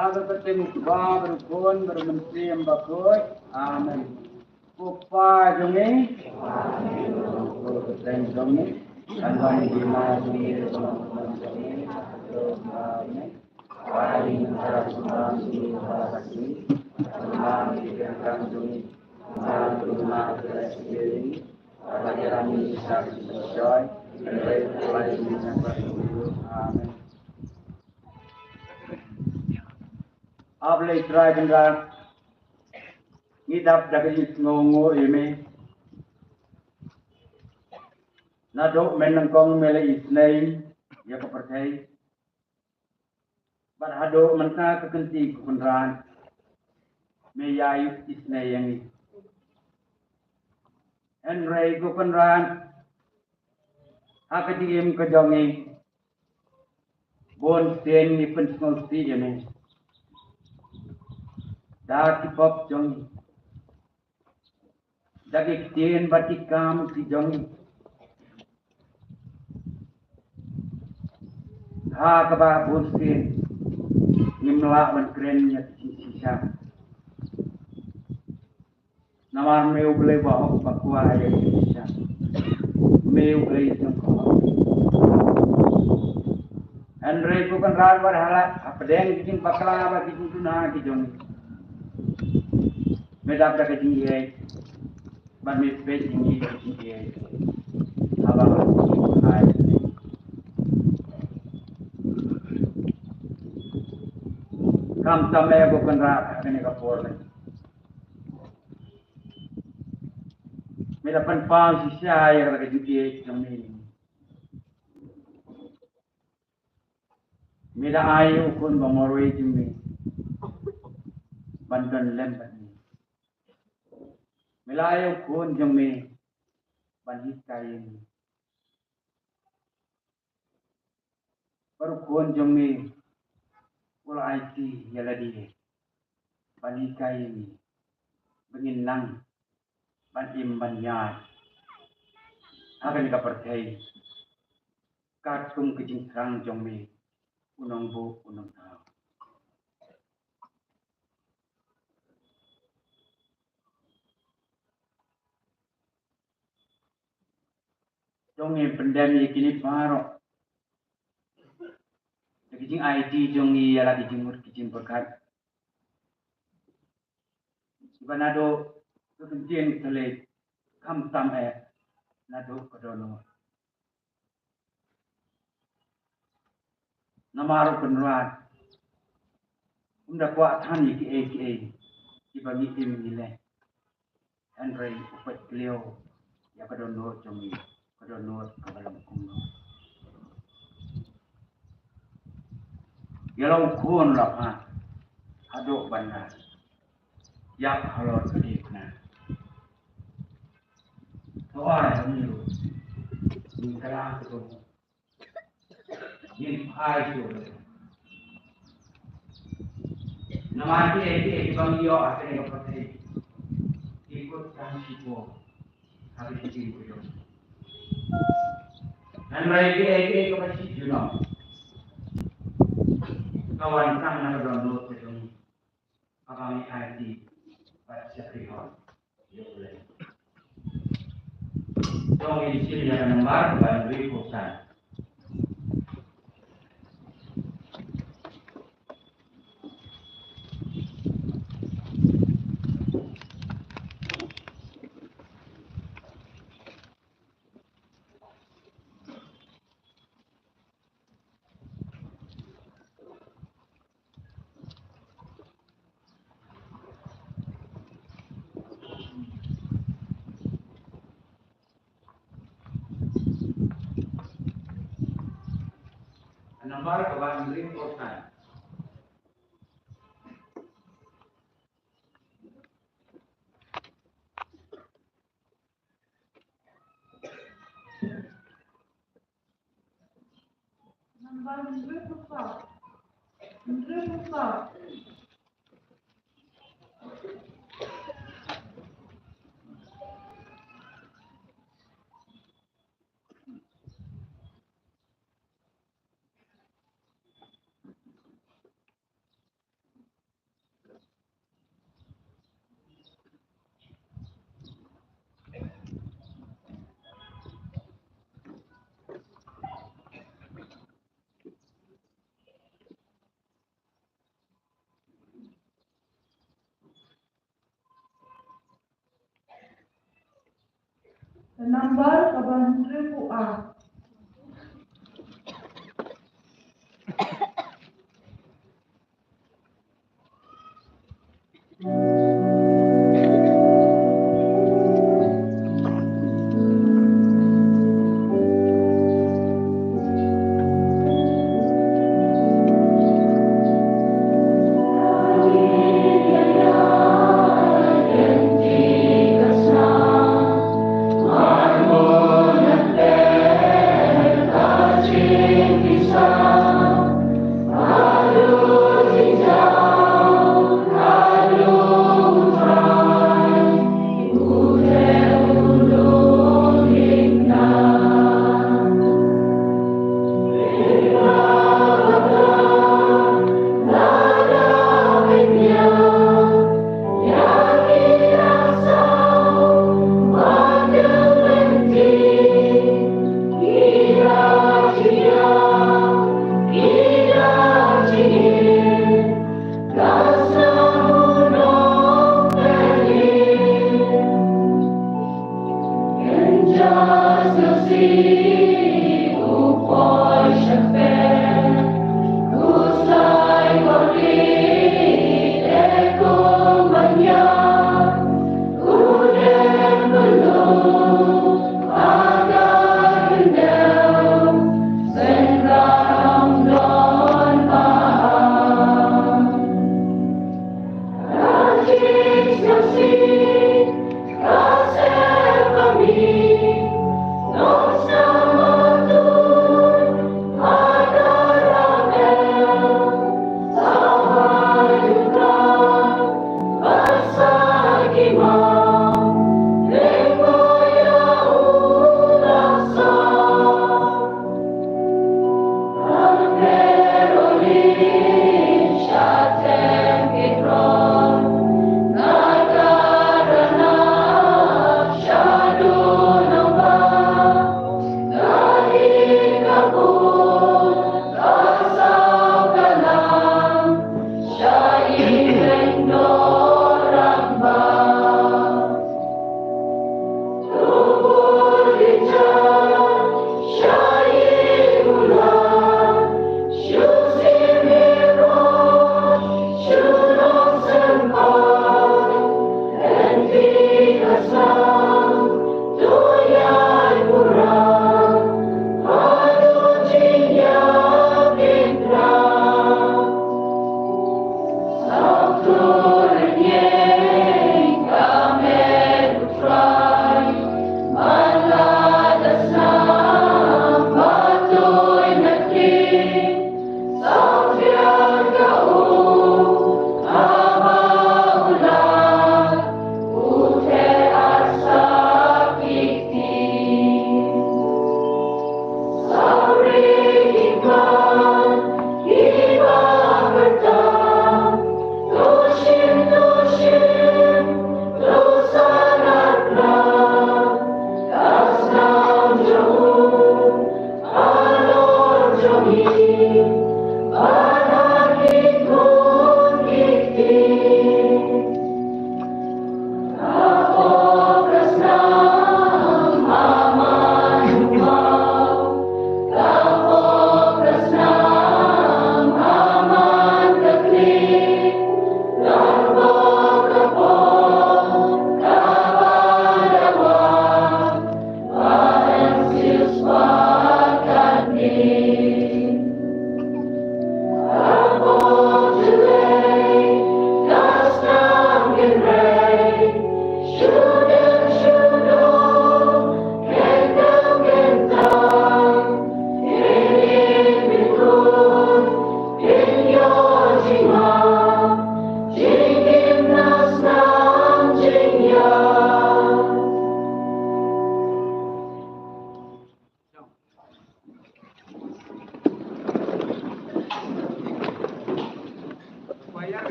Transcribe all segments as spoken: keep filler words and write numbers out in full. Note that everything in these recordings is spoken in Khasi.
Ha ka kyrteng u Kpa bad u Khun bad u Mynsiem Bakhuid. Amen. Ko Pa jong ngi, ko Kyrteng jong ngi, kan wan ïa ki ma jong ngi, jong ngi. Amen. Amen. Haba leit Trai Kynrad, ngi dap da ka jingsngewnguh ïa me. Naduh mynnyngkong me la isynei ïa ka pyrthei. Bad haduh mynta ka kynti ko Kynrad, me ïai isynei ïa ngi. Hynrei ko Kynrad, ha ka jingim ka jong ngi, bun sien ngi pynsngewsih ïa me da ki pop jong ngi, da ki ktien bad ki kam ki jong ngi. Ha kaba bun sien ngim lah ban kren ïa ki jingshisha. Namar me U Blei ba hok ba kwah ïa ki jingshisha. Me U Blei jong ka hok. Hynrei ko Kynrad, wat ha la hapdeng ki jingbakla bad ki jingduna ki jong ngi, me dap da ka jingïeit. Bad me peit ïa ngi ka jingïeit. Haba ngi ai khamtam eh ko Kynrad ha kane ka por lei. Me la pynpaw shisha ïa ka jingïeit jong me. Me la ai u Khun ba marwei jong me ban don lem bad me. Me la ai u Khun jong me ban hikai ïa ngi. Bad u Khun jong me u la aiti ïa lade ban hikai ïa ngi ba ngin nang ban im ban ïaid ha kane ka pyrthei katkum ka jingthrang jong me, u nongbuh u nongthaw. To ngin pyndem ïa kine baroh da ki jingaiti jong ngi ïa la ki jingmut ki jingpyrkhat. Ba naduh ka ktien ka leit khamtam eh naduh ka dohnud. Namar u Kynrad um da kwah than ïa kiei kiei kiba ngi im ngi leh. Hynrei u peit khlem ïa ka dohnud jong ngi, ka dohnud kaba long kumno. Ïa la u Khun la phah haduh ban da ïap halor ka diengphna. To ai ha ngi ruh, ngi kyrang ka dohnud. Ngin phai shuh. Namar kiei kiei kiba ngi ïoh ha kane ka pyrthei ki kut tang shipor ha ka jingim ka jong. Hynrei kiei kiei kiba shi junom ka wan tang na ka dohnud ka jong ngi. Haba ngi aiti bad shakri hok ïa U Blei. To ngin shim ïa ka nambar kaba hynriewphew san. Nambar kaba hynriewphew san. Nambar hynriewphew saw. Hynriewphew saw. Ka nambar kaba hynriewphew ar.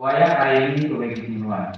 Wa ya ai ni ko bagi di nuan.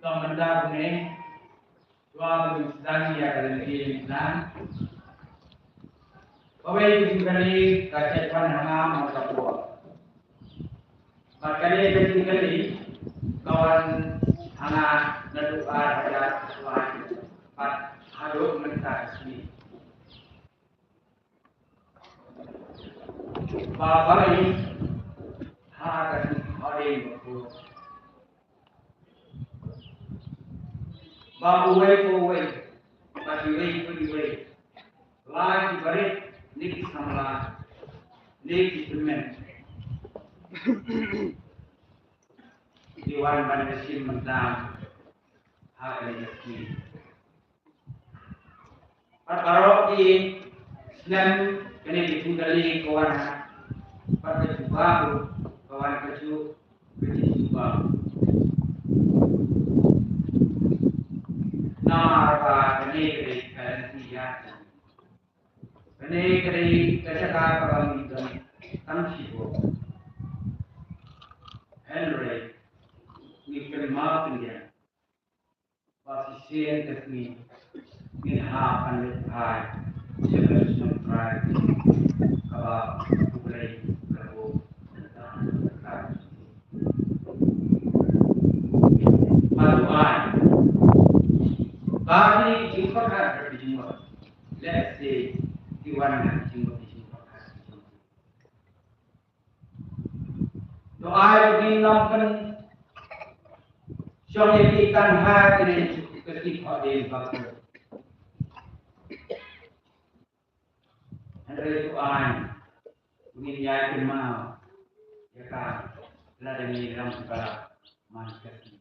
Ka mynta ne, dua ba ngin sdang ïa ka lynti lynti. Kawei ka jingkylli ka jait wan ha nga man ka por. Bad kane ka jingkylli ka wan ha nga naduh ar hajar arphew lai bad haduh mynta ka sngi. Ba bai ha ka jingkylli ba uwei pa uwei Iwei pa iwei, la ki barit, ne ki samla, ne ki tymmen, ki wan ban ïashim bynta ha kane ka sngi. Bad baroh ki snem kane ka jingkylli ka wan ha, bad ka jubab ruh ka wan kajuh ka jingjubab. Namar ba kane ka dei ka lynti ïa jong ngi. Kane ka dei ka jaka kaba ngi don tang shibun. Hynrei ngi kynmaw khyndiat ba shisien ka sngi ngin hap ban leit phai sha ka shnong Trai kaba U Blei ka buh. Bad u ai ba kine ki jingpyrkhat bad ki jingmut, lehse ki wan ha ki jingmut ki jingpyrkhat. To ai ba ngin ym pynshong ïa ki tang ha kine ki kti khohdien ba ka. Hynrei to ai ba ngin ïai kynmaw ïa ka, lada ngi long kiba man ka sngi.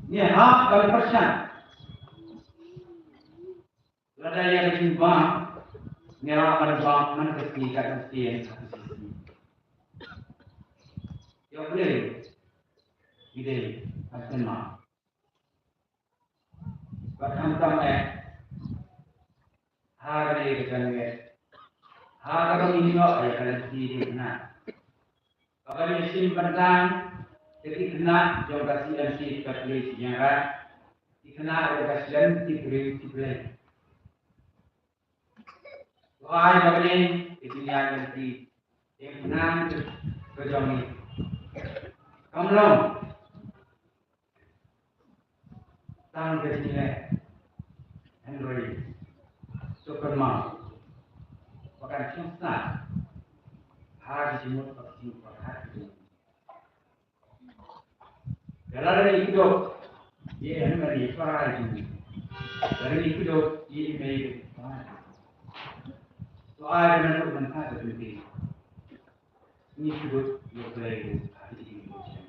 Ngi hap ban pyrshang. Lada ïa ka jingbam ngi hap ban bam man ka sngi, ka dang sien ka sngi. Ïa U Blei ngi dei ban kynmaw. Bad khamtam eh ha kane ka janmiet, ha kaba ngin ïoh ïa ka lynti diengphna, kaba ngi shim bynta ïa ki khynnah jong ka C M C Catholic Sniawbhalang, ki khynnah jong ka Shlem Ki Briew Ki Blei. To ai ba kane ka jingïaid lynti diengphna ka jong ngi kam long tang ka jingleh, hynrei to kynmaw ba kan shong sah ha ka jingmut bad ka jingpyrkhat ka jong ngi. Lada ngi kdew ïa i hynmen i para jong ngi, lada ngi kdew ïa i mei i pa jong ngi, to ai ba naduh mynta ka jong ngi, ngi kdew ïa U Blei ruh ha ka jingim jong ngi.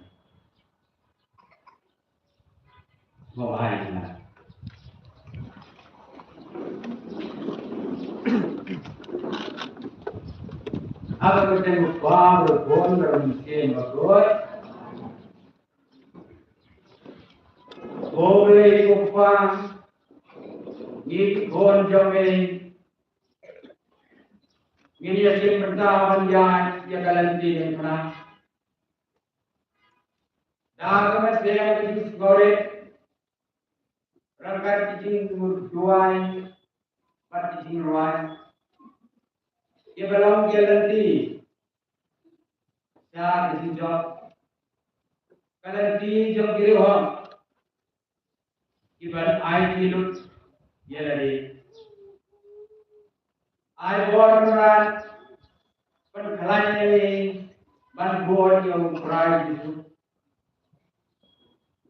Ko hai na. Haba ka kyrteng U Kpa, U Khun bad U Mynsiem Bakhuid. Ko Blei ko Kpa, ngi ki khun jong me, ngin ïashim bynta ban ïaid ïa ka lynti diengphna. Da ka mynsiem ka jingsngewrit, ryngkat ki jingduwai bad ki jingrwai, kiba long ki lynti sha ka jingjop, ka lynti jong ki riewhok kiban aiti lut ïa lade. Ai bor Mrad, pynkhlaiñ ïa ngi ban bud ïa U Trai Jisu.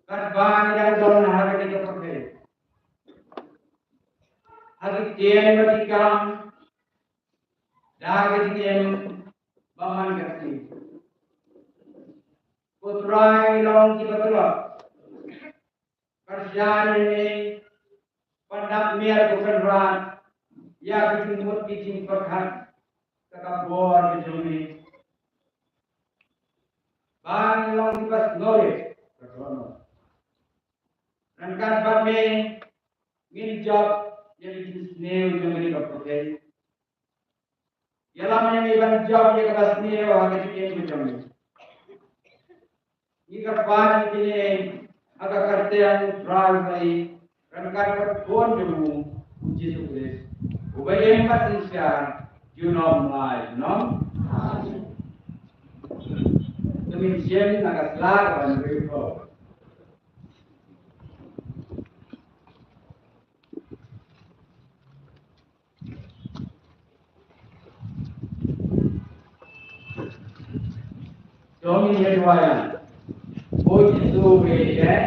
Katba ngi dang don ha kane ka pyrthei, ha ki ktien bad ki kam, da ka jingim ba man ka sngi, ko Trai, ngi long kiba tlot. Pyrshang ïa ngi, ban dap miat ko Kynrad ïa ki jingmut ki jingpyrkhat ka bor ka jong me. Ba ngin long kiba sngewrit, ryngkat bad me ngin jop ïa ki jingsniew jong kane ka pyrthei. Ïalam ïa ngi ban jop ïa kaba sniew ha ka jingim ka jong ngi. Ngi kyrpad ïa kine ha ka kyrteng U Trai, ryngkat bad U Khun jong u, U Jisu Khrist, uba im bad synshar junom la junom. To ngin shim na ka sla kaba hynriew. To ngin ïa duwai. O Jisu, ngi ïeit.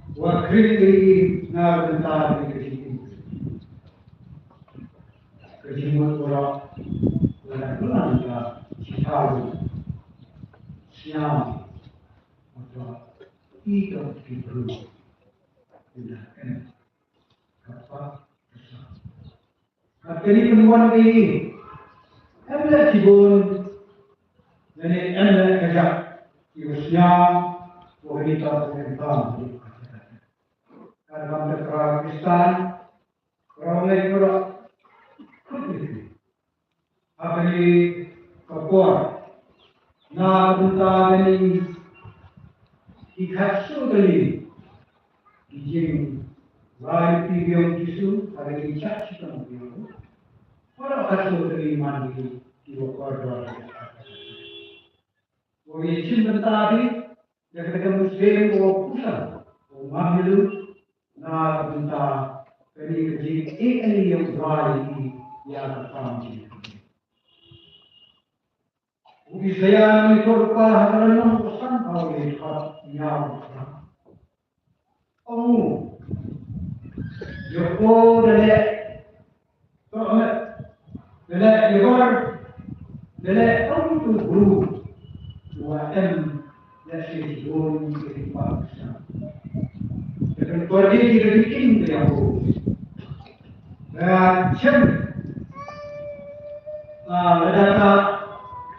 Wa khring ïa i na ka bynta ka jingim. Ka jingmut baroh la da khlem da jingthaw sniaw. Haba i ka ki bru ynda em ka pap ka sam. Haba kane ka wan ka i em leh shibun lane em leh kajak, i wa sniaw wa kane ka pap ka sam. Ka ram da ka Khristan, ka ram leh ka ram. Ha kane ka por na ka bynta kane ki khatsaw tylli ki jingrai phi biang Jisu ha kane ka shitom biang. Para khatsaw tylli man ki ki wa kordor. Wa ïa shim bynta phi da kata ka mynsiem wa pura wa ngam ïa lut na ka bynta kane ka jingïeit ïa u Blei ïa ka kam jong ngi. U Isaïah ngi pyrkhat ha ka lynnong ba san phew ïa ka ïa u Blei. Ong u, ïa ko da leh to met da leh ïa ko da leh ong tu bru wa em leh shi bun ki pa sa. Ka kan pergi di ka dikin ka ïa ko. Ka chem la da ka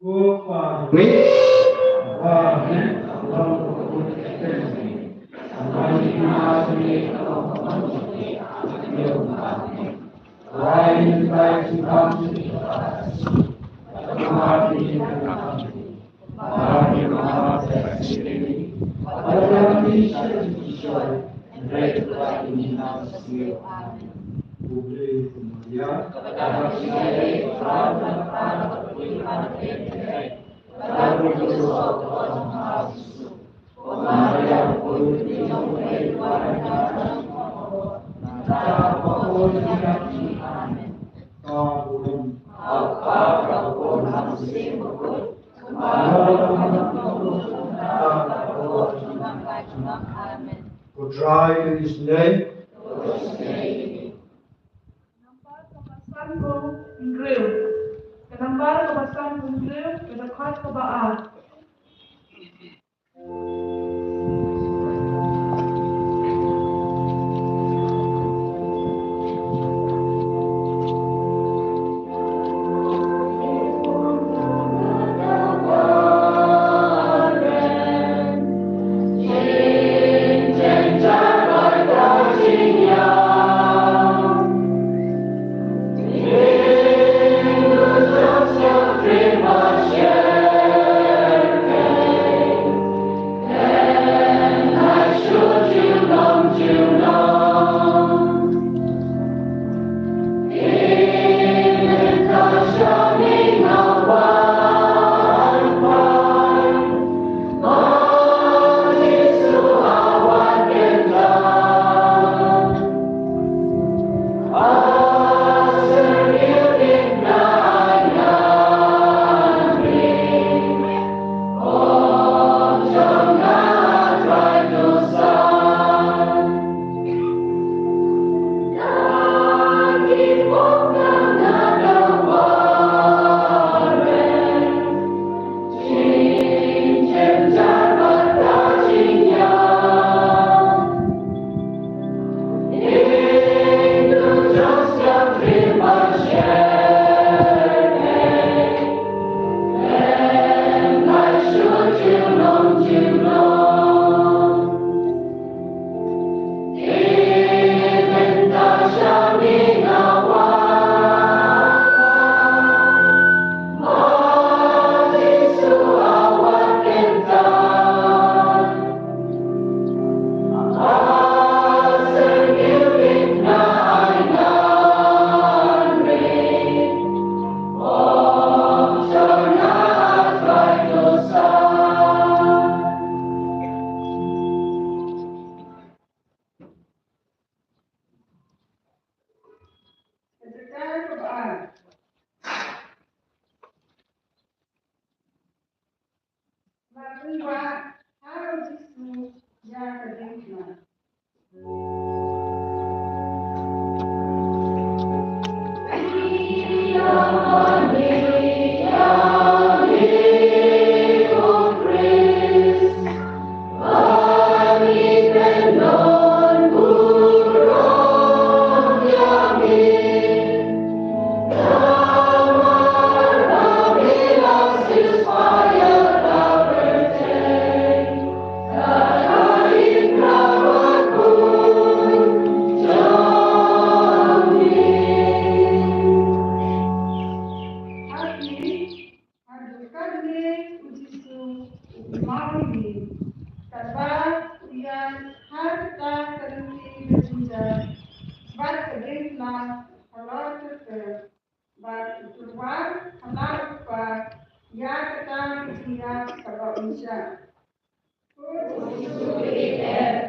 Ko Pa, ri, wa, ri, wa, ri, Ko Trai, in His name. Nambar kaba sanphew hynriew. Ka nambar kaba sanphew hynriew, ka dkhot kaba ar. Hynrei u Jisu u kynmaw ïa ki, katba u ïaid ha kata ka lynti ka jynjar bad ka diengphna halor tyrker, bad u tyrwa halor u kpa ïa kata ka jingïap kaba un shah. Amen.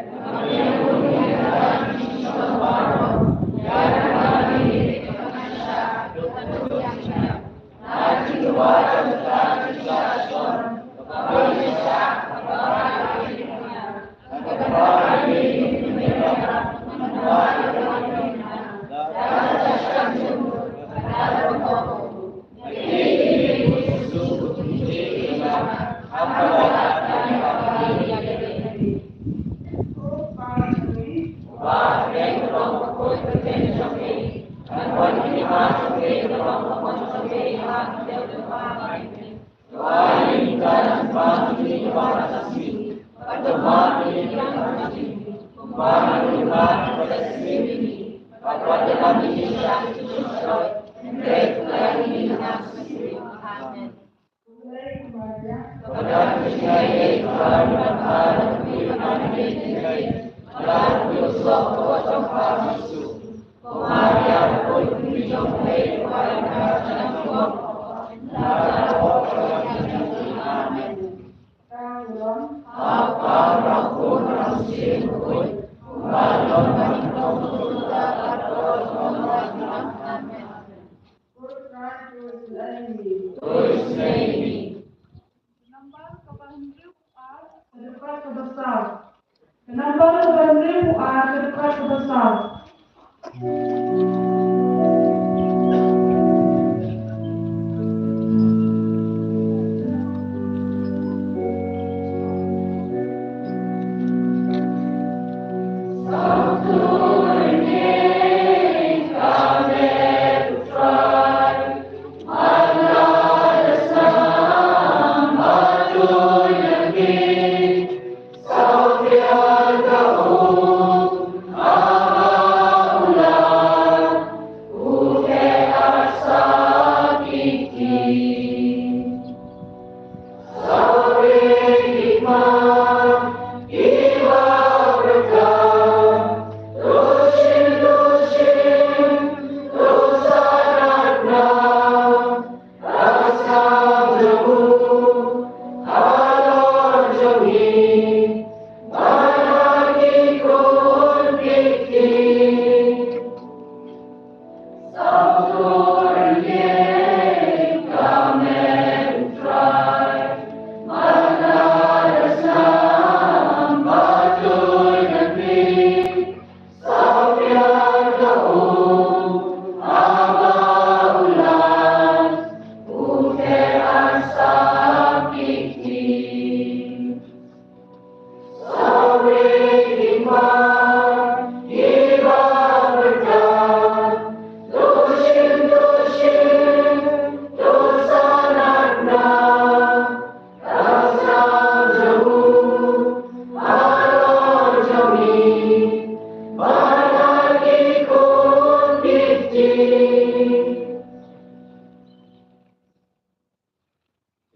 Ka nambah kaba hynriew ar, ka dkhot kaba saw. Ka nambah kaba hynriew ar, ka dkhot kaba saw.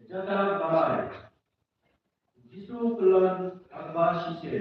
Ka jaka ba ar. Jisu u kyllon ha kaba shisha.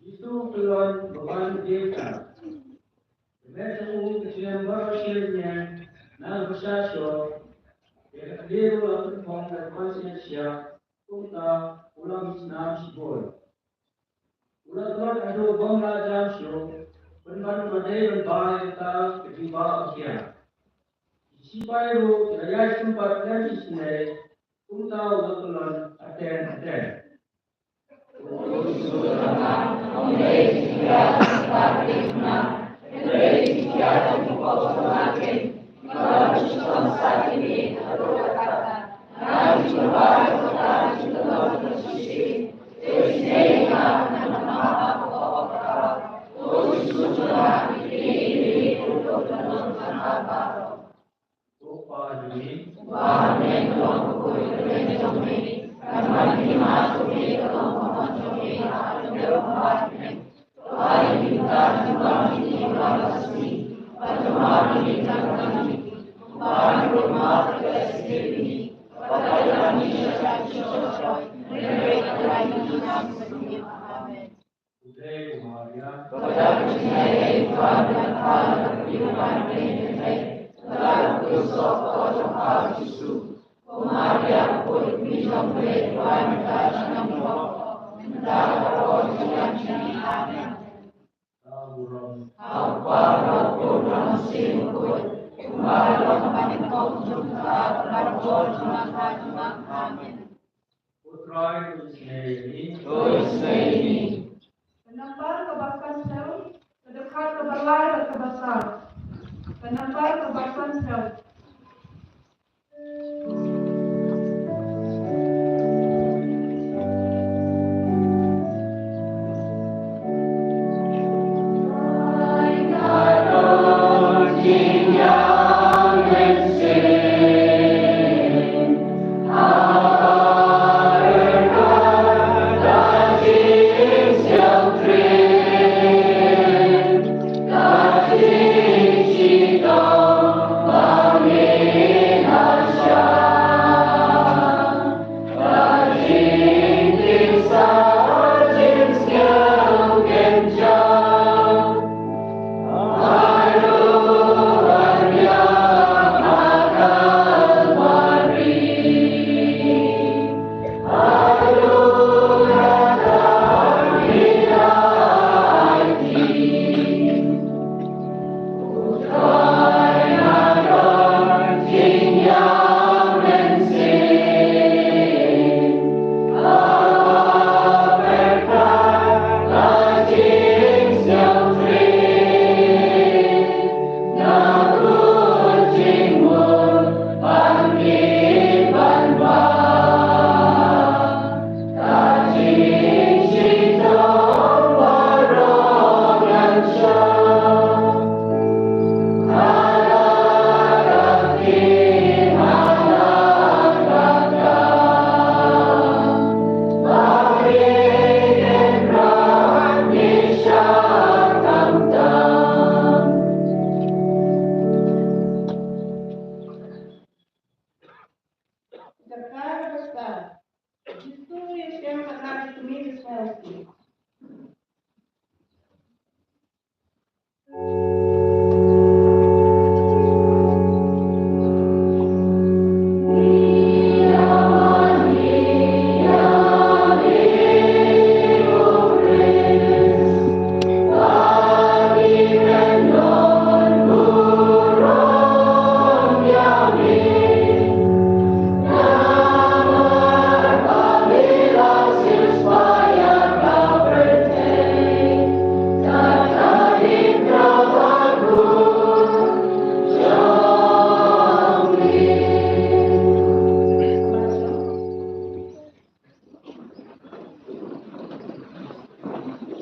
Jisu u kyllon ba wan ïa ka. Te met jong u ka shem baroh shi lynñiang na ka bashar shuh. Te ka khlieh ruh la pynphong da ka ban sngewsih. Kumta u la mih snam shibun. U la tlot haduh bym lah jam shuh, pynban u la dei ban bai ïa kata ka jingbah u kiar. Ki sipai ruh ki la ïaid sympat lem isynei, kumta u la kyllon haten haten. Ka nambar kaba san phew, ka dkhot kaba lai bad kaba saw. Ka nambar kaba san phew.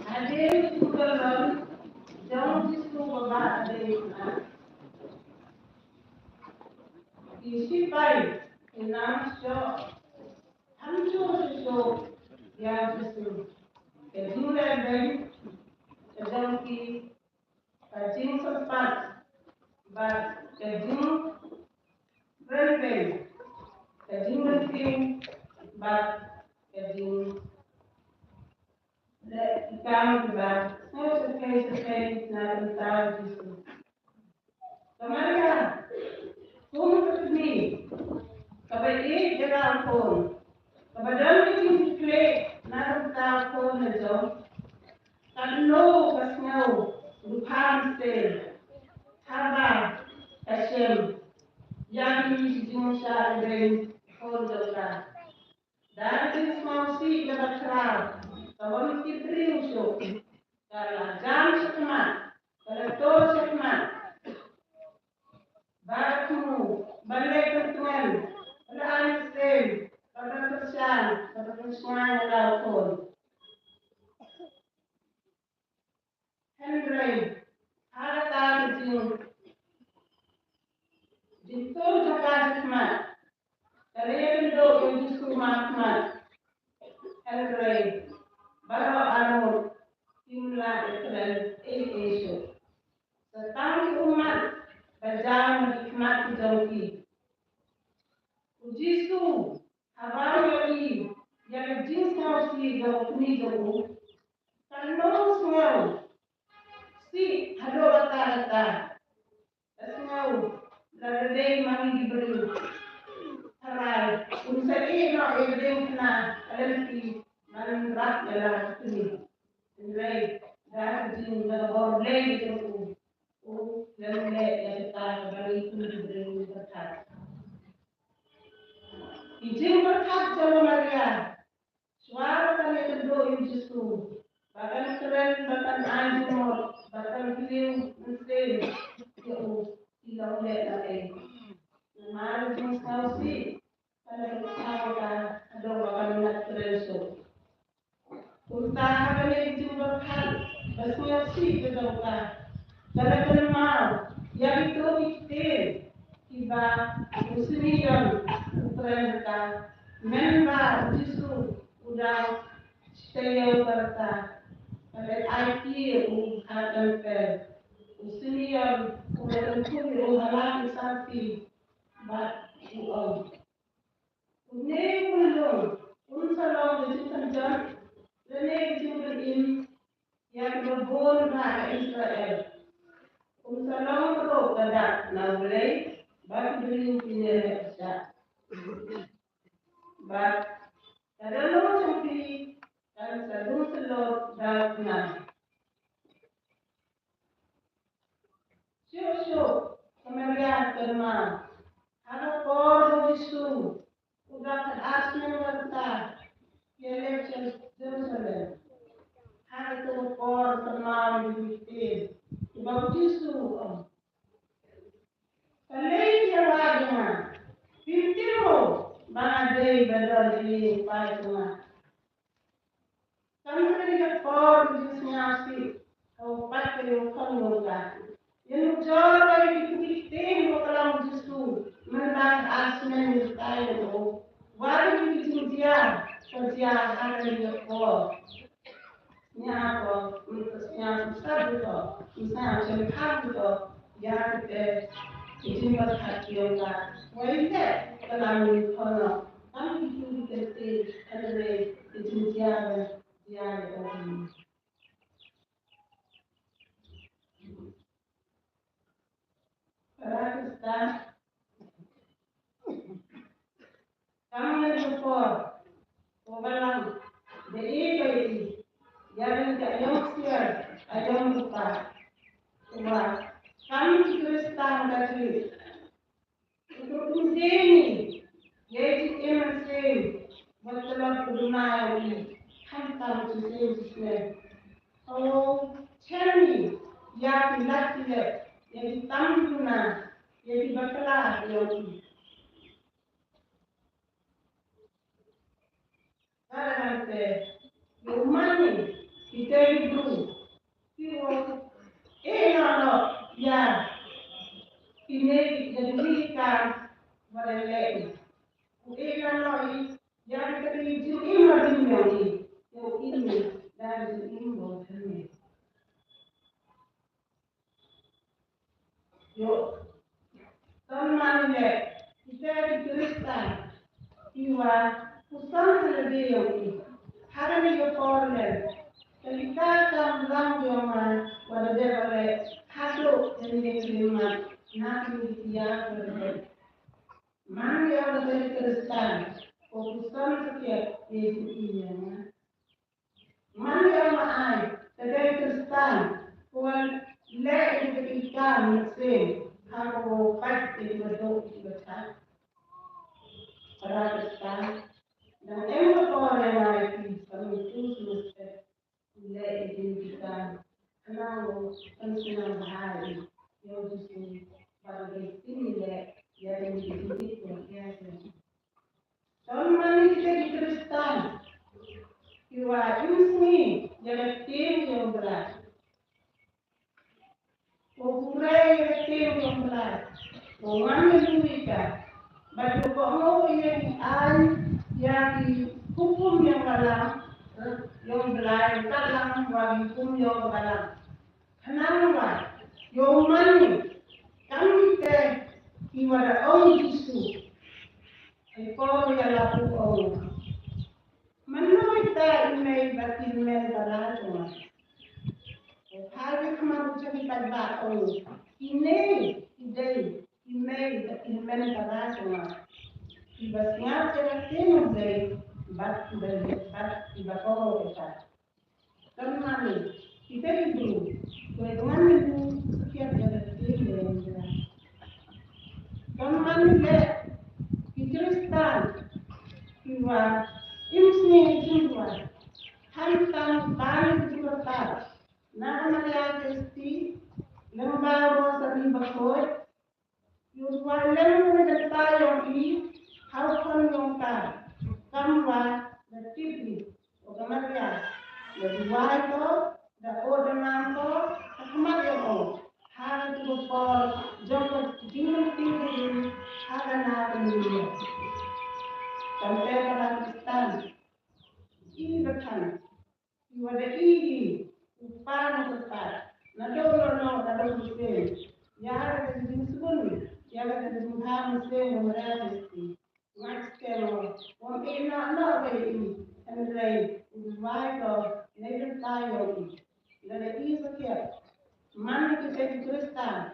Hadien ka kyrdan jong u Jisu ba bha hadien. Ki shipai ki nang shoh, ham shuh shuh shuh ïa u Jisu. Ka jingrebeiñ ka jong ki, ka jingsympat bad ka jingrebeiñ, ka jingryntih bad ka jing leh ki kam kiba sngewsakei sakei na ka bynta u Jisu. Ka Maria, kum ka kmie kaba ïeit ïa u Khun, kaba don ka jingkitkhlieh na ka bynta u Khun la jong, katno ka sngew ruh ka mynsiem haba ka shem ïa kine ki jingsngewsih jong u Khun jong ka. Da ka jingsngewsih kaba khraw, kaba ym tip briew shuh, ka la jam shakhmat, ka la tur shakhmat. Ba la thmu, ba la leh kyrteng, ba la ai mynsiem, ba la kyrshan, ba la kyrshan ïa la u Khun. Hynrei ha kata ka jing, jingtur jaka shakhmat, ka la ïakynduh ïa u Jisu markhmat. Hynrei baroh arngut Israel ei ei shuh. Sa tang ki ummat ba jam ha ki khmat ki jong ki. U Jisu haba u ïohi ïa ka jingsngewsih jong u kmie jong u, ka nong sngew sih haduh katta katta. Ka sngew lada dei ma ngi ki briew tharai un sa ïeh noh ïa ka diengphna ka lynti ban rah ïa la ka kmie. Hynrei da ka jing, da ka bor Blei ka jong u, u leh ïa kata kaba ngi kum ki briew ngi pyrkhat. Ki jingpyrkhat jong ka Maria shuwa ba kan ïakynduh ïa u Jisu, ba kan kren, ba kan ai jingmut, ba kan kylli mynsiem ïa u, ki la leh lade. Namar jingsngewsih ka la ïasaw ïa ka haduh ba kan ym lah kren shuh. Kumta ha kane ka jingpyrkhat ba sngewsih ka jong ka, ka la kynmaw ïa kito ki ktien kiba u Simeon u kren ha ka, mynba u Jisu u dang shi taïew ka rta, ka la aiti ïa u ha templ. U Simeon u la kyntu ïa u ha la ki sarpi bad u ong, une u khyllung un sa long ka jingpynjot lane ka jingpynim ïa kiba bun ha Israel. Un sa long ruh ka dak na U Blei ba ki briew kin ïaleh pyrshah. Bad ka dohnud jong phi kan sa dum shlur da u Khnang. Shuh shuh ka Maria ka kynmaw ha ka por ba u Jisu u dang khatar snem ka rta, ïaleh sha Jerusalem. Ha kato ka por ka kynmaw ïa ki ktien kiba u Jisu u ong, balei phi ïawad ïa nga? Phim tip mo ba nga dei ban don ha ïing u Kpa jong nga? Tang ha kane ka por ka jingsngewsih ka pait ka ïa u khun jong ka. Ïa u jor ka ïa ki ktien ba ka long u Jisu mynba ar snem ïa ka ïa u. Wat ïa ki jingjia ka jia ha kane ka por. Sñiaw ko, mynta sñiaw ko, sñiaw ko, sñiaw ko, sñiaw ko, ïa kata ki jingpyrkhat ki ong ka, wei te ka la mynta no, kam ki tu ki kyrti, hynrei ki jingjia ba jia ïa ka. Para Khristan, kam ngan ka por, ko balang, da i ka i, ïa ring ka ïong siar, a ïong rupa. Wa, kam ki Khristan ka jingim. Uto u jingim, ïa i jingim mynsiem, wat tlot u duna ïa u, khamtam u jingim jingim. O, chen i, ïa ki lad ki leh, ïa ki tam duna, ïa ki bakla ïa u. Ka dei te, ïa u mane, kita ki briew, ki wan, eh, no, no, ïa, kine, ïa kine ki kam, ba la leh. U eh, no, no, ïa, kita ki jingim ba dang ïa, ïa, ïa, ïa, da jingim ba dang ïa. Ïoh. Tang man leh, kita ki Khristan, ki wa, puson ha lade ïa u. Ha kane ka por leh, ka kita ka ram ïa ma, wa lade ba leh, haduh kane ka mat, na kane ka ïa ka lade. Man ïa ka Khristan, ko puson sakit, ïa u ïa ma. Man ïa ma ai, ka dei Khristan, ko leh ïa ka kam mynsiem, ha ko pait ïa ka duk ïa ka thait. Para Khristan, dang em ka por ïa ma ai ki, ka mynsiem semester, leh ïa ki kam, khnang ba kan sngewbha ïa u Jisu, ba ka dei ïa leh ïa ki, ïa ki, ïa ki. Don mane kita ki Khristan kiwa im sngi ïa ka ktien jong u Blai. Ko pule ïa ka ktien jong u Blai, ko wan ïa ka, bad ko kohnguh ïa ki aiñ, ïa ki hukum jong ka Balang, Ïong Blai, kat lang wa ki kum ïong balang. Khnang wa ïong man kam te i wa da ong Jisu. Ai ko ya la pu ong. Mano ita i mei ba i men ba la jong nga. Phai khmat u chari ba ba ong. Ine i dei i mei ba i men ba la jong nga. I ba sngap te na te no dei ba i ba bat i ba ko ita. Kan mane, kita ibu, kue dengan ibu, setiap ada tiada. Kan mane le, i Kristan, iwa, imsni iwa, hantam bani iwa tar, na Maria Kristi, lemba rosa di bakoi, Yu wa lem ne da ta yong i, hau kon yong ta, kam wa da tip i, o ka Maria, da duwai ko, da o da nam ko, ha khmat yong o, ha ka tu ko por, jong ka jingmynti ka yin, ha ka na ka yin. Kam te ka ba Kristan, i ka than, Ïa da i i u pa na ka pat na do no no na do no se. Ïa da ka jing sukun ïa da ka jing ha no se no mara se. Ngat ke no. Wam e na na ba i en rei u wai do ne da ta yo i. Da da i sa ke. Man ki se Kristan.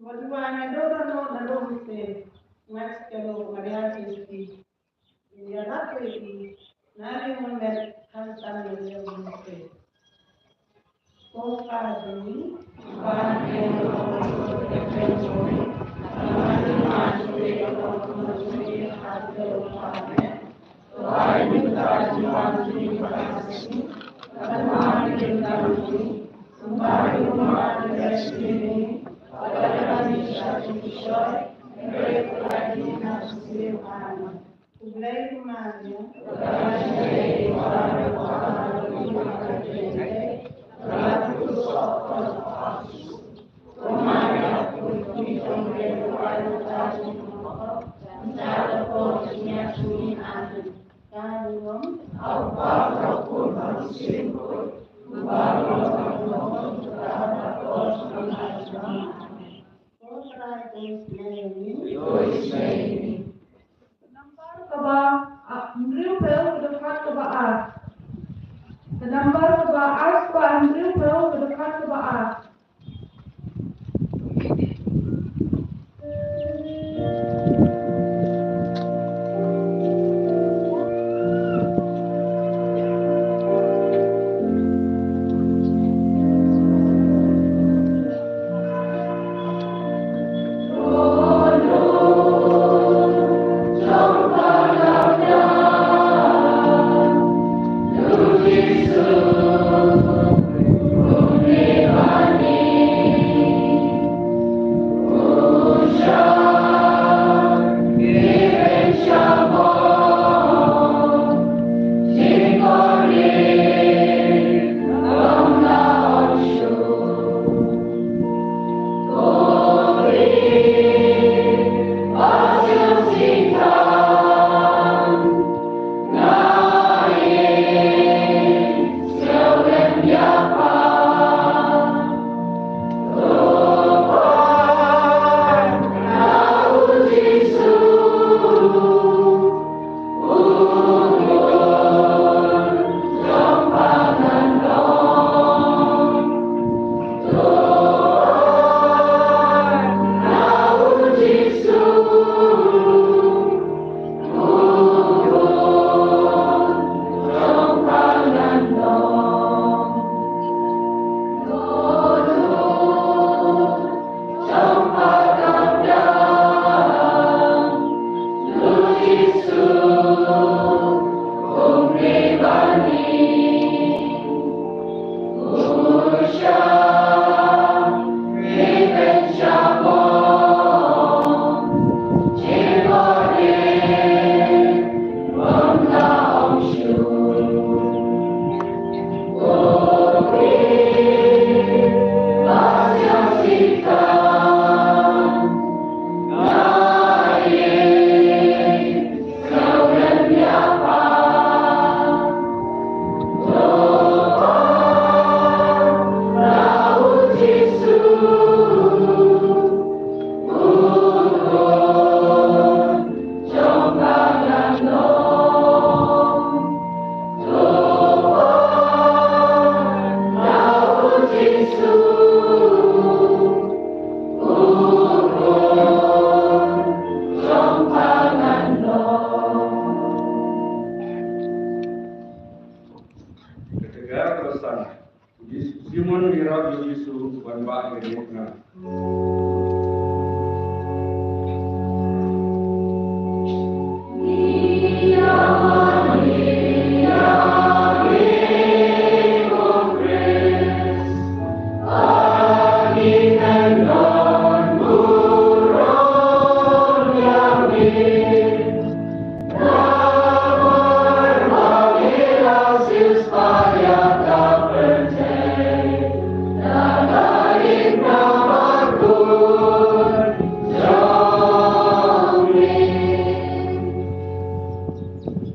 Wa wa na do no no na do no se. Ngat ke no mara se. Amen. Ka nambar kaba, ah, hynriewphew ka dkhot kaba ar. Ka nambar kaba arspah hynriewphew ka dkhot kaba ar. Jisu ban bah ïa ka khana.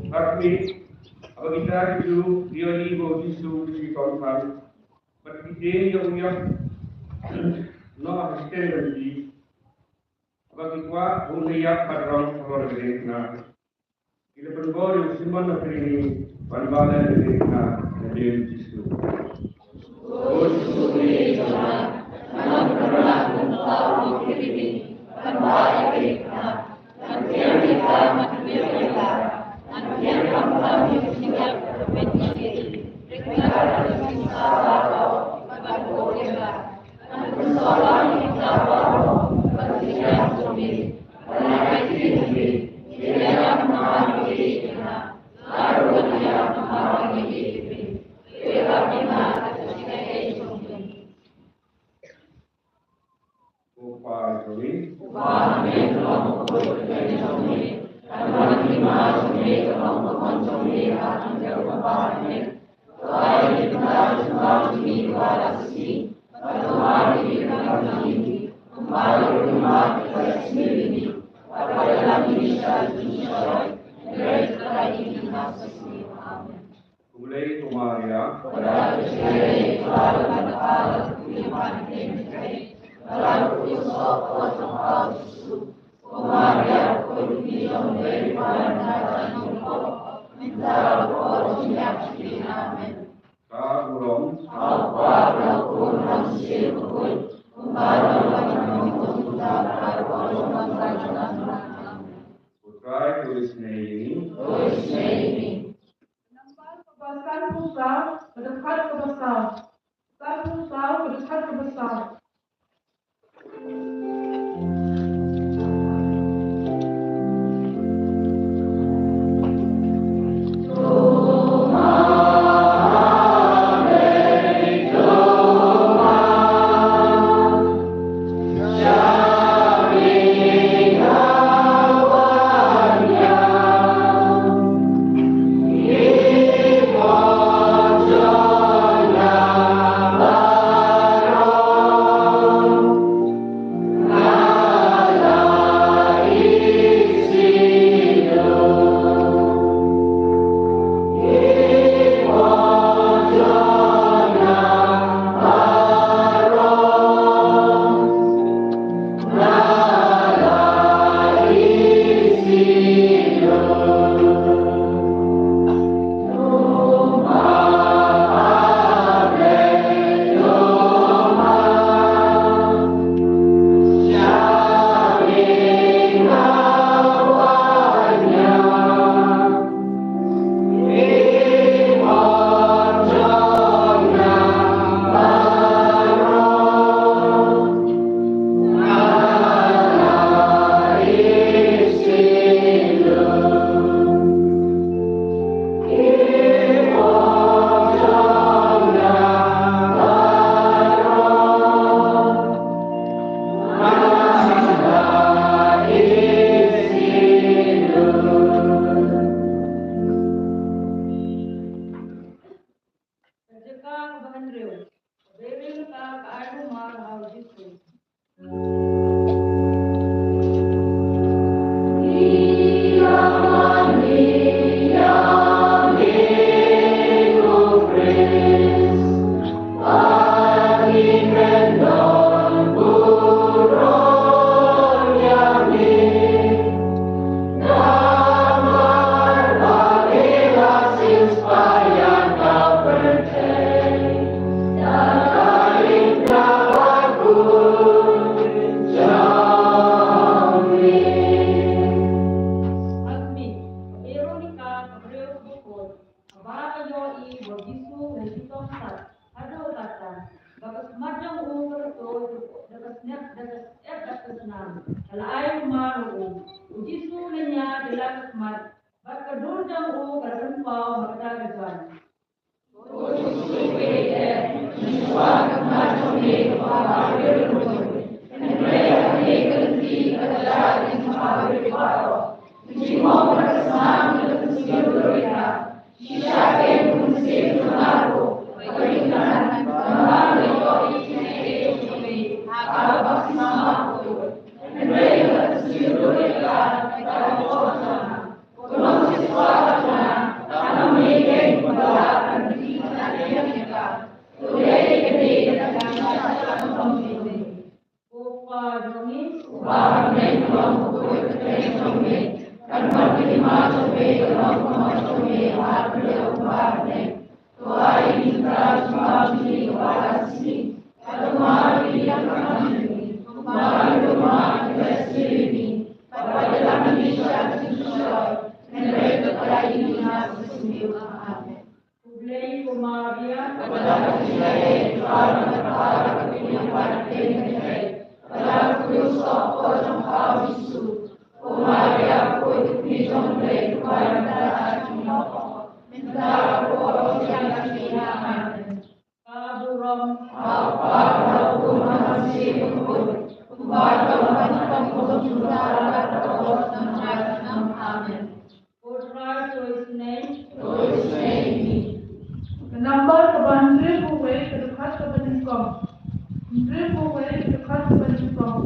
Bad kumne, haba kita ki ju ïohi ba u Jisu u shong kyrpang, bad ki tieng jong u ïap noh ha shiteng lynti, haba ki kwah ba un da ïap bad rong halor ka diengphna, ki la pynbor ïa u Simon na Kirene ban bah leh ïa ka diengphna na dien u Jisu. Ko Jisu, khuslai ïa nga, nga nym kyrmen ba un ïa u Kirene ban bah ïa ka diengphna. Ko Pa jong ngi. Ko Pa jong ngi, ka long ka kyrteng jong me. Ka wan ka hima jong me, ka long ka mon jong me ha khyndew kumba ha bneng. To ai ïa ngi mynta u khyllipmat jong ngi uba la ka sngi. Bad to map ïa ngi ki kyrmen jong ngi, kumba ruh ngi map ïa ki kiba la sngewsih ïa ngi. Bad wat ïalam ïa ngi sha ka jingshoi, hynrei to ïoh ïa ngi na ka sngi. Amen. Khublei ko Maria. Ka burom. Ko Trai, to isynei ïa ngi. Nambar kaba sanphew saw, ka dkhot kaba saw. Sanphew saw, ka dkhot kaba saw. Ka jaka kaba hynriew. Ka Baibl ka ai u mar ha u Jisu. Nep da ka ep bad ka snam. Ka la ai u mar u. U Jisu u la ñiah, u la khmat. Bad ka dur jong u ka la pynpaw ha kata ka jaiñ. Amen. Amen. Amen. Ka number kaba hynriew phew wei, ka dkhot kaba nyngkong. Hynriew phew wei, ka dkhot kaba nyngkong.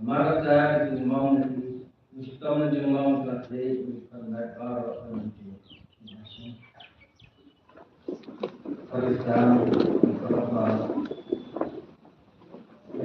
Namar kata, ki mong na ki, ki shitom na jinglong ka dei, ki pynlait baroh ka mynta. Pakistan, Pakistan.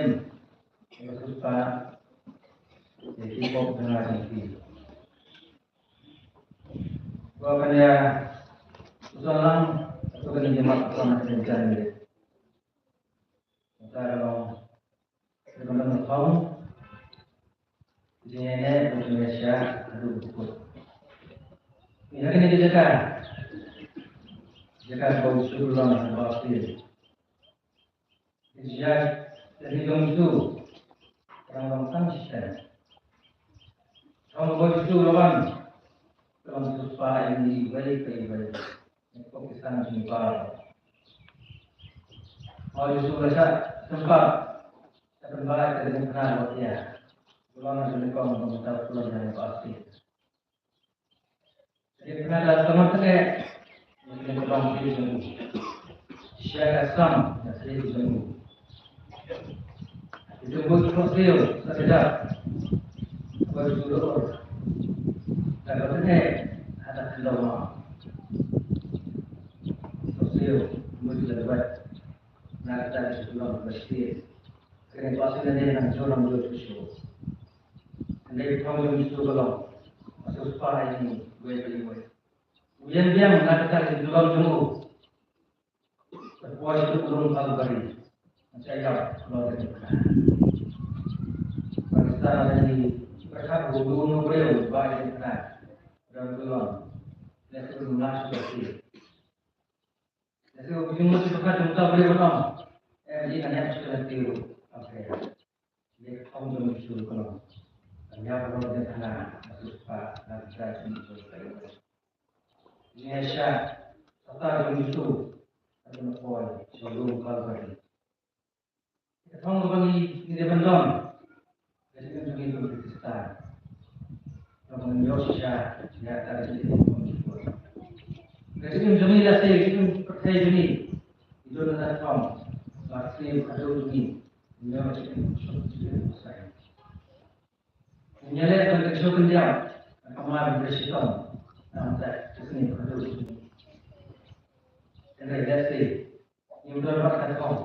Syiem, ïa ka shisha, ïa ki pop jong nga jong phi. Ba kan ïa, u sa lang, atu kan ïa mat, atu kan ïa jan ïa. Atu ka long, atu kan long thong, jingïaineh, atu kan ïa shah, atu kan ïa kut. Ïa kane ka jaka, jaka ba u Jisu u long, ba u Jisu. Ïa, ïa, ïa, jong Jisu. Ka long tang shiteng. Ka long ba Jisu u la wan. Ka long shisha ïa ngi iwei pa iwei. Ïa pop ki san jingpang. Ba Jisu u la shah sympat. Ka pynbna ka jingpynbna ba ïa. Ka long ka jingpang ba mynta ka long ïa ba asti. Ïa ka da ka man tang eh. Ïa ka long phi jong u. Sha ka sam, ïa phi jong u. Ïa ka jong u ka siew, sa ka da. Ba u jong u. Da ka tang eh, ada ka long ma. Ka siew, mu ji da ba. Na ka da ka long ba siew. Kane ka siew ne nang jong u jong u. Kane ka thong jong u ka long. Ka shisha ïa ngi iwei pa iwei. U ïeng biang na ka kti jong u. Ka poi sha u lum Kalbari. Ka ïap lut ïa ka. Pakistan ïa ngi pyrkhat u lum u briew ba ïa ka. Briew u long. Lehse u long na shu ka kti. Lehse u jingmut shu ka kti u briew u long. Em, ïa ka ïap sha ka kti u. Okay. Ïa ka thong jong u Jisu ka long. Ka ïap ka long ïa ka na, ka shisha, na ka jingïaishah. Ïa ka thong jong u Jisu ka long, ka poi sha u lum Kalbari. Ïa ka thong ba ngi, ngi dei ban don. Ka jingim jong ngi kum ki Khristan. Ba ngi ïoh shisha ïa ka jingim kum ki Khristan. Ka jingim jong ngi lehse, ka jingim pyrthei jong ngi. Ngi don na ka thong ba ka jingim ka jong ngi. Ngi ïoh jingim kum ki Khristan. Ngi leh ban kynshew khyndiat, ban kynmaw ban kynshew shitom. Namar ka jingim ka jong ngi. Hynrei lehse Ngim don pat ka thong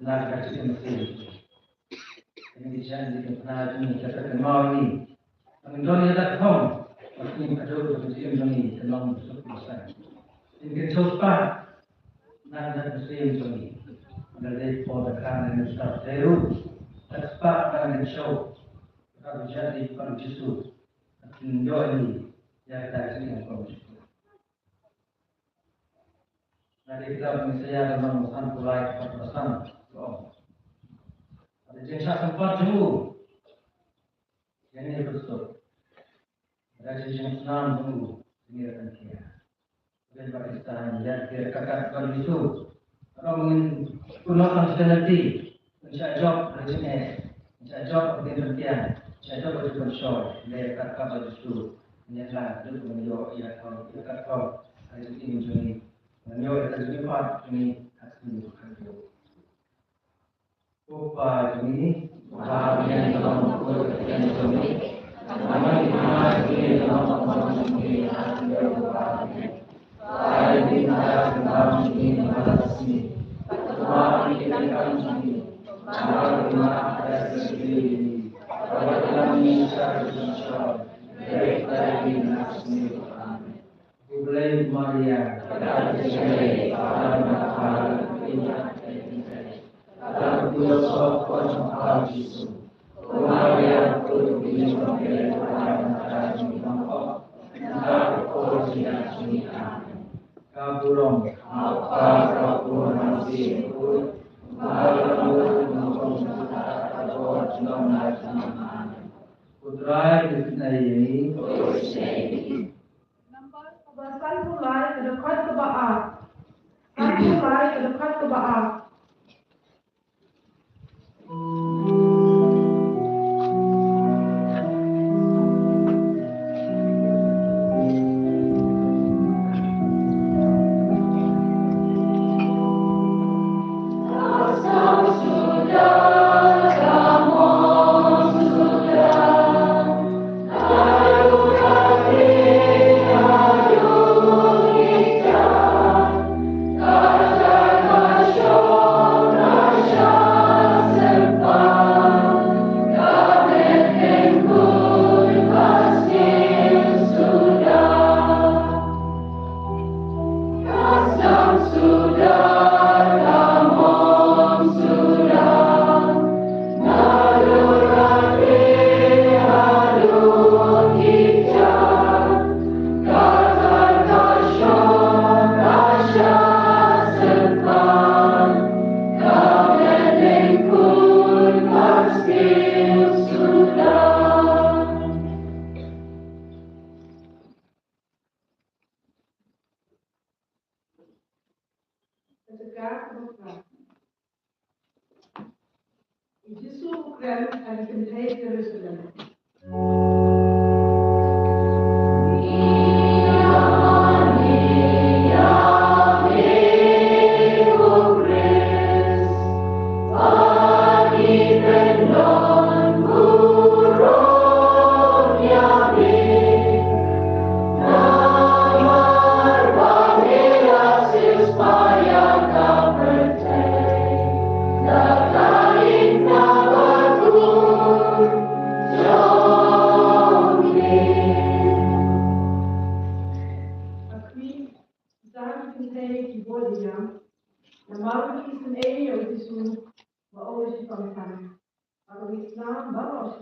na ka jingim. Kane ka jingim ka jong ngi ka kynmaw ïa ngi. Ngim don ïa ka thong. Ka jingim ka jong ngi ka long suk ba san. Ngim kynshew spah na ka jingim jong ngi. Nga dei Paul da kren na ka jingim ka jong ngi. Ka spah na ka jingim. Ka jingim jong ngi ka Jisu. Ka jingim jong ngi ïa ka jingim ka jong ngi. Nga dei kitab Isaiah lynnong ba sanphew lai, dkhot ba san, ka ong. Ka dei jingshah sympat jong u. Ïa ngi ruh suk. Ka dei jingsnam jong u. Ïa ngi ruh kan khia. Ka dei ba Khristan ïa ki ka kat ba Jisu. Ka ong ngin pynlong tang sha lynti. Ngin shah jop ha ka jingeh, ngin shah jop ha ka jingpyntiang, ngin shah jop ha ka jingpynshoi, leh kat kaba Jisu, ngin ïalang haduh ba ngin ïoh ïa ka, ïa ka kyrteng ha ka jingim jong ngi, ngin ïoh ïa ka jingmihpat jong ngi ha ka jingim jong ngi. Ko Pa jong ngi, uba ha bneng, ka long kyrteng jong me, ka long kyrteng jong me, ka long kyrteng jong me. Ka burom. Ka burom. Ko Trai, khublei ïa ngi. Nambar kaba sanphew lai, ka dkhot kaba ar. Sanphew lai, ka dkhot kaba ar.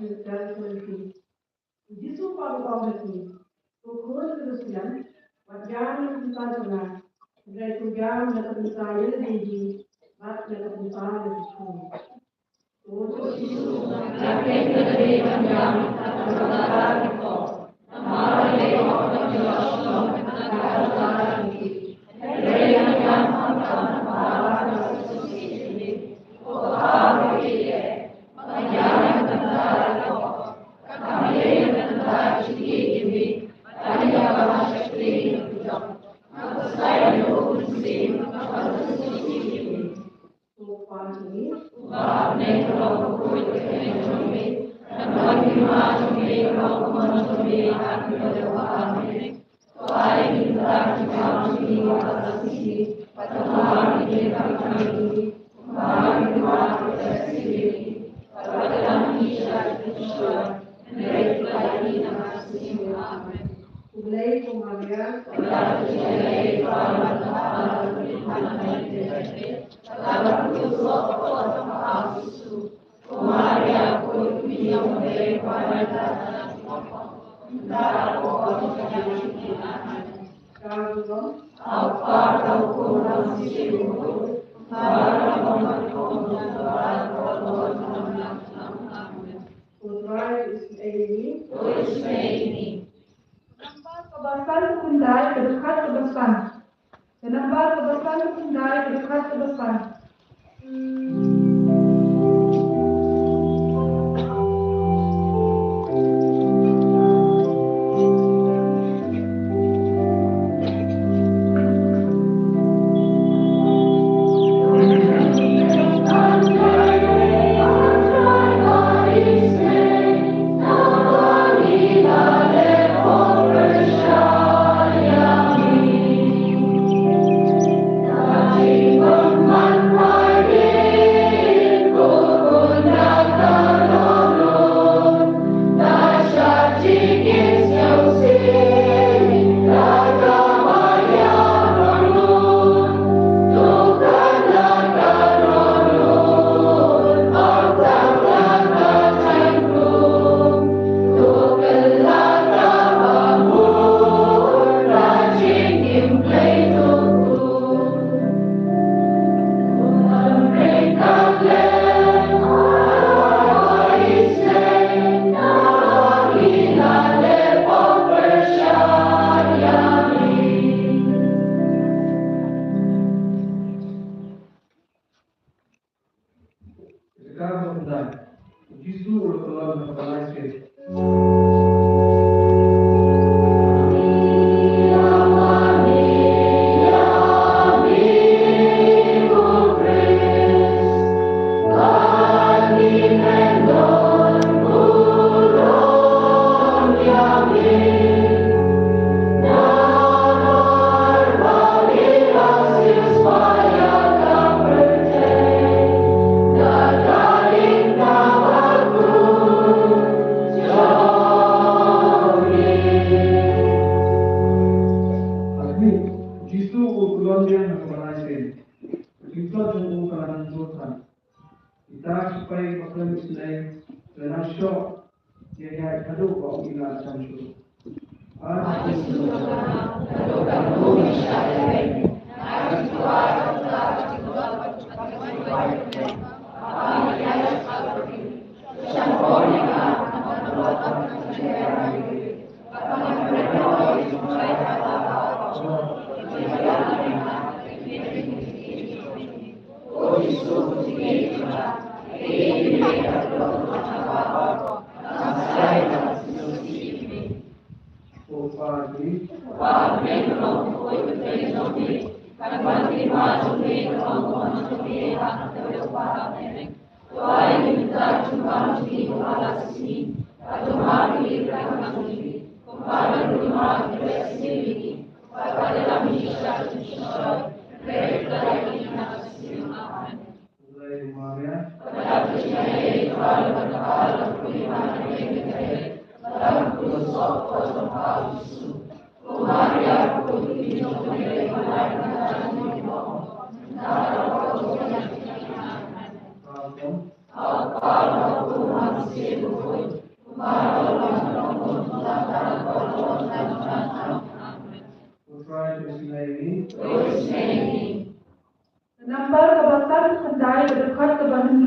Jisu pat u ong ha ki, ko khun Jerusalem, wat ïam na ka bynta jong nga, hynrei to ïam na ka bynta ïa lade hi bad na ka bynta ïa ki khun. Ka Nambar kaba san, ka dkhot kaba san. Ka nambar kaba san, ka dkhot kaba san. Ka dei, Jisu u la kylla na ka bnai sien. Jisu u kylla na ka bnai sien. Jingtlot jong u ka la nang jur than. Kita ki sipai ba khlem isynei ki la nang shoh ïa ïaid haduh ba u ïaid jan shuh.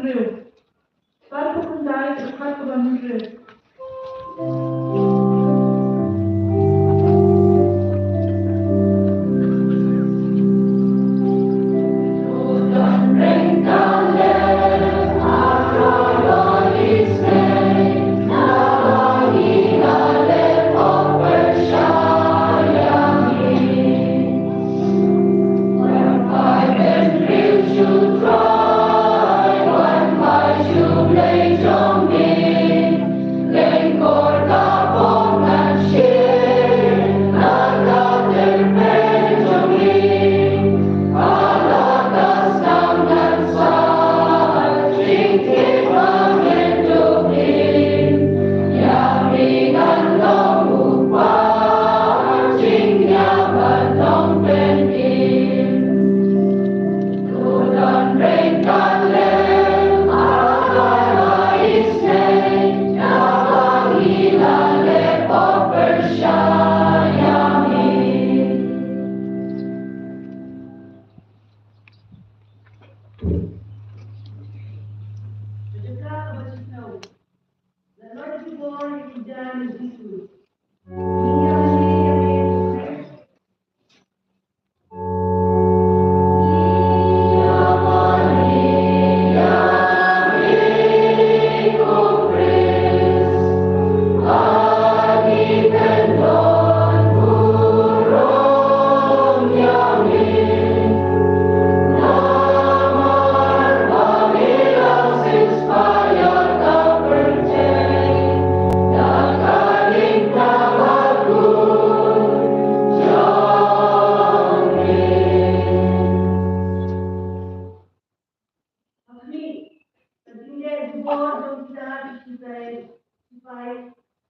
Sanphew khyndai, dkhot kaba hynriew.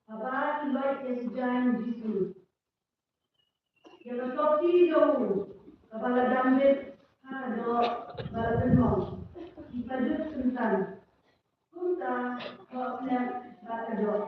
Haba ki leit ïa ka jaiñ Jisu, ïa ka sopti jong u kaba la dam bit ha ka doh ba la pynmong, ki pajut kynsan. Kumta, to snem bad ka doh.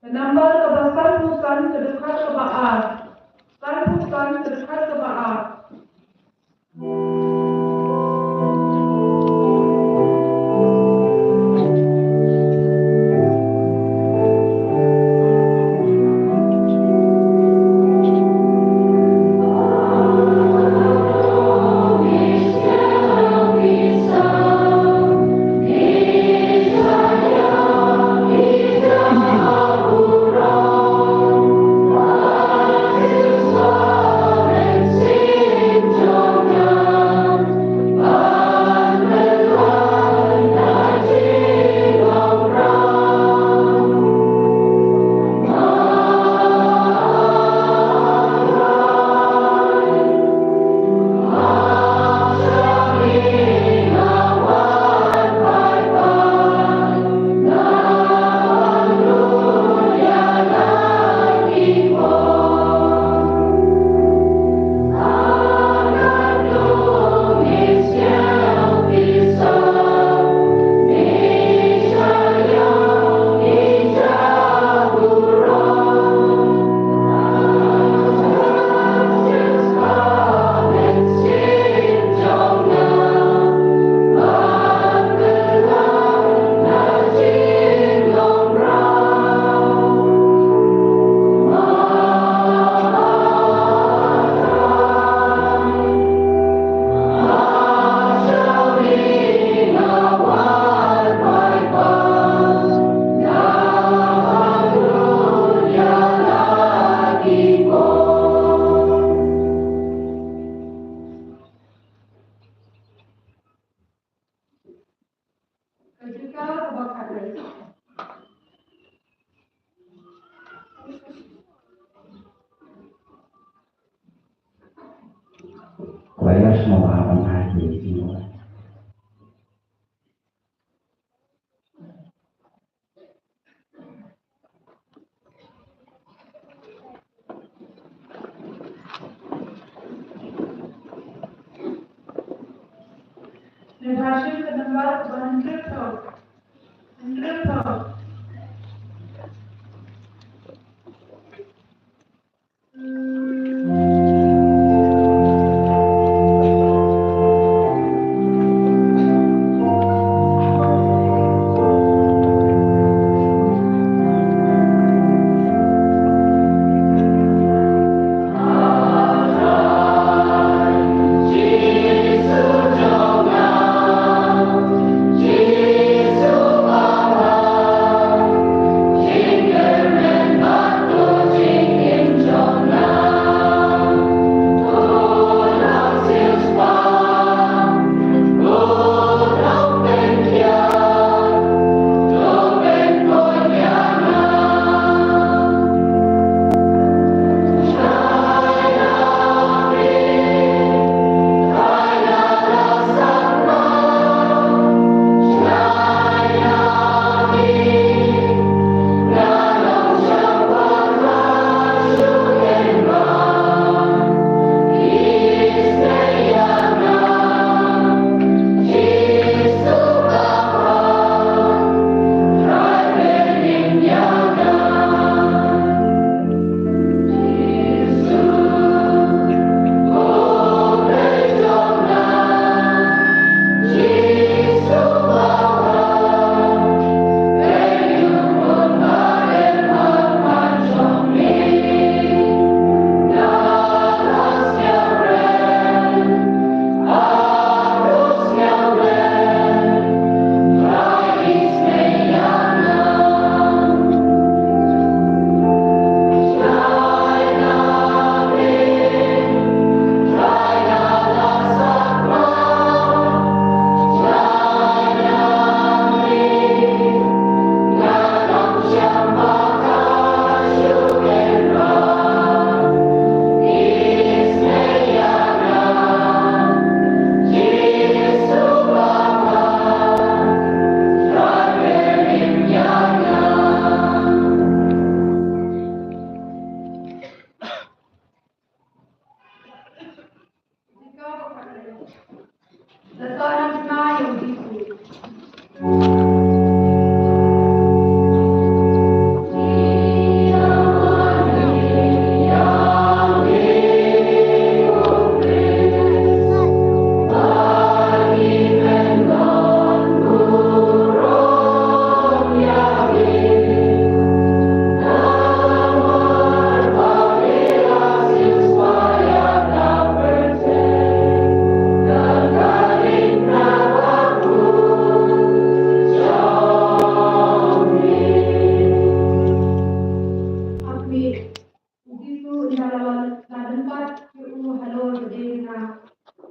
Ka nambar kaba sanphew san, ka dkhot kaba ar. Sanphew san, ka dkhot kaba ar. Version ka number one hundred four. Hundred four. U Jisu, ynda la wan, la lympat ïa u halor ka diengphna,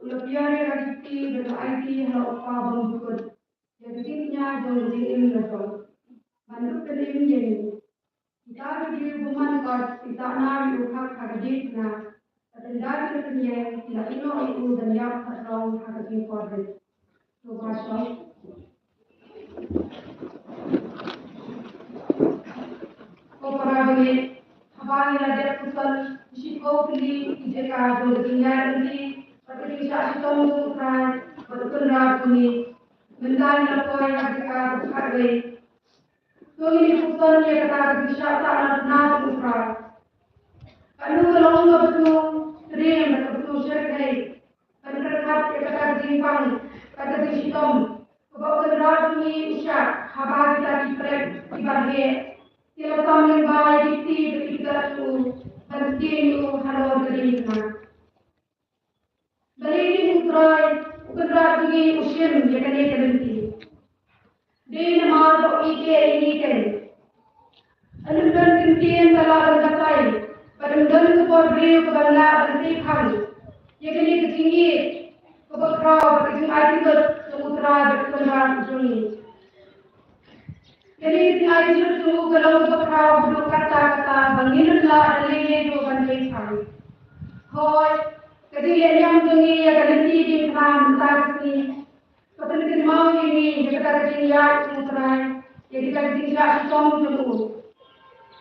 u la pynïar ïa ka kti bad u la aiti ha la u kpa bymjukut ïa ka jingkñia jong ka jingim la jong. Ban dup kyllum ïa ngi. Kita ki briew bymman kot ki sahnarphna ïa u khak ha ka diengphna. Bad ynda ki la pynïeng, ki la ïehnoh ïa u ban ïap ha ka jingkordit. To ba shong. Ko para bangeit, haba ngi la dep puson, shiphew tylli ki jaka jong ka jingïaid lynti bad ka jingshah shitom jong U Trai bad U Kynrad jong ngi. Mynta ngi la poi ha ka jaka kaba khatwei. To ngin ïa puson ïa kata ka jingshah sahnarphna jong U Trai. Kano ka long kaba sngewthrang bad kaba sngewsyrkhei ban pyrkhat ïa kata ka jingpang bad ka jingshitom kaba U Kynrad jong ngi u shah haba kita ki pret kiba heh ki la sam lyngba ïa ki kti bad ki kjat jong u ban sdien ïa u halor ka diengphna. Balei U Trai, U Kynrad jong ngi u shim ïa kane ka lynti? Dei namar ba u ïeit ïa ngi kein. Ym don kyntien ba lah ban batai, bad ym don ka por briew kaba lah ban tei phang ïa kane ka jingïeit kaba khraw bad ka jingaiti lut jong U Trai bad U Kynrad jong ngi. Kane ka jingaiti lut jong u ka long kaba khraw haduh katta katta ba ngim lah da lei lei ruh ban tei phang. Hooid, ka jinglehniam jong ngi ïa ka lynti diengphna mynta ka sngi ka pynkynmaw ïa ngi ïa kata ka jingïaid jong U Trai, ïa kata ka jingshah shitom jong u.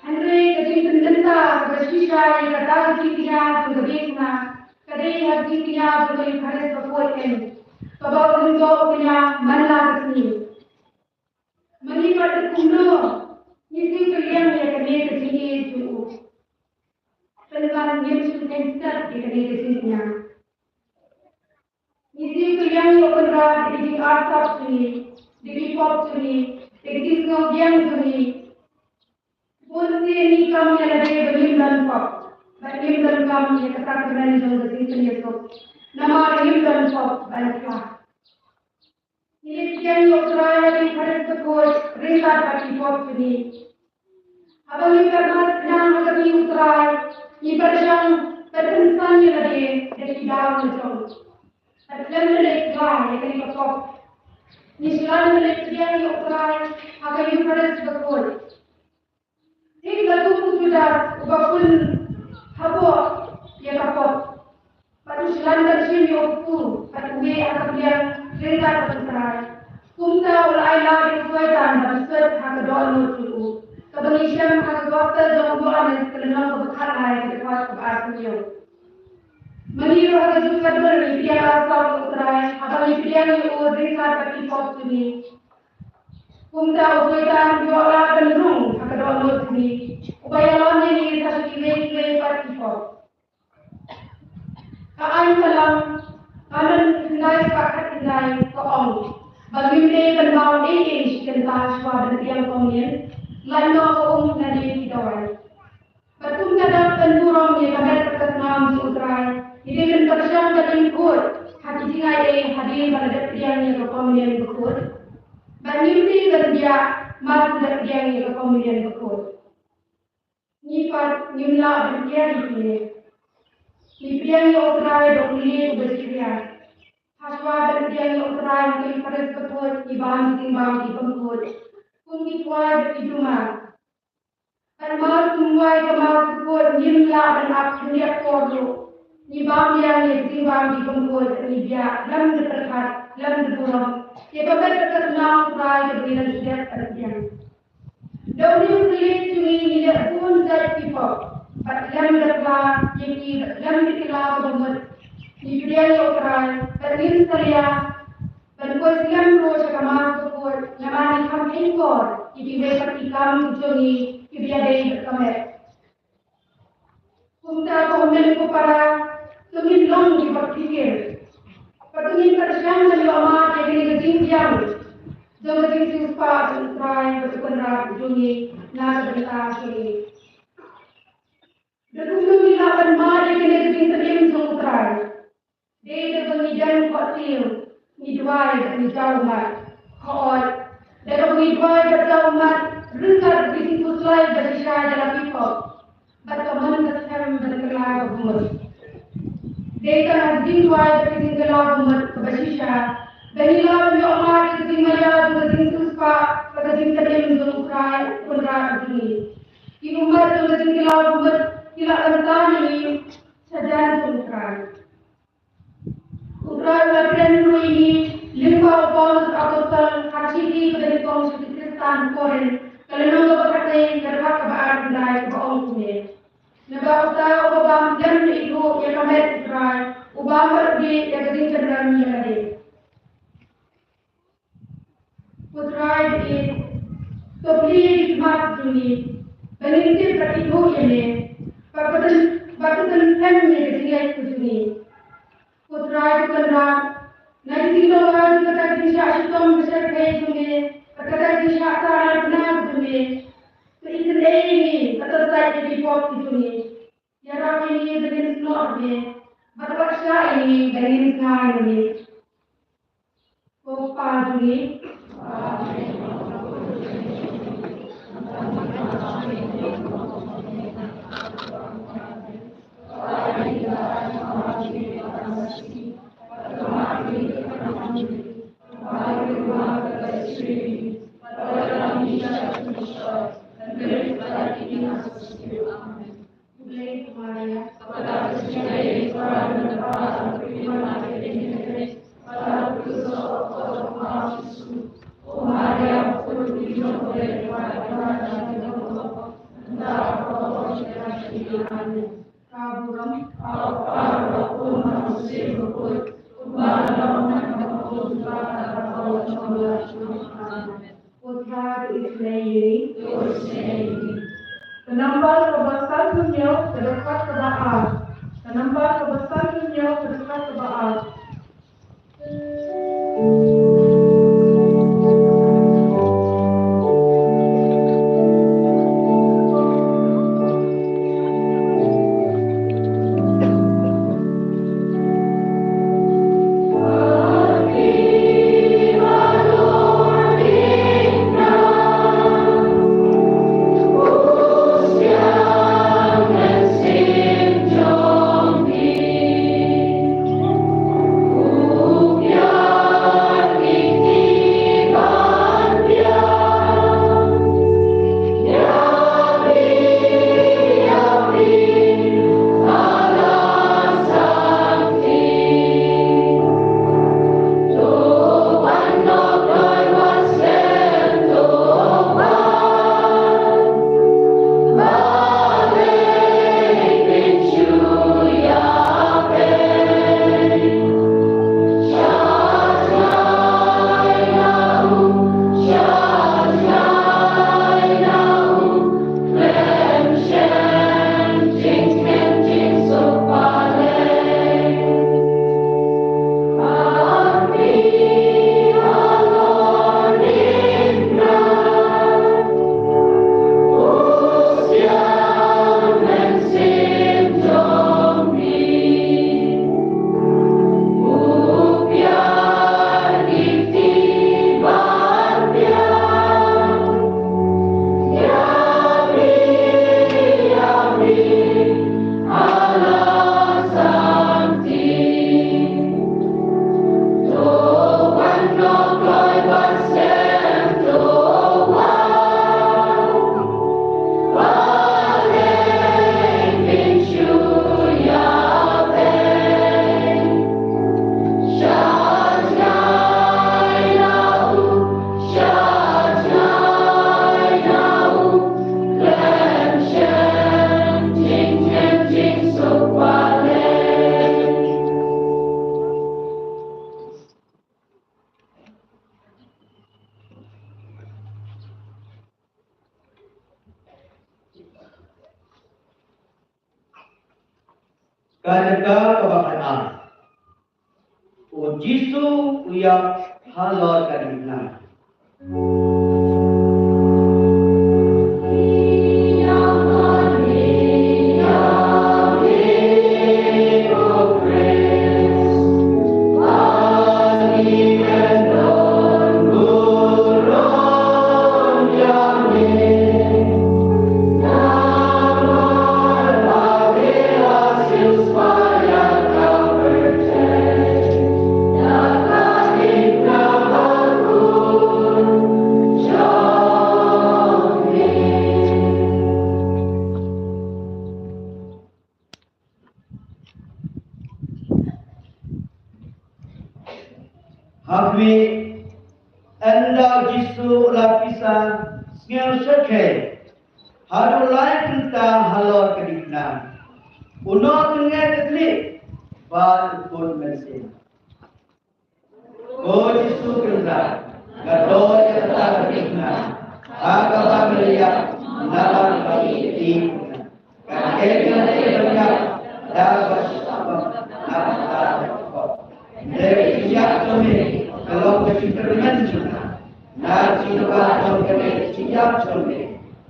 Hynrei ka jingpynbynta kaba shisha ïa kata ka jingkñia jong ka diengphna ka dei ha ka jingkñia jong ka Eucharist bakhuid kein. Kaba u lyngdoh u kñia man la ka sngi. Mane pat kumno ngi siew kylliang ïa kane ka jingïeit jong u. Pynban ngim shu kheiñ step ïa kane ka jingkñia. Ngi siew kylliang ïa u Kynrad da ki jingarsap jong ngi, da ki pop jong ngi, da ki jingsngewbiang jong ngi. Bun sien ngi kam ïa lade ba ngim don pop, ba ngim don kam ïa ka sacrament jong ka jingpynïasuk. Namar ngim don pop ban khlad. Ngi leit pdiang ïa u Trai ha ki Eucharist bakhuid ryngkat bad ki pop jong ngi. Haba ngi phet mass khnang ha ka sngi u Trai, ngi pyrshang ban pynsan ïa lade da ki daw la jong. Bad khlem da leit khlaiñ ïa kane ka pop, ngi shu lah ban leit pdiang ïa u Trai ha ka Eucharist bakhuid. Thik la kum u Judas uba pun hapoh ïa ka pop. Bad u shu lah ban shim ïa u kpu bad u weh ha ka pliang ryngkat bad u Trai. Kumta u la ailad ïa u Soitan ban sut ha ka dohnud jong u. Kaba ngi shem ha ka Gospel jong u Ïoannis ka lynnong kaba khatlai ka dkhot kaba arphew. Mane ruh ha ka juk ka dur ngi pdiang arsap ïa u Trai haba ngi pdiang ïa u ryngkat bad ki pop jong ngi. Kumta u Soitan u ïoh lad ban rung ha ka dohnud jong ngi, uba ïalam ïa ngi sa sha kiwei kiwei pat ki pop. Ka aiñ ka long, ka lynnong khyndai spah khatkhyndai ka ong ba ngim dei ban baw ei ei shi kynta shuwa ban pdiang komunïon, lait noh ka um na dei ki dawai. Bad kumta da ban burom ïa ka met bad ka snam jong u Trai, ngi dei ban pyrshang ban lyngkhuid ha ki jingai ei hadien ba la dep pdiang ïa ka komunïon bakhuid. Bad ngim dei ban biah madan dep pdiang ïa ka komunïon bakhuid. Ngi pat ngim lah ban kiar ïa kine. Ngi pdiang ïa u Trai da u lieh uba jingriar. Hashwa ban pdiang ïa u Trai ha ka Eucharist bakhuid ngi bam ki jingbam ki bymkhuid, kum ki kwai bad ki tumar. Bad mar kum wai ka mar sukut ngim lah ban ap khyndiat por ruh. Ngi bam ïa ngi jingbam ki bymkhuid, ngi biah lem da pyrkhat lem da burom ïa ka met ka snam u Trai kaba ngi dang sdep ban pdiang. Da une u sliep jong ngi ngi leh bun jait ki pop bad lem da pla ïa ki bad lem da ki law kaba mut. Ngi pdiang ïa u Trai bad ngin salia ban poi slem ruh sha ka Mass bakhuid namar ngi kham kheiñkor ïa kiwei pat ki kam ki jong ngi kiba ïadei bad ka met. Kumta ko hynmen ko para, to ngin long kiba phikir bad to ngin pyrshang ban ïoh mad ïa kane ka jingbiang jong ka jingsiewspah jong u Trai bad u Kynrad jong ngi na ka bynta jong ngi. Da kumno ngin lah ban mad ïa kane ka jingpynim jong u Trai? Dei da ba ngi jan khohsiew, ngi duwai bad ngi jaw ummat. Hooid, da kaba ngi duwai bad jaw ummat ryngkat bad ka jingkhuslai ba shisha ïa la ki pop bad ka mon ka skhem ban kylla ka bamut. Dei tang ha ka jingduwai bad ka jingkylla ka bamut kaba shisha ba ngi lah ban ïoh mad ïa ka jingmaïa jong ka jingsiewspah bad ka jingpynim jong u Trai u Kynrad jong ngi. Ki ummat jong ka jingkylla ka bamut ki lah ban tan ïa ngi shajan jong u Trai. U Trai u la kren ruh ïa ngi lyngba u Paulus Apostol ha ka shithi kaba nyngkong sha ki Khristan Korinth, ka lynnong kaba khatwei, ka dkhot kaba arphew khyndai, kaba ong kumne: Naba uta uba bam lem da ithuh ïa ka met u Trai, u bam bad u dih ïa ka jingkynrem ïa lade. Ko Trai ba ïeit, to plie ïa ki khmat jong ngi ba ngin tip bad ithuh ïa me, bad ba ngin, bad ba ngin pynkhlaiñ ïa ka jingngeit ka jong ngi. Ko Trai ba kynrad, na ka jingdawa jong kata ka jingshah shitom ka shyrkhei jong me bad kata ka jingshah sahnarphna ka jong me, to isynei ïa ngi bad to sait ïa ki pop ki jong ngi. Ïarap ïa ngi ba ngin snoh ïa me bad wat shah ïa ngi ba ngin sngap ïa me. Ko Pa jong ngi. Amen. Khublei ïa phi Maria. Ka burom. Ka nambar kaba sanphew hynñiew, ka dkhot kaba ar. Ka nambar kaba sanphew hynñiew, ka dkhot kaba ar. Ka jaka kaba khatar. U Jisu u ïap halor ka diengphna. Ha khmih, ynda u Jisu u la pisa, sngew shyrkhei haduh lai kynta halor ka diengphna, u nongtyngai ka khlieh bad u kut mynsiem. Ko Jisu Kynrad, nga don ïa kata ka diengphna ha kaba me la ïap namar ba ïeit ïa nga. Ka dei ka lad ban ïap da kaba shu sah bam na ka bynta ka khot. Hynrei ka jingïap jong me ka long ka jingkyrmen jong nga. Na ka jingkyrmen jong kane ka jingïap jong me,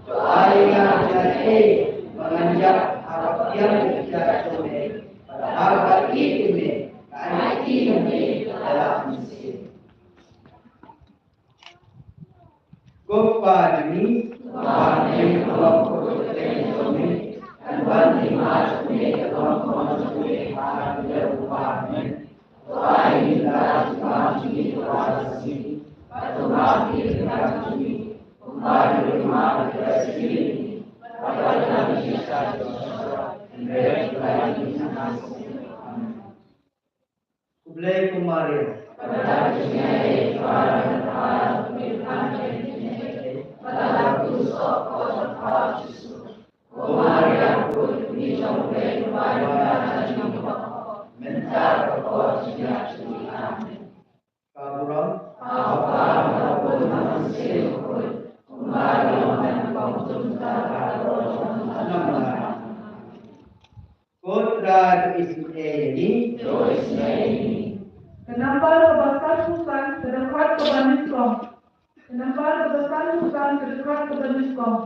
to ai ïa nga jingaiei ba ngan ïap ha ka pdiang ka jingïap jong me. Bad ha kaba ïeit ïa me, ka aiti ïa me ka lad mynsiem. Ko Kpa jong ngi, ba me ka long ka kyrteng jong me, kan wan ka hima jong me, ka long ka mon jong me ha ka khyndew. Amen. To ai ïa ngi ynda ka jingim jong ngi kaba ar sien, bad to map ïa ki ryngkat jong ngi, kumba ngi ruh ngi map ïa kiba sngewsih ïa ngi, bad to ai ïa ngi sha ka jingshah, hynrei to ai ïa ngi na ka snam. Amen. Khublei ko Maria. Ko Maria, ko Kpa jong ngi, mynta bad ha ka por jong ngi. Amen. Ka Ka dei isynei ïa ngi. Ka nambar kaba sanphew san, ka dkhot kaba nyngkong. Ka nambar kaba sanphew san, ka dkhot kaba nyngkong.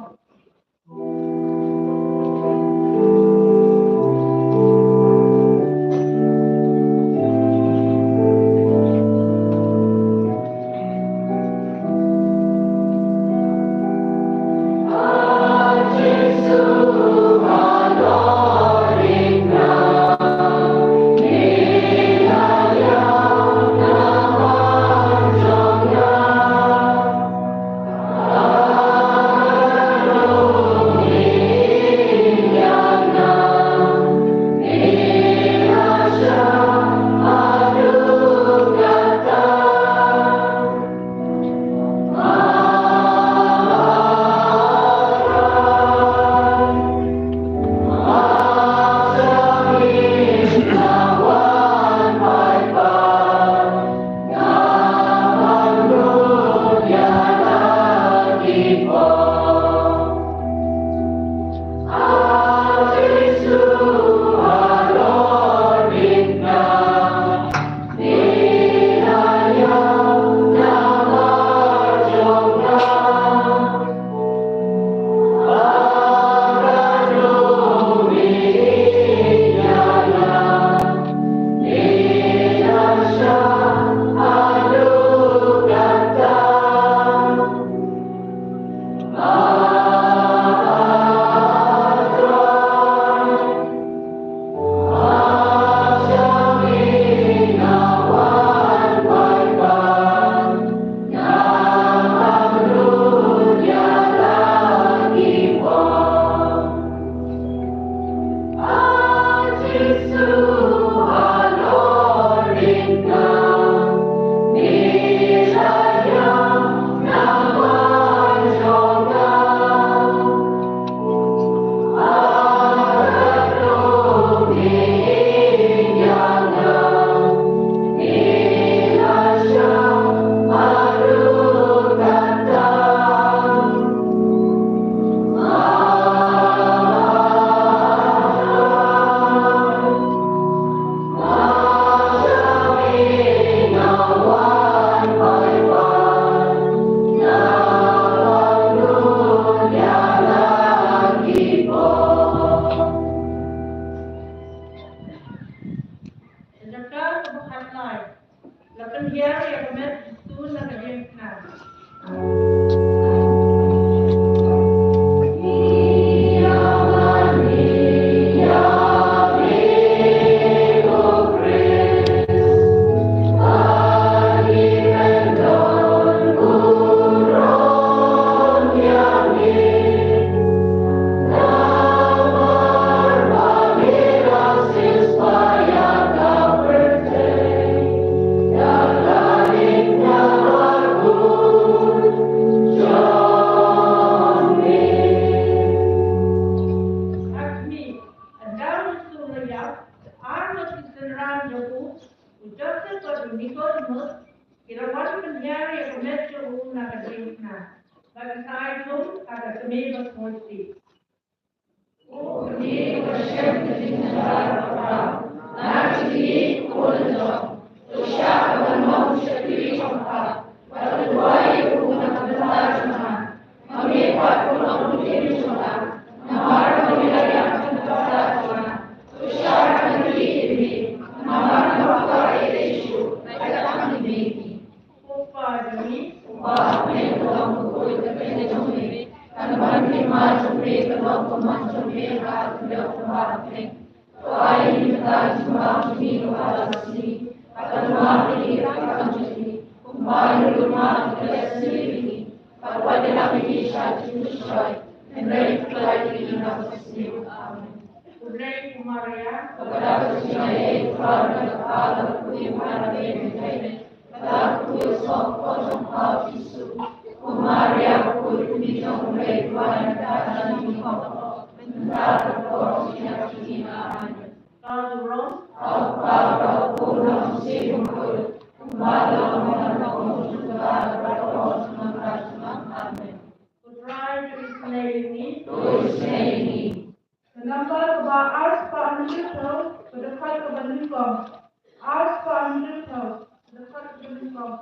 Jaka kaba khatlai. La pynhiar ïa ka met Jisu na ka diengphna. Ynda u Jisu u la ïap, ar ngut ki synran jong u, u Joseph bad u Nikodemus, ki la wan pynhiar ïa ka met jong u na ka diengphna, bad ki sa ai thung ha ka kmie basmati. Ko kmie kaba shem ka jingkynrad bakhraw, na ka jingïeit ka bun la jong, to shah ban ong sha ki jong pha, bad to duwai ïa u na ka bynta jong nga. Ma me pat ko Nongpynim jong nga, namar ba me la ïap na ka bynta jong nga. To shah ban ïeit ïa me, namar nga kwah ïa ki shuh, bad tang ïa me. Ko Pa jong ngi, ko Kpa, me ka long ka kut ka kynja jong me. Kan wan ka hima jong me, kan long ka mon jong me ha ka khyndew kumba ha bneng. To ai ïa ngi mynta ka jingbam jong ngi kaba ha ka sngi. Bad to map ïa ngi ki kyrpang jong ngi, kumba ngi ruh ngi map ïa ki ba ïasyllok ïa ngi. Bad wat ïalam ïa ngi sha ka jingmynshuwa, hynrei pynlait ïa ngi na ka bymjukut. Amen. Khublei ko Maria, kaba dap ka jingaiei, U Trai u don bad pha, la kyrkhu ïa u ha ïing ki kmie, bad la kyrkhu ïa u saw jong pha u Jisu. Ko Maria bakhuid, Kmie jong U Blei, to wanrah ïa ngi ki kynthei, mynta bad ka por jong ka khyllipmat jong ngi. Amen. Ka jong U Trai, ha u Kpa bad ha u Khun bad ha u Mynsiem Bakhuid, kumba la long, mynta bad ha ka por jong ka jingim, bad ka por jong ka jingim. Amen. Ko Trai to isynei ïa ngi. To isynei ïa ngi. Ka nambar kaba Ar spah hynriew phew, ka dkhot kaba nyngkong. Ar spah hynriew phew, ka dkhot kaba nyngkong.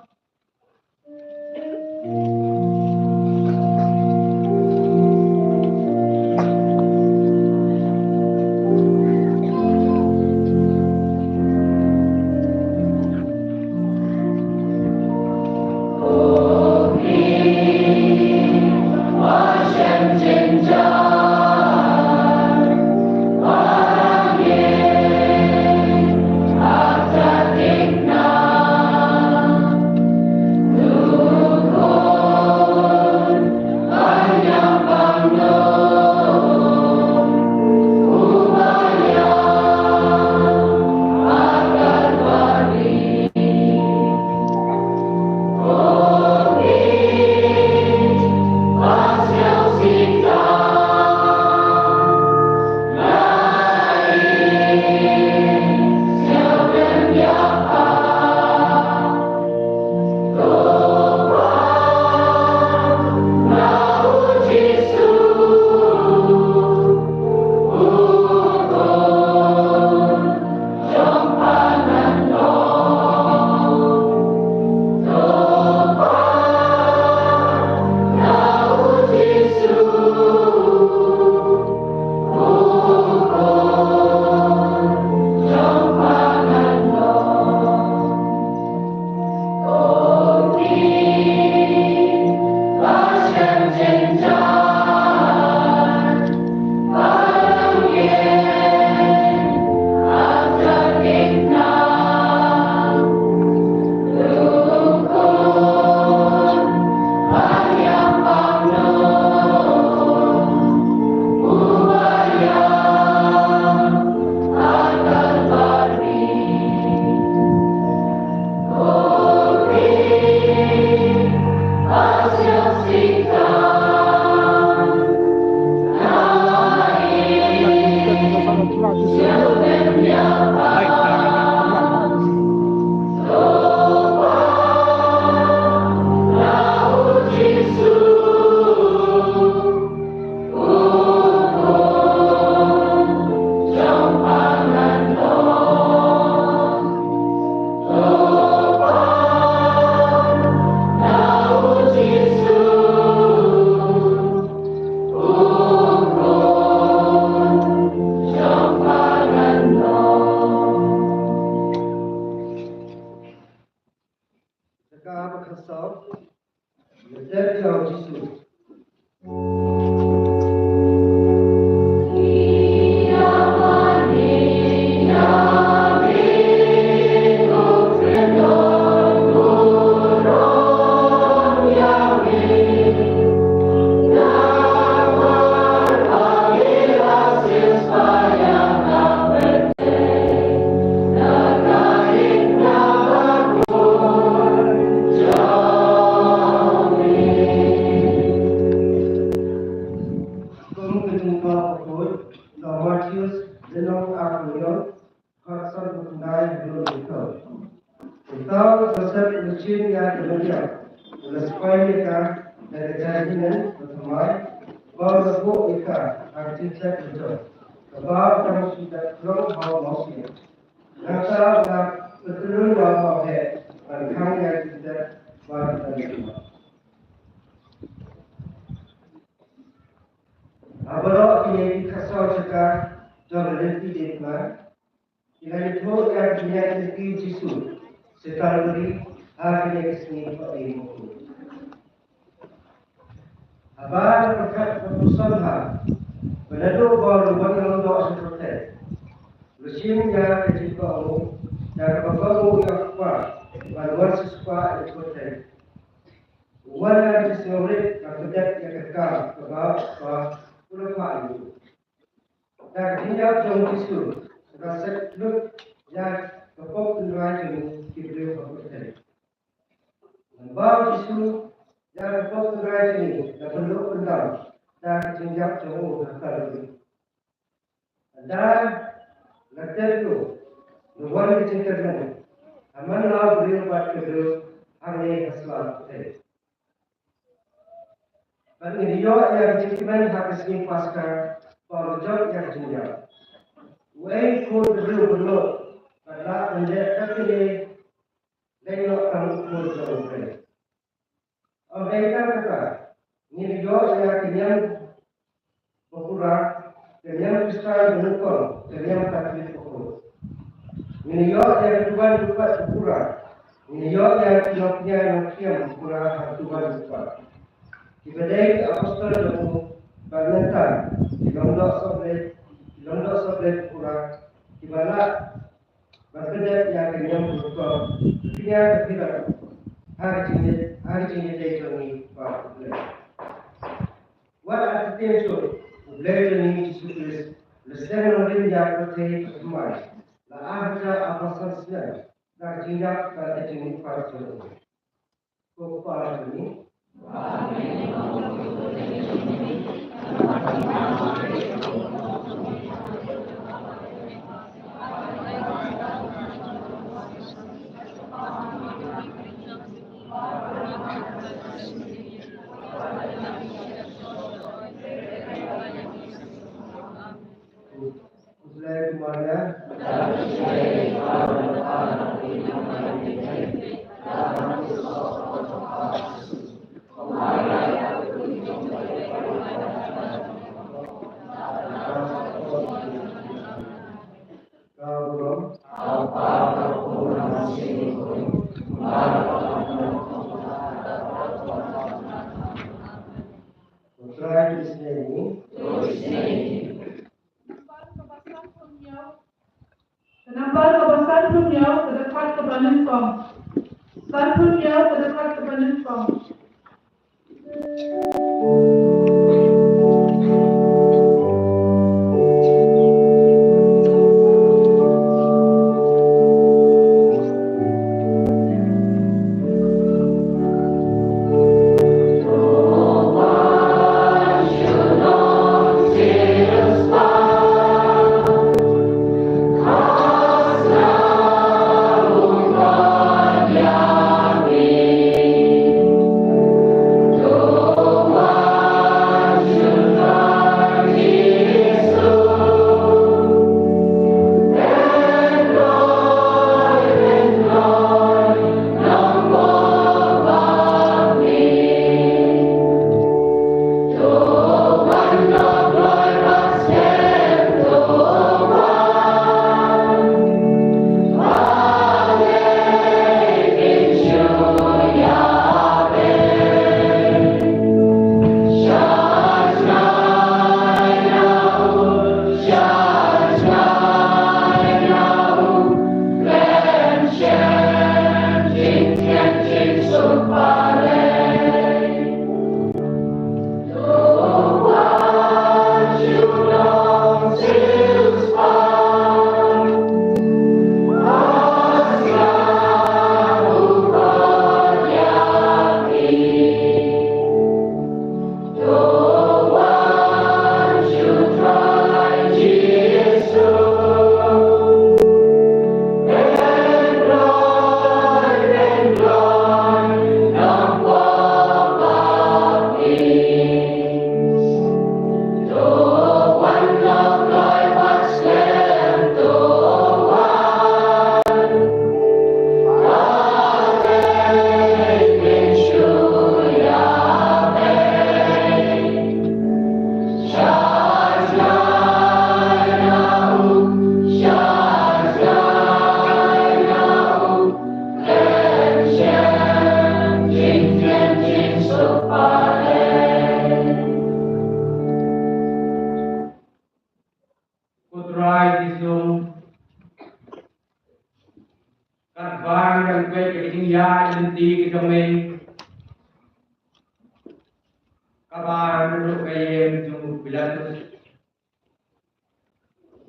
Jaka ba khatsaw. Lynter ïa u Jisu. Kum ka jingthoh bakhuid, na Mathaios, lynnong arphew hynñiew, dkhot san bad khyndai haduh laiphew. Kumta u Joseph u la shim ïa ka Mariam, u la sipai ïa ka da ka jaiñ hynnin bathymmai, bad u la buh ïa ka ha ka jingtep ka jong, kaba u dang shu dep khlong ha u mawsiang. Nangta u la pyntngen ïa u mawheh ban khang ïa ka jingtep bad ban ïa u mawheh. Ha baroh kine ki khatsaw jaka jong ka lynti Deiphla, ki la ïathuh ïa ka jingïaid lynti Jisu sha Kalbari ha kine ki sngi ba dei mynta. Haba la pyrkhat bad pyrshang ha ba naduh ba u la wan langdoh sha pyrthei, u la shim ïa ka jingkohnguh da kaba kohnguh ïa u Kpa ban wan sha spah ïa ka pyrthei. U wan ha ka jingsngewrit ban pyndep ïa ka kam kaba u Kpa u la phah ïa u. Da ka jingïap jong u Jisu, ka la set lut ïa ka pop tynrai jong ki briew ha pyrthei. Naba u Jisu ïap ka pop tynrai jong ngi, la pynduh pyndam da ka jingïap jong u ha Kalbari. Ynda la tep ïa u, la wan ka jingkyrmen ha man la u briew bad ka briew hangne ha sla pyrthei. Bad ngin ïoh ïa ka jingkmen ha ka sngi Paskha, ba u la jop ïa ka jingïap. Uei u khun u briew u bynnud, bad lah ban leh katei, leit noh tang u khun jong u briew. Ym dei tang kata, ngin ïoh ïa ka niam ba pura, ka niam Khristan ba nyngkong, ka niam Katholik ba khuid. Ngin ïoh ïa ka duwan dukbat ba pura, ngin ïoh ïa ki nongpynïaid nongpynïaid ba pura ha ka duwan dukbat. Kiba dei ki apostol jong u, bad nangta ki lyngdoh sohblei, ki lyngdoh sohblei ba pura, kiba lah ban pyndep ïa ka niam ba pura, ka pynïaid ka pura, ha ka jingïadei, ha ka jingïadei jong ngi bad U Blei. Wat artatien shuh, U Blei jong ngi Jisu Khrist u la sdang nongrim ïa ka pyrthei ka thymmai, la arhajar arphew san snem, da ka jingïap bad ka jingmihpat jong u. Ko Kpa jong ngi. Ka Nambar kaba san phew hynñiew, ka dkhot kaba nyngkong. San phew hynñiew, ka dkhot kaba nyngkong. Ko Trai Jisu, katba ngi dang peit ka jingïaid lynti ka jong me, kaba naduh ka ïing jong u Pilatus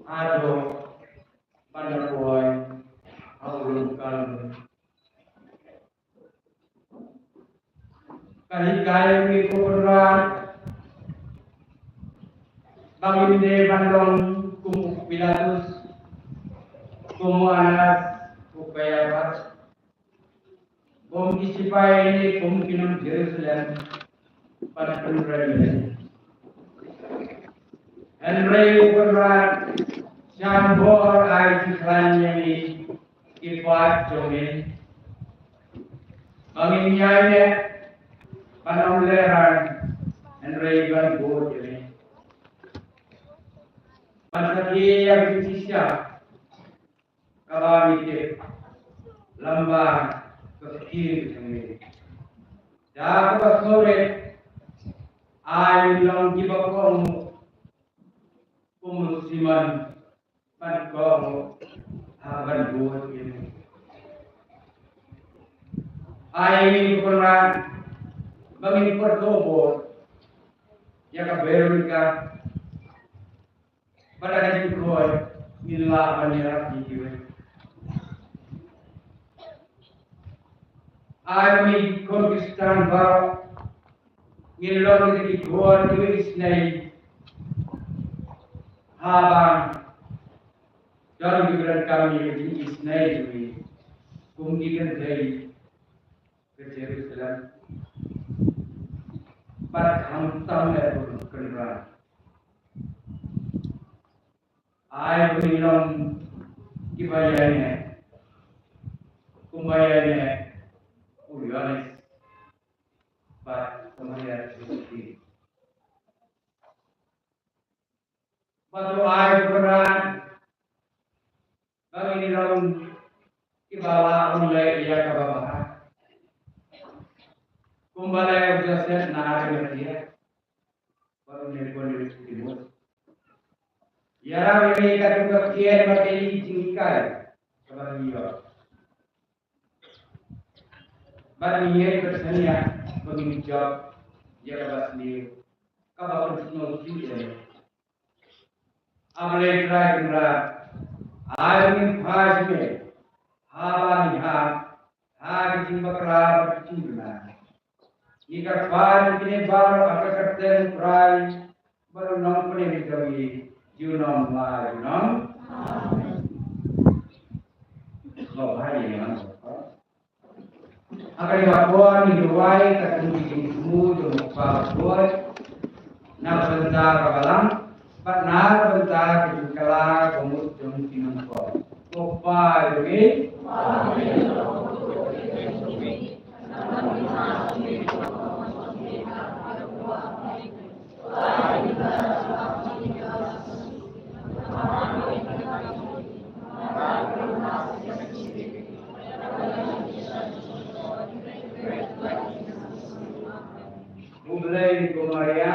haduh ban da poi ha u lum Kalbari. Ka hikai ïa ngi ko Kynrad ba ngin dei ban long kum u Pilatus, kum u Annas, u Kaiaphas, kum ki sipai ne kum ki nong Jerusalem ban pynrem ïa ngi. Hynrei ko Kynrad, Jan bor ai jingkhlaiñ ïa ngi ki paid jong ngi, ba ngin ïaineh ban ym lehrain, hynrei ban bud ïa ngi. Ban sakhi ïa ka jingshisha kaba ngi tip lyngba ka ktien ka jong ngi. Da kaba sngewrit, ai ngi long kiba kohnguh kum u Simon, ban kohnguh ha ban bud ïa ngi. Ai ngi, ko Kynrad, ba ngin pyrthuh bud ïa ka Veronica, ba da ka jingkhuid ngin lah ban ïarap ïa kiwei. Ai ngi, ko Khristan, ba ngin long kita ki bor kiba isynei, haba don kiba donkam ïa ka jingisynei jong ngi, kum ki kynthei ka Jerusalem, bad khamtam eh, ko Kynrad, ai ba ngin long kiba ïaineh kumba ïaineh u Ïoannis bad ka Maria Josephine. Bad to ai, ko Kynrad, ba ngin long kiba lah ban leh ïa kaba bha, kumba leh u Joseph na Arimathea bad u Nikodem. Ïarap ïa ngi katto katne bad ïa ka jinghikai kaba ngi ïoh. Bad ngi ïeit bad shaniah ba ngin jop ïa kaba sniew, kaba pynsngewsih ïa ngi. A Blei Trai Kynrad, ai ba ngin phai sha me ha ba ngi hap ha ka jingbakla bad ka jingduna. Ngi kyrpad ïa kine baroh ha ka kyrteng u Trai bad u Nongpynim jong ngi, junom la junom. Amen. Sngewbha ïa ngi, ha kane ka por ngin duwai katkum ki jingthmu jong u Kpa bakhuid, na ka bynta ka balang bad na ka bynta ka jingkylla ka mut jong ki nongkor. Ko Kpa jong ngi, U Blei, ko Maria.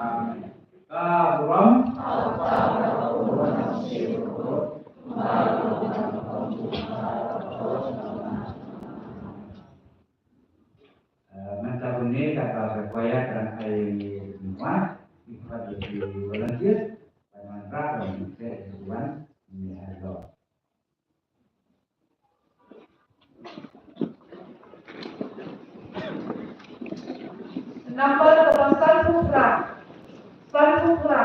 Amen. Eh, mynta kumne, kata ka choir ka dang ai ïa ngi ngi wan, ngi khot ïa ki volunteer ban wanrah ban ïa ki wan ngi ai lor. Number kaba sanphew phra. Sanphew phra.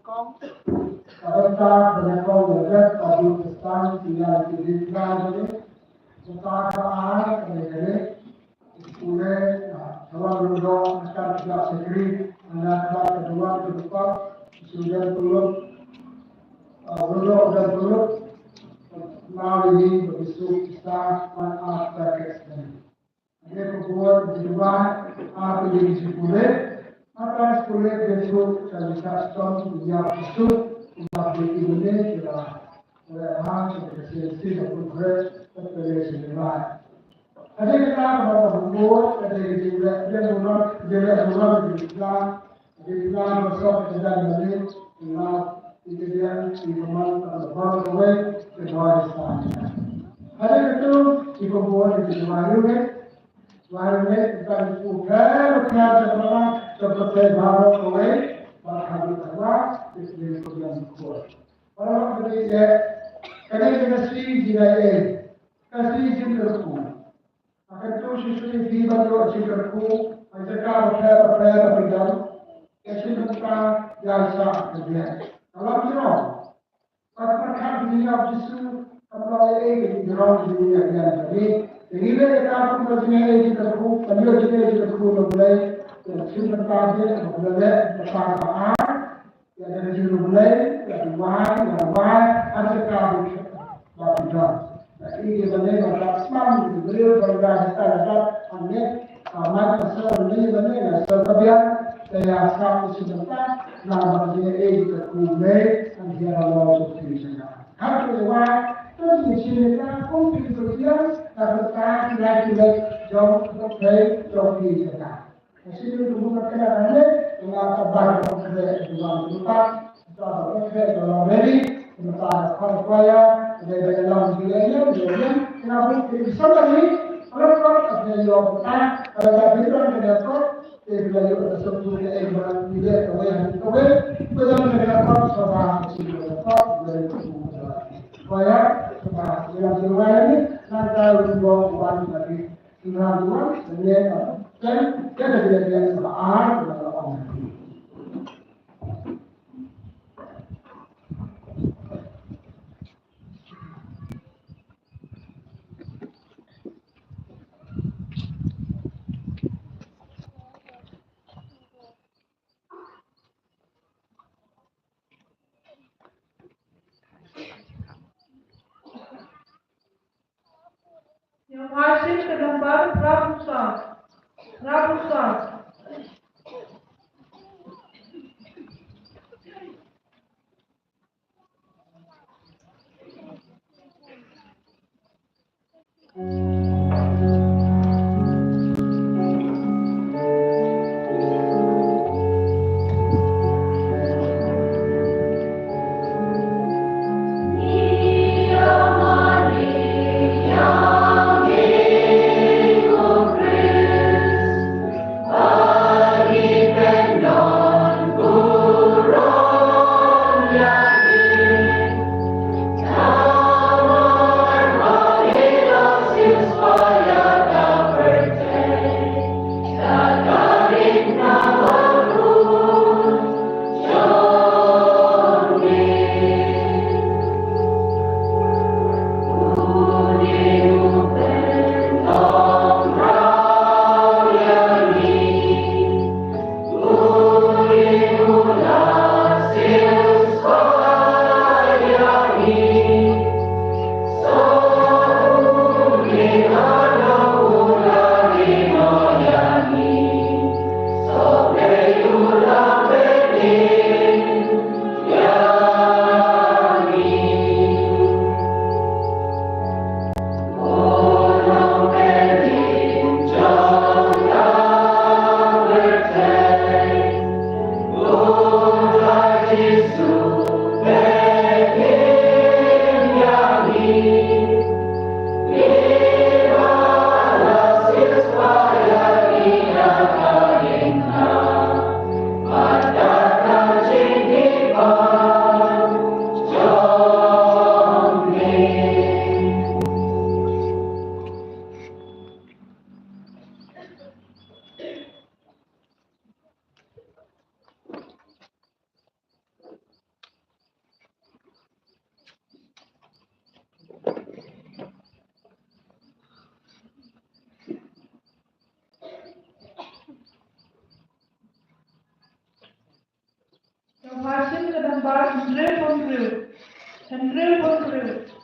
Kong. Ka bynta ba nyngkong ïa ka bynta ba sdang ki ïa ki dei ka jong ngi. Bynta ba ar ka dei ka dei. Pule, ah, ka wan ruh ka kat ka shakri, ana ka ka duwan ka dupa, su jan puluk, ah, ruh ka puluk, na ri ba bisu sa man ar ka ka sdang. Ade ko buat di luar, ate di sekolah, atas sekolah dia tu kalau tak stom dia tu, ubat di Indonesia, oleh hal seperti sesi dan progres, terpilih sebenarnya. Ade kita kalau buat, ade di juga, dia bulan, dia bulan di Islam, Di Islam bersama dengan ini, Islam di kemudian di kemudian terlepas oleh kedua Islam. Ada itu di kumpul di kedua ini, dua ini tentang bukan bukan sekolah seperti baru oleh bahkan Allah di kemudian kumpul. Orang berkata, kami kena sendiri, kena sendiri. Akan tu shisha ïa phi ban ïoh jingkyrkhu, ha jaka bapher bapher ba phi don. Ïa shisha ka ïa sa ka biang. Ka long jrong. Ka pyrkhat ïa u Jisu kam long ei ei ka jingjrong jong ngi ïa ka biang ka ri. Te ngi leh ïa ka kum ka jingïa ei jingkyrkhu, ban ïoh jingïa jingkyrkhu na U Blei. Ïa shisha ka biang ka biang ka biang ka biang. Ïa ka jingïaid U Blei, ïa duwai, ïa duwai, ha jaka ba phi don. Ïa i ki ba lei ba dap sman, ki briew ba ïa jaka ba dap hangne, ba man ka sor lei ba lei, ïa sor ka biang, ïa sap ka symboh, na ba lei ei ka kyrkhu U Blei, ha ïa la la sor ki jaka. Ha ki duwai, to ki symboh, kum ki symboh, ïa ka ta ki la ki la jong ka thei jong ki jaka. Ka sini tu bukan kena kane, kena kabar kena kena lupa, kita kena kena ready, kita kena kuaya, kita kena dalam dia dia dia dia, kena beri kita sama ni, kalau kau tak kena jawab tak, kalau tak kita kena kau, kita kena jawab tak semua kena eh barang dia kau yang kau, kita kena kau sama sini kau dari kuaya, sama dalam dia ni, nanti orang buat lagi. Nga duwan, nga kan, kan da bia bia ba ar ba la ong. Ïa nga shin ka nambar phra phew saw. Phra phew saw. Hynriew phew hynriew. Hynriew phew hynriew.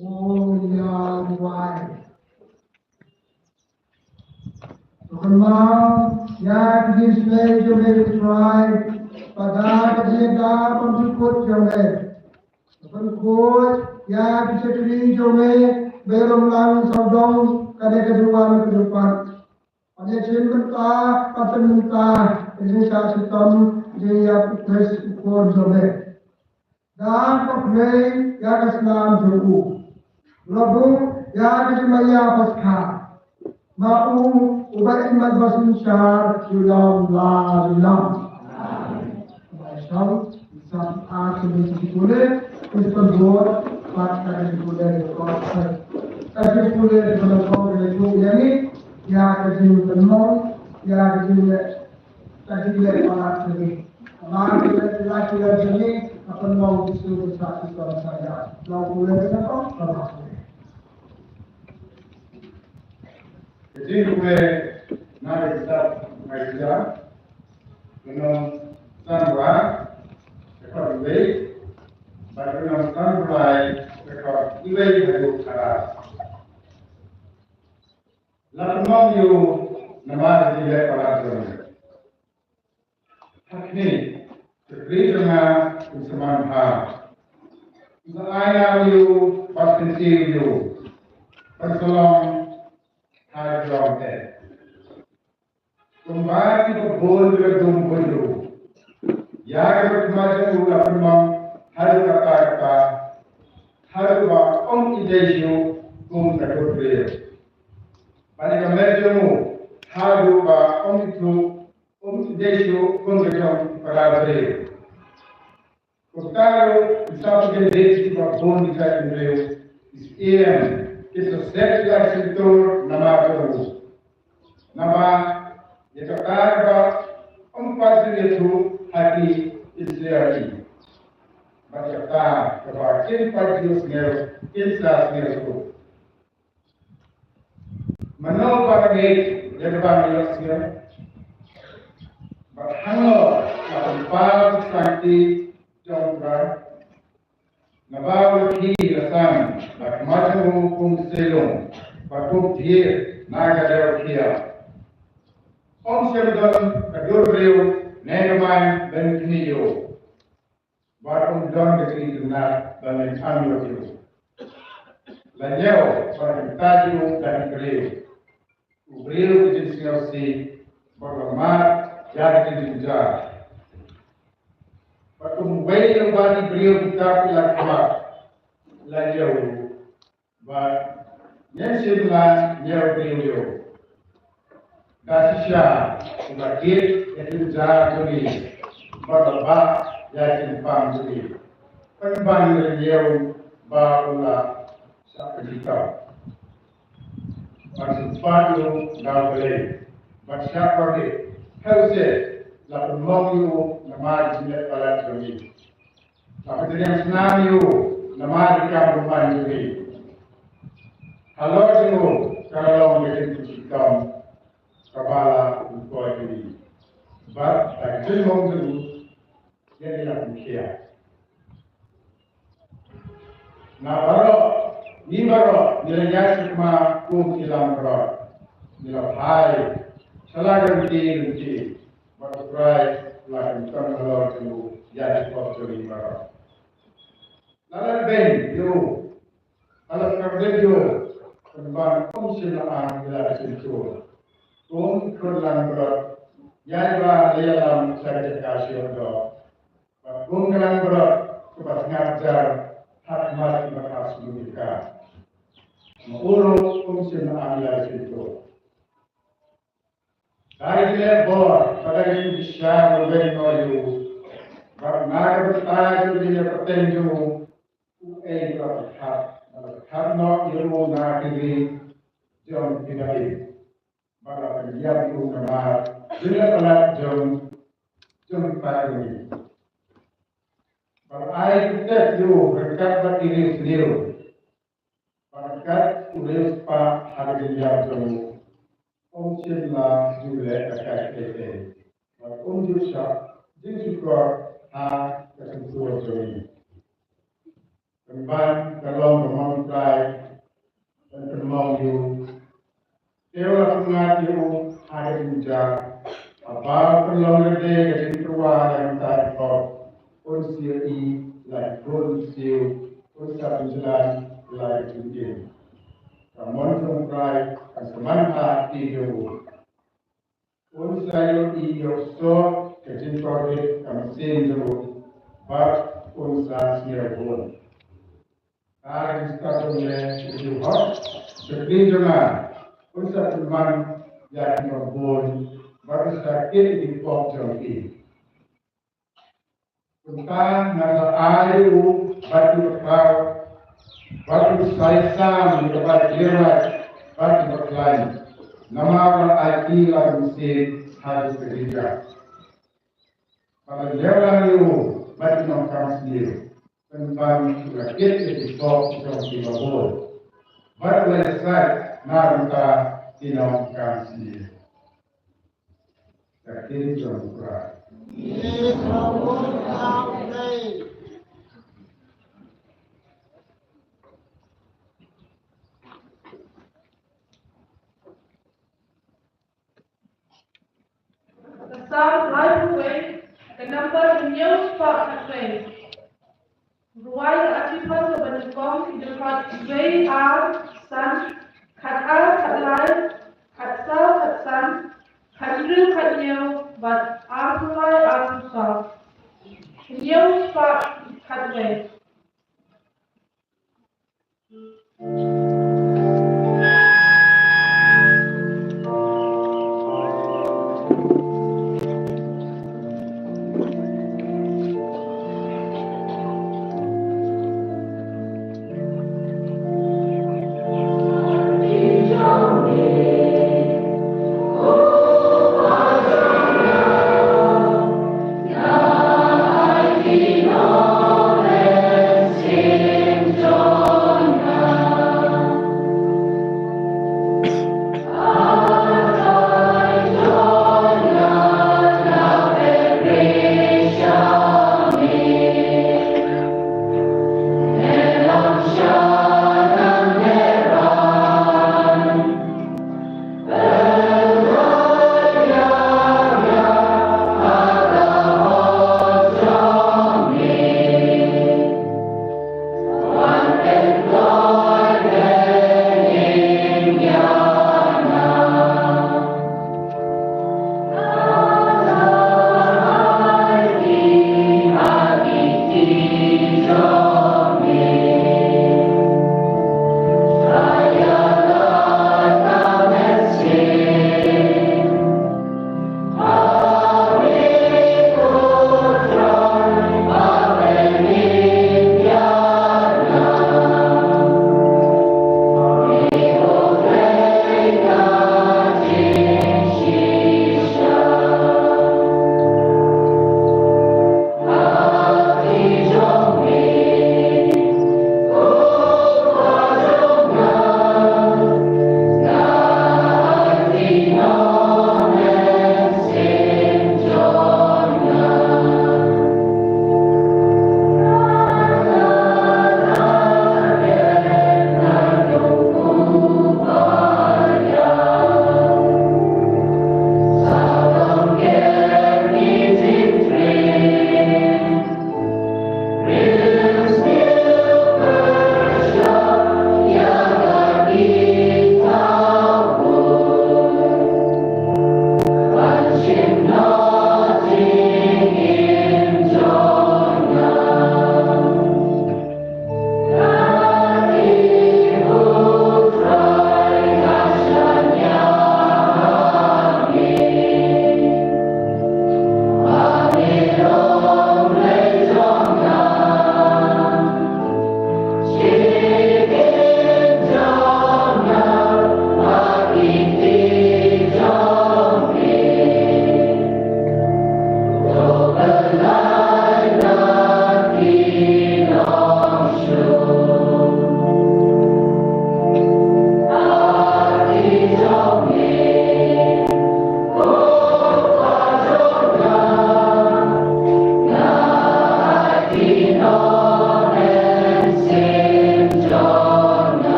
Oh, ïa, wai. To kynmaw ïa ki jingshai jong me, Trai, bad da ka jingïada bymjukut jong me. To pynkhuid ïa ki shakri jong me, ba ïalum lang sawdong, ka dei ka jingwan ka jingpang. Bad ïa shim bynta, bad pynbynta ïa ka jingshah shitom jong U Khrist U Khun jong me. Dang pynmih ïa ka snam jong u. Labuh ïa ka jingmaïa paskha. Ma u uba imat ba synshar junom la junom. Ba shong sa a ka jingpule, ka jingpule, pat ka jingpule, ka jingpule, ka jingpule, ka jingpule, ïa ka jingpynmong, ïa ka jingpynmong. Ka jingïaleh palat jong ngi. Namar ki la ki la jong ngi, ka pynmong Jisu Khrist, Khrist ka la sah ïa. Nongpule ka nongpule. Ka jingpule na ka kitab Isaiah, ka lynnong sanphew, ka dkhot wei, bad ka lynnong sanphew lai, ka dkhot wei haduh khatar. La pynmong ïa u namar ka jingïaleh palat jong ngi. Ha khmih, ka ri jong nga kan sympan bha. Nga ai ïa u, bad kan siew ïa u. Kan sa long ha jrong te. Kumba ki ba bun ki ba dum bun ïa u. Ïa ka ba khmat jong u la pynmong ha ruh kata kata. Ha ruh ba ym ïeit ïa u kum ka dud briew. Bad ïa ka met jong u ha ruh ba ym ïeit ïa u kum ka jong ki para briew. Kumta ruh, ki sa pynjah bad ki ba bun ki jait bynriew, ki syiem, ki sa set la ka shyntur namar jong u. Namar ïa kata kaba ym pat ju ïathuh ha ki, kin sa ïohi. Bad ïa kata kaba kin pat ju sngew, kin sa sngew shuh. Mano ba ngeit ïa kaba ngi ïohsngew? Bad hangno la pynpaw ka kti jong U Trai? Naba u la khie la san, la khmat jong u kum ka seitlung, bad kum ka thied na ka dew khia. Ym shym don ka dur briew ne ka main ban khmih ïa u. Bad ym don ka jingïatynnat ban lyngngoh ïa u. La ñiew bad la kyntait ïa u da ki briew. U briew ka jingsngewsih bad la mad ïa ka jingjynjar. Bad kumwei na ki briew kita ki la khmat, la ñiew u. Bad ngin shim la ñiew briew ïa u. Da shisha u la kit ïa ki jynjar jong ngi bad la bah ïa ki jingpang jong ngi. Pynban ngi la ñiew ba u la shah kyndiat. Bad sympat ïa u da U Blei bad shah kordit. Hynrei la pynmong ïa u namar ka jingleh palat jong ngi. La pyntrei snam ïa u namar ki kam bymman jong ngi. Halor jong u ka la long ka jingpynshitom kaba la pynkoit ïa ngi. Bad da ka jingmong jong u ïa ngi la pynkhiah. Na baroh, ngi baroh ngi la ïaid sha khmat kum ki langbrot. Ngi la phai sha la ka lynti lynti. Bad U Trai u la kynton halor jong u ïa ki pop jong ngi baroh. La leh beiñ ïa u, la leh kordit ïa u, pynban ym shym la ang ïa la ka jingtur. Kum ki khun langbrot ïaid bha ïalam sha ka jaka sha ka doh. Bad kum ka langbrot kaba sngap jar ha khmat kiba khap sngewthuh. Ma u ruh ym shym la ang ïa la ka jingtur. Da ka jingleh bor bad da ka jingbishar u la weng noh ïa u. Bad na ka bynta jong ka jingïapyrshang jong u, u ei ba la pyrkhat, ba la pyrkhat noh ïa u na ki ri jong ki barit. Bad la pynïap ïa u namar jingleh palat jong, jong ki paid jong ngi. Bad la ai kyntait ïa u ryngkat bad ki riewsniew. Bad ryngkat u riewspah ha ka jingïap jong u. Ym shym la ju leh ka kai kei kei. Bad ym ju shah jingshukor ha ka shyntur jong ngi. Pynban ka long ka mon U Trai ban pynmong ïa u. Te u la pynngat ïa u ha ka jingjia. Haba u pynlong lade ka jingtyrwa na ka bynta ki pop, un sa ïohi la ki khun ki siew, un sa pynjlan la ki jingim. Ka mon jong U Trai kan sa man ha ka kti jong u. Un sa ïohi ïa u soh ka jingkordit ka mynsiem jong u, bad Kumta sngewbha. Ka register kumne, u ju hok, shakri jong nga, un sa pynman ïa ki nongbun, bad un sa kit ïa ki pop jong ki. Kumta nga sa ai ïa u bad ki bakhraw, bad u sa ïasam ïa ki bakhraw, bad ki bakhlaiñ. Namar ba ai ki la mynsiem ha ki kjat. Bad leh lang ïa u bad ki nongkam sniew. Pynban u la kit ïa ki pop jong ki babun. Bad u la ïasaid na ka bynta ki nongkam sniew. Ka ktien jong u Trai. Ka Salm laiphew wei, ka number hynñiew spah khatwei. Ruwai ka Asaph kaba nyngkong, ki dkhot wei ar san, khat ar khat lai, khat saw khat san, khat hynriew khat hynñiew, bad arphew lai arphew saw. Hynñiew spah khatwei.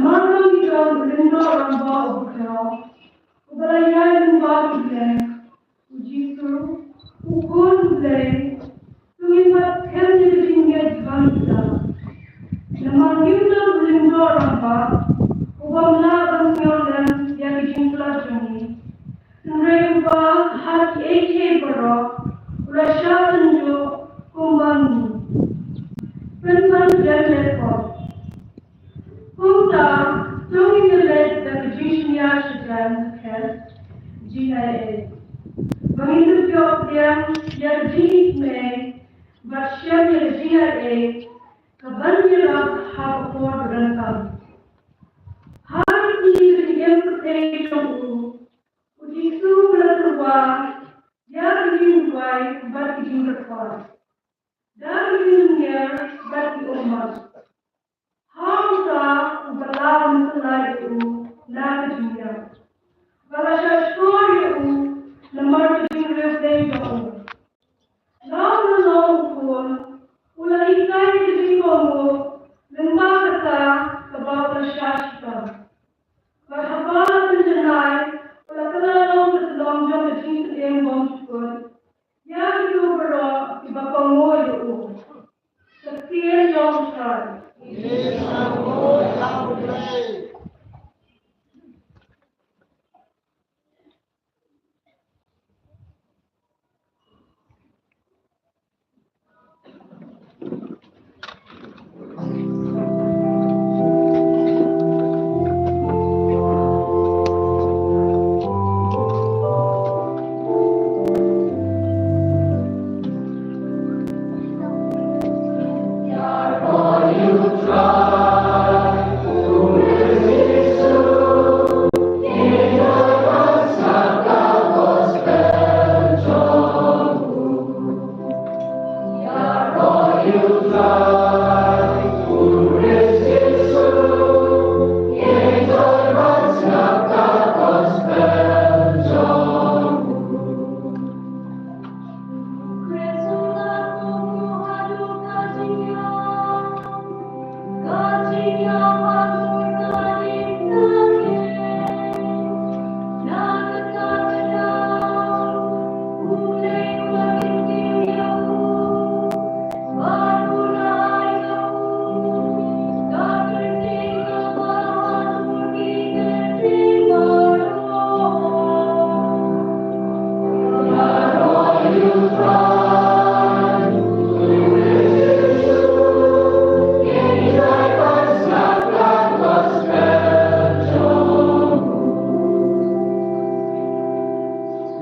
Namar ba ngi don u lyngdoh rangbah uba khlaw, uba la ïaid lyngba ki bneng, u Jisu, u Khun u Blei, to ngin pat them ïa ka jingngeit jubab. Namar ngim don u lyngdoh rangbah, u bym lah ban sngewlem ïa ki jingtlot jong ngi. Hynrei uba ha kiei kiei baroh u la shah tynjuh kumba ngi. Pynban lem lem ko. Kumta, to ngin ïaleit da ka jingshaniah sha jan ka khet jingaiei. Ba ngin ïoh pdiang ïa ka jingisynei bad shem ïa ka jingaiei kaban ïarap ha ka por ba donkam. Ha kine ki jingim pyrthei jong u, u Jisu u la tyrwa ïa ki jingduwai bad ki jingkyrpad, da ki jingdum bad ki ummat. Ha uta uba la pynslai ïa u na ka jingïap, ba la shahshkor ïa u namar ka jingriewblei jong u. Lada u long u Khun, u la hikai ka jingkohnguh lyngba kata kaba u la shah shitom. Bad haba la pynjanai, u la kylla long ka tyllong jong ka jingpynim bymjukut ïa kito baroh kiba kohnguh ïa u. Ka ktien jong U Trai.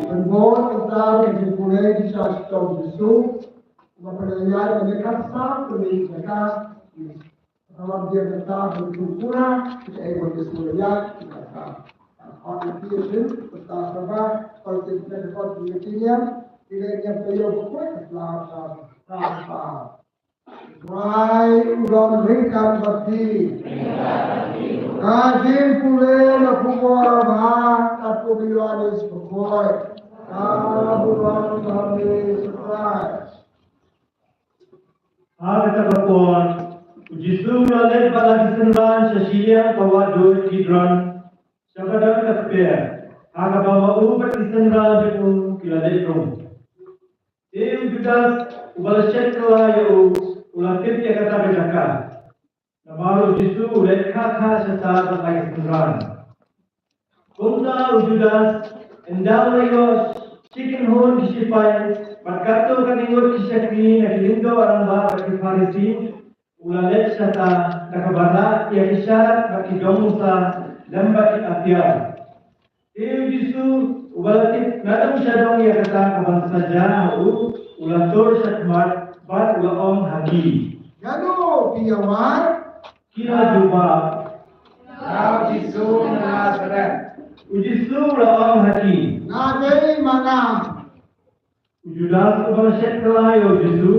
Ban bud uta ka jingpule ki shah shitom Jisu, uba pynlong ïa ka ne ka sa ka ne ka. Ka wan dia kata ban tu pura, kita ai ban Jisu ïa kita. Hot na pia shin, kata sabah, kol tin kita kot di kiniam, kita ïa tayo bakoi, kata sa sa. Wai u don ryngkat bad phi. Ka jingpule na khubor ba katkum u Ïoannis Bakhuid. Ka burom ba phi Trai. Ha kata ka por, u Jisu u la leit bad la ki synran sha shiliang ka wah duh Kidron, sha ba don ka kper, ha kaba ma u bad ki synran jong u ki la leit rung. Te u Judas, uba la shet kylla ïa u, u la tip ïa kata ka jaka. Namar u Jisu u leit kha kha shata bad la ki synran. Kumta u Judas, ynda u la ïoh shi kynhun ki shipai, bad katto katne ngut ki shakri na ki lyngdoh rangbah bad ki Pharisi, u la leit shata da kaba rah ïa ki shad bad ki dong musa lem bad ki atiar. Te u Jisu, uba la tip nadong shadong ïa kata kaban sa jia ha u, u la tur shakhmat bad u la ong ha ki, ïano phi ïa wad? Ki la jubab, ïa u Jisu na Nasaret. U Jisu u la ong ha ki, nga dei ma nga. U Judas uba la shet kylla ïa u Jisu,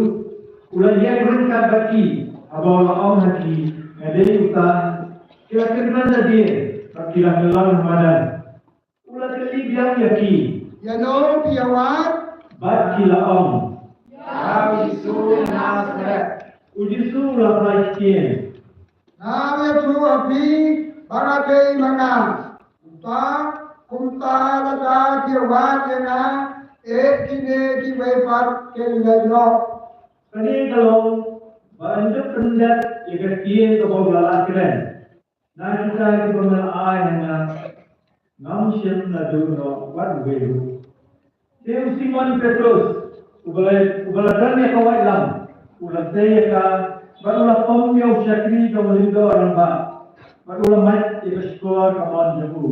u la ïeng ryngkat bad ki, haba u la ong ha ki, nga dei uta. Ki la kynran da die, bad ki la kyllon ha madan. U la kylli biang ïa ki, ïano phi ïa wad? Bad ki la ong, ïa u Jisu na Nasaret. U Jisu u la phai shtiew. Nga ïathuh ha phi ba nga dei ma nga. Kumta, kumta lada ki wad ïa nga, eh, kine kiwei pat kin leit noh. Kane ka long ba yn dep pyndep ïa ka ktien kaba u la lah kren na kita kiba me la ai ha nga. Ngam shym la duh noh wat uwei ruh. Te u Simon Petrus, uba la, uba la don ïa ka waitlam, u la tei ïa ka, bad u la pom ïa u shakri jong u lyngdoh rangbah, bad u la mait ïa ka shkor kamon jong u.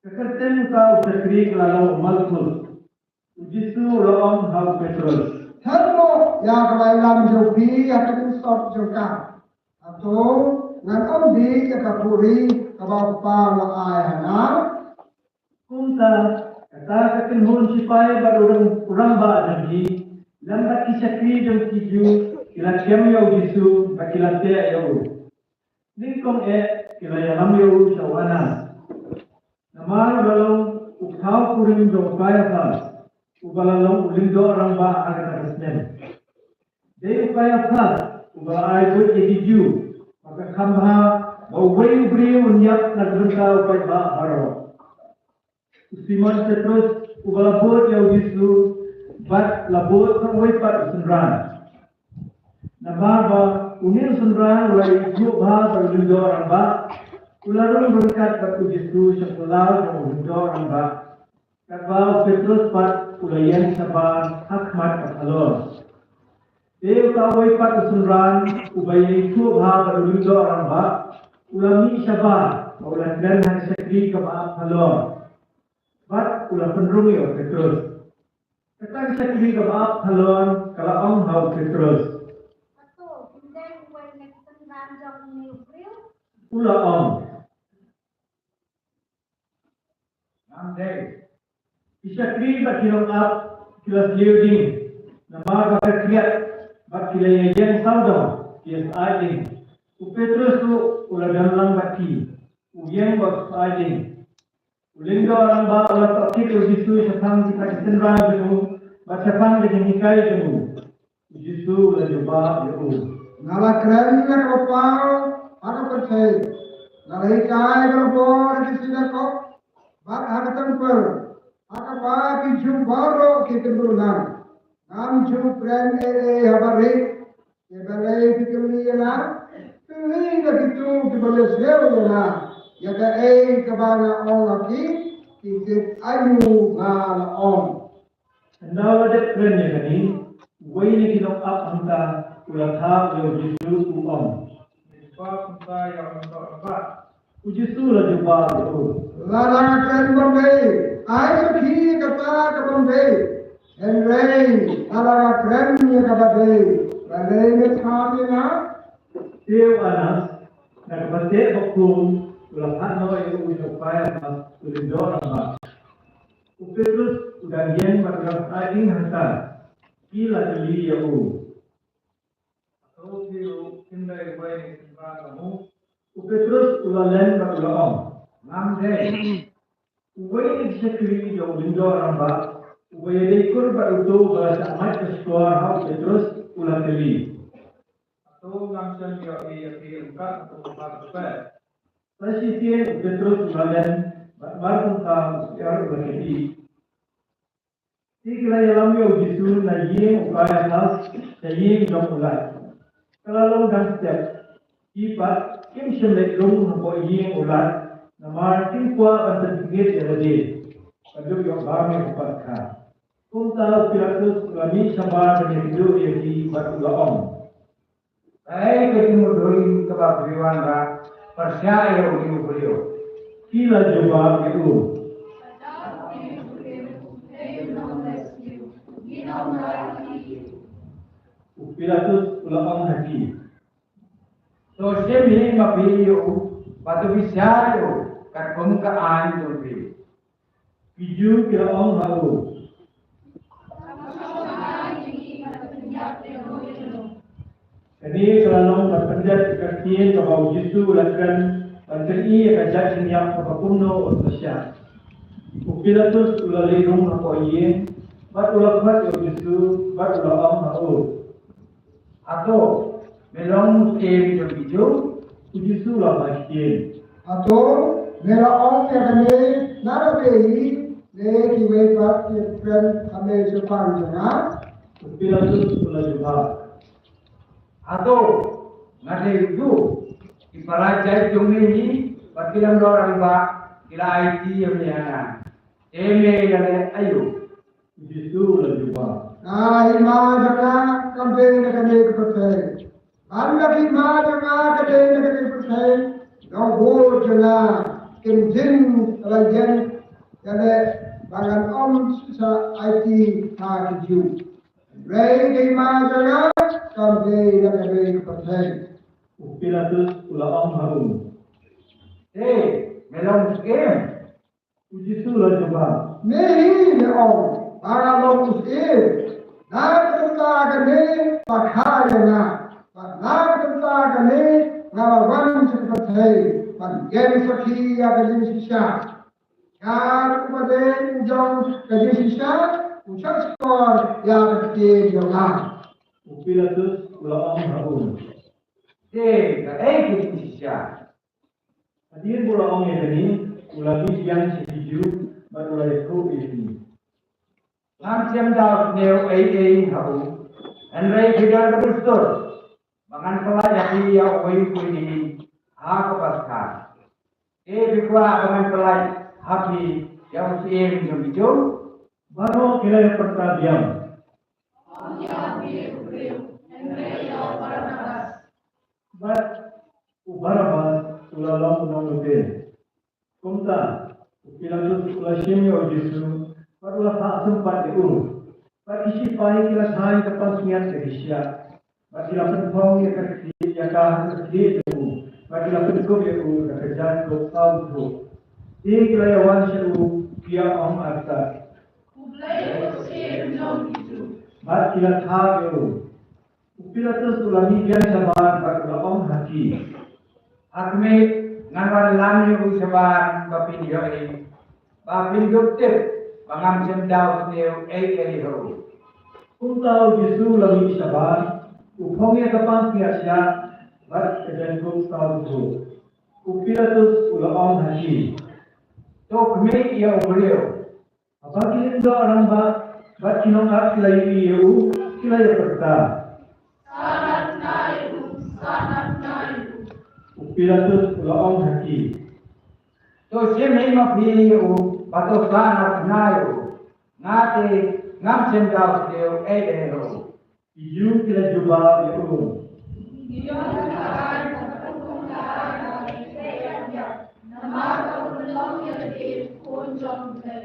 Ka kyrteng uta u shakri ka la long u Malkus. U Jisu u la ong ha u Petrus, thad noh ïa ka waitlam jong phi ha ka jingsop jong ka. Hato ngan ym dih ïa ka puri kaba u Kpa u la ai ha nga? Kumta, kata ka kynhun shipai bad u rang, u rangbah jong ki, lem bad ki shakri jong ki Jiw, ki la kem ïa u Jisu, bad ki la teh ïa u. Nyngkong eh, ki la ïalam ïa u sha u Anas. Namar u la long u khaw kurim jong u Kaiaphas, uba la long u lyngdoh rangbah ha kata ka snem. Dei u Kaiaphas uba la ai buit ïa ki Jiw, ba ka kham bha ba uwei u briew un ïap na ka bynta u paidbah baroh. U Simon Petrus uba la bud ïa u Jisu, bad la bud sa uwei pat u synran. Namar ba une u synran u la ïathuh bha bad u lyngdoh rangbah, u la rung ryngkat bad u Jisu sha phyllaw jong u lyngdoh rangbah. Katba u Petrus pat u la ïeng shabar ha khmat ka phalor. Te uta uwei pat u synran uba ïathuh bha bad u lyngdoh rangbah, u la mih shabar bad u la kren ha ka shakri kaba ap halor. Bad u la pynrung ïa u Petrus. Kata ka shakri kaba ap halor ka la ong ha u Petrus, hato phi dei uwei na ki synran jong une u briew? U la ong, ngam dei. Ki shakri bad ki nongap ki la siew ding, namar ba ka khriat, bad ki la ïeng sawdong, ki ïa syaid ding. U Petrus ruh u la don lang bad ki, u ïeng bad u syaid ding. U lyngdoh rangbah u la tohkit ïa u Jisu shaphang kita ki synran jong u, bad shaphang ka jinghikai jong u. U Jisu u la jubab ïa u, nga la kren ïa kaba paw ha ka pyrthei, nga la hikai barabor ha ki synagog bad ha ka templ, ha kaba ki Jiw baroh ki kynduh lang. Ngam ju kren ei ei ha barit. Te balei phi kylli ïa nga? Kylli da kito kiba la siew ïa nga ïa kaei kaba nga ong ha ki. Ki tip aïu nga la ong. Ynda u la dep kren ïa kane, uwei na ki nongap hangta u la thap ïa u Jisu, u ong, jubab kumta ïa u lyngdoh rangbah. U Jisu u la jubab ïa u, lada nga kren bym dei, ai sakhi ïa kata ka bym dei. Hynrei lada nga kren ïa kaba dei, balei me kham ïa nga? Te u Anas, na kaba teh bakhuid, u la phah noh ïa u sha u Kaiaphas u lyngdoh rangbah. U Petrus u dang ïeng bad u dang syaid ding hangta. Ki la kylli ïa u, hato phi ruh phin dei uwei na ki synran jong u? U Petrus u la len bad u la ong, ngam dei. Uwei na ki shakri jong u lyngdoh rangbah, uba ïadei kur bad uto uba la shah mait ka shkor ha u Petrus, u la kylli, hato ngam shym ïohi ïa phi ryngkat hato u Kaiaphas? Sa shisien u Petrus u la len, bad mar kumta u syiar u la kyndiah. Te ki la ïalam ïa u Jisu na ïing u Kaiaphas, sha ïing jong u Lad. Ka la long dang step. Ki pat kim shym leit rung hapoh ïing u Lad, namar kim kwah ban pynsngewthuh ïa lade. Ka dei ïoh bam ïa ka patka. Kumta u Pilatus u la mih shabar ban ïakynduh ïa ki bad u la ong, kaei ka jingmudui kaba phi wan ban pyrshah ïa une u briew? Ki la jubab ïa u, u Pilatus u la ong ha ki, to shim hi ma phi ïa u, bad to bishar ïa u katkum ka aiñ jong phi. Ki Jiw ki la ong ha u, kane ka la long ban pyndep ïa ka ktien kaba u Jisu u la kren ban pyni ïa ka jait jingïap kaba kumno un pyrshah. U Pilatus u la leit rung hapoh ïing, bad u la khot ïa u Jisu, bad u la ong ha u, hato me long u syiem jong ki Jiw? U Jisu u la phai ktien. Hato me la ong ïa kane na ka bei hi, ne kiwei pat ki kren ha me shaphang jong nga? U Pilatus u la jubab. Hato nga dei u? Ki para jait jong me hi bad ki lyngdoh rangbah ki la aiti ïa me ha nga. Te me la leh aïu? U Jisu u la jubab. Ka hima jong nga kam dei na kane ka pyrthei. Bad ka hima jong nga ka dei na kane ka pyrthei. Nongbud jong nga kin jin la ïeng ïaleh ba ngan ym sa aiti ha ki Jiw. Hynrei ka hima jong nga kam dei na kane ka pyrthei. U Pilatus u la ong ha u. Te me long syiem? U Jisu u la jubab. Me hi me ong ba nga long u syiem. Na ka bynta kane ba kha ïa nga. Bad na ka bynta kane nga la wan sha ka pyrthei ban ïeng sakhi ïa ka jingshisha. Ïa uba dei u jong ka jingshisha u shah shkor ïa ka ktien jong nga. U Pilatus u la ong ha u. Te kaei ka jingshisha? Hadien ba u la ong ïa kane, u la mih biang sha ki Jiw bad u la ïathuh ïa ki. Ngam shym daw sniew ei ei ha u, hynrei phi don ka dustur ba ngan pyllait ha phi ïa uwei u khynnah ha ka Paskha. Te phi kwah ba ngan pyllait ha phi ïa u syiem jong ki Jiw? Baroh ki la ïa pyrta biang. Ym ïa u briew, hynrei ïa u Barabas. Bad u Barabas u la long u nongluti. Kumta u Pilatus u la shim ïa u Jisu bad u la phah sympat ïa u. Bad ki shipai ki la thaiñ ka pansngiat da ki shiah. Bad ki la pynphong ïa ka khlieh, ïa ka khlieh jong u. Bad ki la pynkup ïa u da ka jaiñkup saw thuh. Te ki la ïa wan sha u, ki ïa ong artat. U Blei u Syiem jong ki Jiw. Bad ki la thap ïa u. U Pilatus u la mih biang shabar bad u la ong ha ki. Ha khmih, ngan wanlam ïa u shabar ba phin ïohi. Ba phin dup tip ba ngam shym daw sniew ei ei ha u. Kumta u Jisu u la mih shabar, u phong ïa ka pansngiat shiah bad ka jaiñkup saw thuh. U Pilatus u la ong ha ki. To khmih ïa u briew. Haba ki lyngdoh rangbah bad ki nongap ki la ïohi ïa u, ki la ïa pyrta. Sahnarphna ïa u, sahnarphna ïa u. U Pilatus u la ong ha ki. To shim hi ma phi ïa u bad to sahnarphna ïa u. Nga te ngam shym daw sniew ei ei ha u. Ki Jiw ki la jubab ïa u. Ngi ïoh ka aiñ, ka pynlong ka aiñ, namar ka pynlong ïa lade u khun jong U Blei.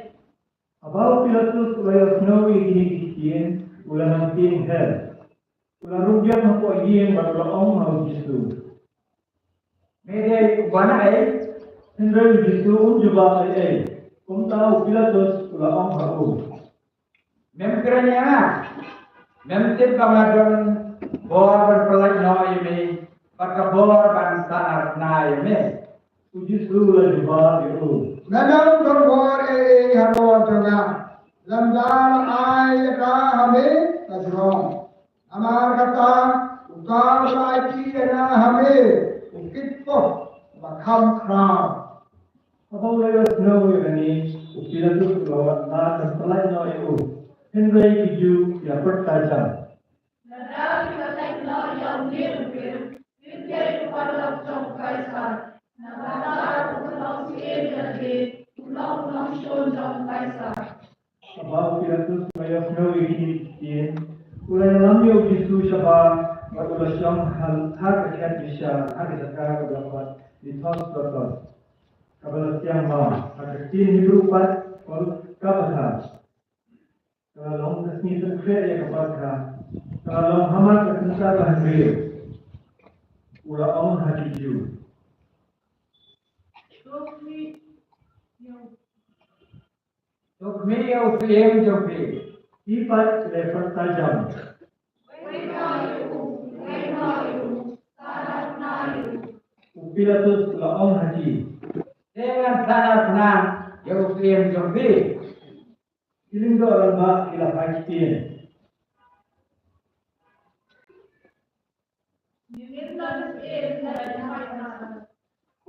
Haba u Pilatus u la ïohsngew ïa kine ki ktien, u la nang tieng her. U la rung biang hapoh ïing bad u la ong ha u Jisu. Me dei uba naei? Hynrei u Jisu um jubab ei ei. Kumta u Pilatus u la ong ha u. Mem kren ïa nga? Mem tip ba nga don bor ban pyllait noh ïa me bad ka bor ban sahnarphna ïa me? U Jisu u la jubab ïa u. Me mem don bor ei ei halor jong nga. Lymda la ai ïa ka ha me ka jrong. Namar kata, uta uba la aiti ïa nga ha me u kitpoh ba kham khraw. Haba u la ïohsngew ïa kane, u Pilatus u la wad ban pyllait noh ïa u. Hynrei ki Jiw ki la pyrta jam. Lada phi pyllait noh ïa une u briew, phim dei u paralok jong u Kaisar. Namar u pynlong syiem ïa lade, u long u nongshun jong u Kaisar. Haba u Pilatus u la ïohsngew ïa kine ki ktien, u la ïalam ïa u Jisu shabar bad u la shong ha, ha ka khet bishar, ha ka jaka kaba la khot Lithos Dotos, kaba la siang ma, ha ka ktien Hebru pat Golgotha. Ka la long ka sngi pynkhreh ïa ka Paskha, ka la long hamar ka kynta ka hynriew. U la ong ha ki Jiw. To khmih ïa u syiem jong phi. Ki pat ki la pyrta jam. Wei noh ïa u, wei noh ïa u, sahnarphna ïa u. U Pilatus u la ong ha ki. Te ngan sahnarphna ïa u syiem jong phi? Ki lyngdoh rangbah ki la phai ktien. Ngim don syiem lait na.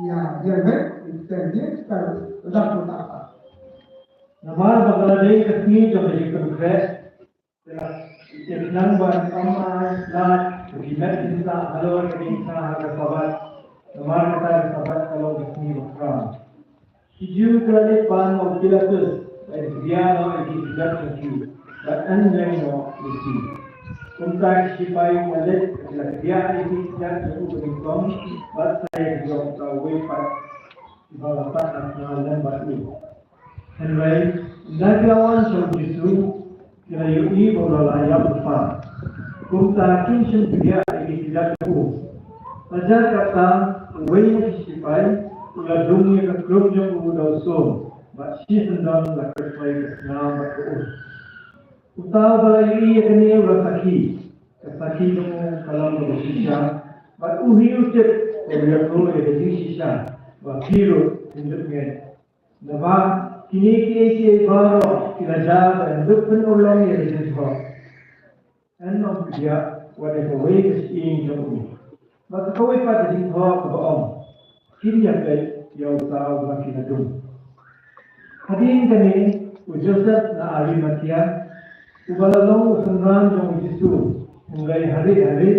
Ïa, ïa, ïa, ïa, ïa, ïa, ïa, ïa, ïa. Namar ba ka la dei ka sngi jong ka jingpynkhreh, te la, te khnang ban ym ai lad ïa ki met ki bsa halor ka jingshah ha ka Sabbath, namar kata ka Sabbath ka long ka sngi bakram. Ki Jiw ki la leit pan ha u Pilatus, bad ki kdiah noh ïa ki kjat jong u, bad yn neng noh ïa ki. Kumta ki shipai ki la leit, bad ki la kdiah ïa ki kjat jong u ka nyngkong, bad sa ïa ki jong uwei pat, kiba la pat ha khana lem bad u. Hynrei, ynda ki la wan sha u Jisu, ki la ïohi ba u la lah ïap lypa. Kumta kim shym kdiah ïa ki kjat jong u. Hynrei kata, uwei na ki shipai u la dung ïa ka krum jong u da u sum, bad shisyndon la kyrpei ka snam bad ka um. Uta uba la ïohi ïa kane u la sakhi, ka sakhi jong u ka long kaba shisha, bad u hi u tip ba u ïakynduh ïa ka jingshisha, ba phi ruh phin ïohi. Naba kine kiei kiei baroh ki la jia ban pynurlong ïa ka jingthoh. Yn ym kdiah wat ïa kawei ka shyieng jong u, bad kawei pat ka jingthoh kaba ong, kin ïapeit ïa uta uba ki la dung. Hadien kane, u Joseph na Arimathea, uba la long u synran jong u Jisu, hynrei harieh harieh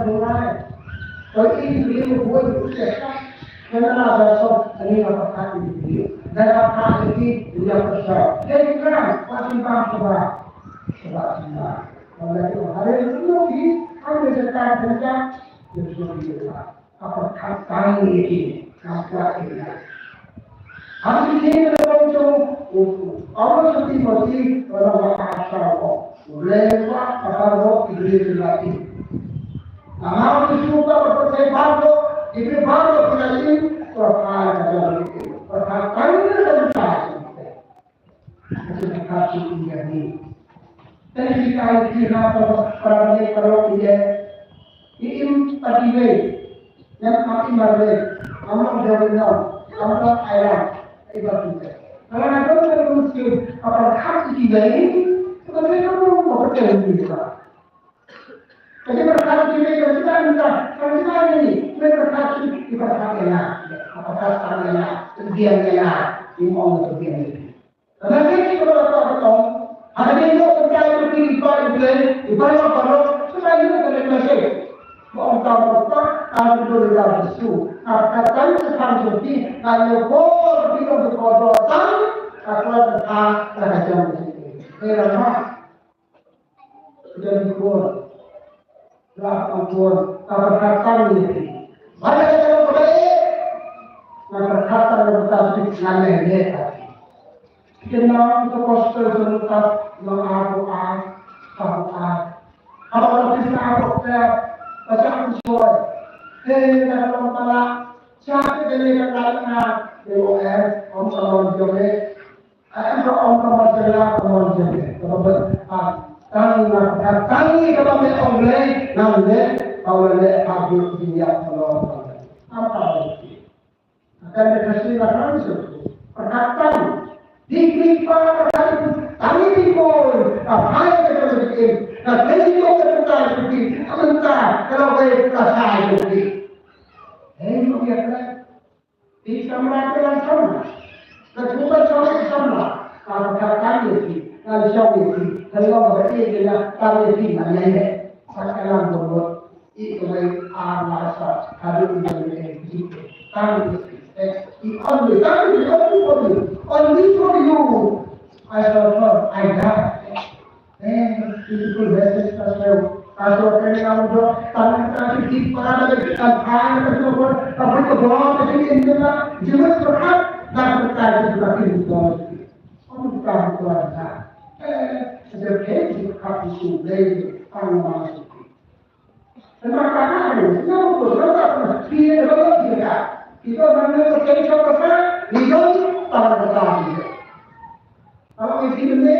Trai. Ko i ki ri ko bun ko te. Kena la da so ani la pa ka i ki. Da la pa i ki ya pa so. Te kra pa ki ba so ba. So ba so ba. Wala ki hari lu ki. Kami se ka kerja. Yesu ki ba. Apa kata ni ki? Apa ini? Hati ni kita pun tu. Apa seperti mati kalau bahasa ko. Lewa apa ro iblis lagi. Amar tu suka berpercaya baru, iblis baru berarti perkara dalam itu. Perkara ini dalam satu. Itu kata ini. Tadi kita lihat para para para Iim pat iwei. Ngan ap imar lei. Amlong jawei nong. Amlong ailang. Iba tu. Kalau nak tahu kalau mesti apa hak iwei. Sebenarnya kamu mau percaya juga. Jadi berkat iwei kalau kita minta, kalau kita ini, iwei berkat iwei berkat ya. Apa kata ya? Terbiang ya. Imong terbiang. Kadang kita kalau tak tahu, ada yang nak percaya itu di Ibrahim, Ibrahim apa roh, sudah ini kita masih. Mau tahu apa? Kalau itu tidak bersu, katakan sekarang seperti kalau kau tidak berkodotan, aku akan tak terhajam di sini. Eh, Rama, Jan Kuon. Lah Kuon. Ka pyrkhat tang ïa phi. Ba ïa ka ba eh. Ka pyrkhat tang ïa ka ba ngan leh leh. Ki nang to gospel to lutas nang a ko a. Ka ko a. Ka ba ka phi sa ko ka. Ba sa ko soi. He na ka long pala. Sa ke de le ka na. Ko eh. Om ka long jong eh. Em ka ong ka ma jela ka ma jela ka ba ba a tang na ka tang ni ka ba me ong le na le Ba u la leh haduh jingïap halor. Am pa u ki. Akan da ka sui la kan su. Pyrkhat tang. Di ki pa pyrkhat tang di ki pun. Ka phai ka jong ki. Ka kei ki ka pyrkhat su ki. Ka mynta ka la wei ka sai su ki. Hei, mo ya ka. Phi samla, phi samla. Ka jubab samla, samla. Ka pyrkhat tang ïa phi, ka shong ïa phi, ka long ba ïa phi, ka tang ïa phi, man ïa ïa. Sa ka lam bun bun. I kawei ar lar sa, haduh ïa ïa ïa ïa. Tang ïa phi. Eh, i only, tang ïa phi, only for you. Only for you. I suffer, I die. Eh, beautiful message, Pastor. Pastor, kane ka mudo, tang ka ti para da ka phai ka to ko, ka ko ko ko ka ti in ka, jimat ko ka, da ka ka ti ka ti ko. Ko ka ko ka. Eh, the page ka ti su le, tang ma su. Tang ma ka ka ni, no ko ka ka ti ka ka. Kita mana ko ka ka, ni don, tang ka ka. Alam iti bende,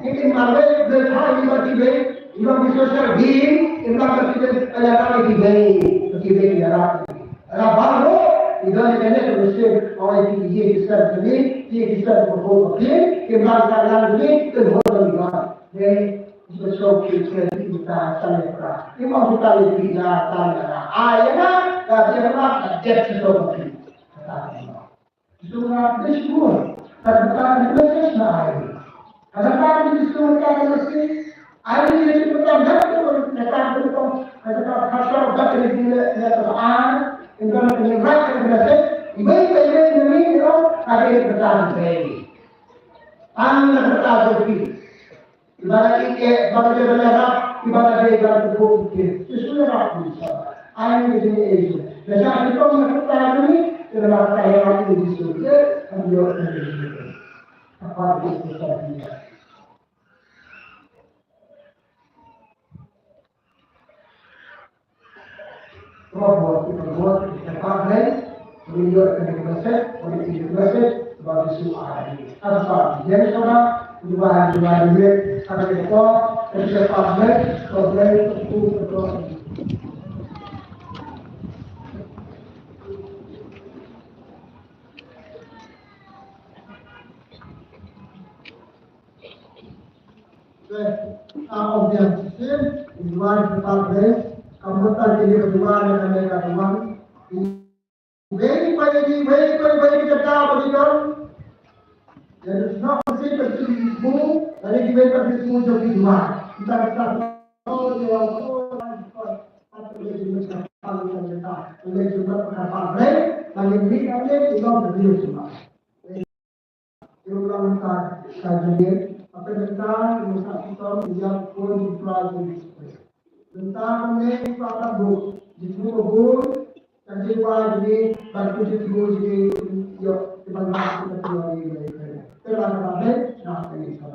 iti marwei, berkha, iti bati be, iti bati social game, iti bati be, kaya kami iti be, iti be, ya Rab. Rab baru, iti bati kanya ke mesti, awak iti iti Kristen kami, iti Kristen berkau kami, iti bati kalian kami, iti berkau kami. Be, iti berkau kami, iti berkau kami. Iti mau kita iti ya, tanya, ah, ya na, ya, ya na, ya, ya, ya, ya. Jisu ngi la pdiang shuh. Kata ka message na ai. Kata ka message, kata ka message. Ai ni ni kata ka message, kata ka message. Kata ka message, kata ka message. Ai ni ni kata ka message. Ibai ibai ni ni ni kata ka message. Ang na kata ka message. Ibarat ike, ibarat ike bala rap, ibarat ike ibarat ike buk ike. Sesuai rap ni sa. Ayo ni sini ayo. Nasa kita nak kita ni, kita nak kita yang ni di sini. Ambil ni. Apa itu kita ni? Roh Kudus, Roh Kudus, kita pakai, beliau akan dikasih, beri dikasih, sebab Yesus ada di atas. Jadi, saudara, dua, dua, dua, ada di atas, kita pakai, Roh Kudus, Roh Kudus. Te, a obvious sin, in one department, kamuta kini berdua dengan mereka tuan. Wei pai di, wei pai, wei kita bagi kau. Jadi, not the same as you move, dari di wei pai di move jauh di dua. Kita kita, oh, you are so, lagi ini kami, kami, kami, kami, Ïa u nonghikai ka jingim, haba mynta u sa shitom ïa u Trai Jisu Khrist. Mynta kumne u sa buh jingthmu ka bun ka jingduwai jong ngi bad ka jingthmu jong ngi ïa ki bangla ki bangla. Te la ka bang na ka ni sa.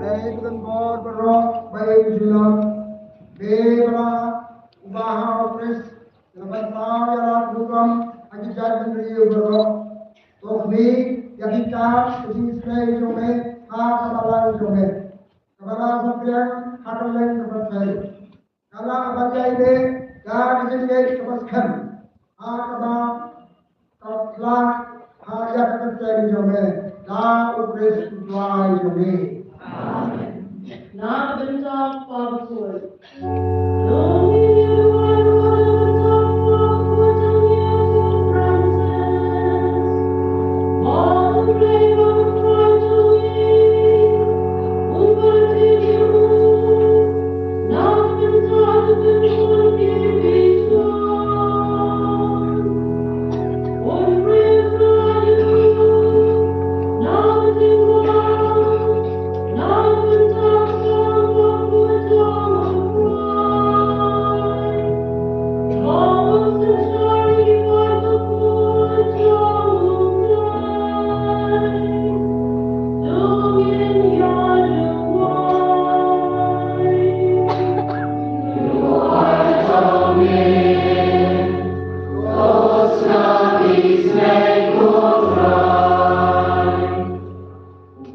Dei ban bor baroh ba ïeit u junom. Dei ba u Baha u Khrist, dei ban paw ïa la ka hukum ha ki jaitbynriew baroh. To khmih ïa ki kam ka jingisynei jong me ha ka balang jong me, kaba la saphriang ha ka leng kaba trei. Ka Ka lah ban ïai leh da ka jingngeit kaba skhem ha kaba ka pla ha ïa ka kyrteng jong me da U Khrist U Trai jong me. Amen. Na ka bynta kaba khuid.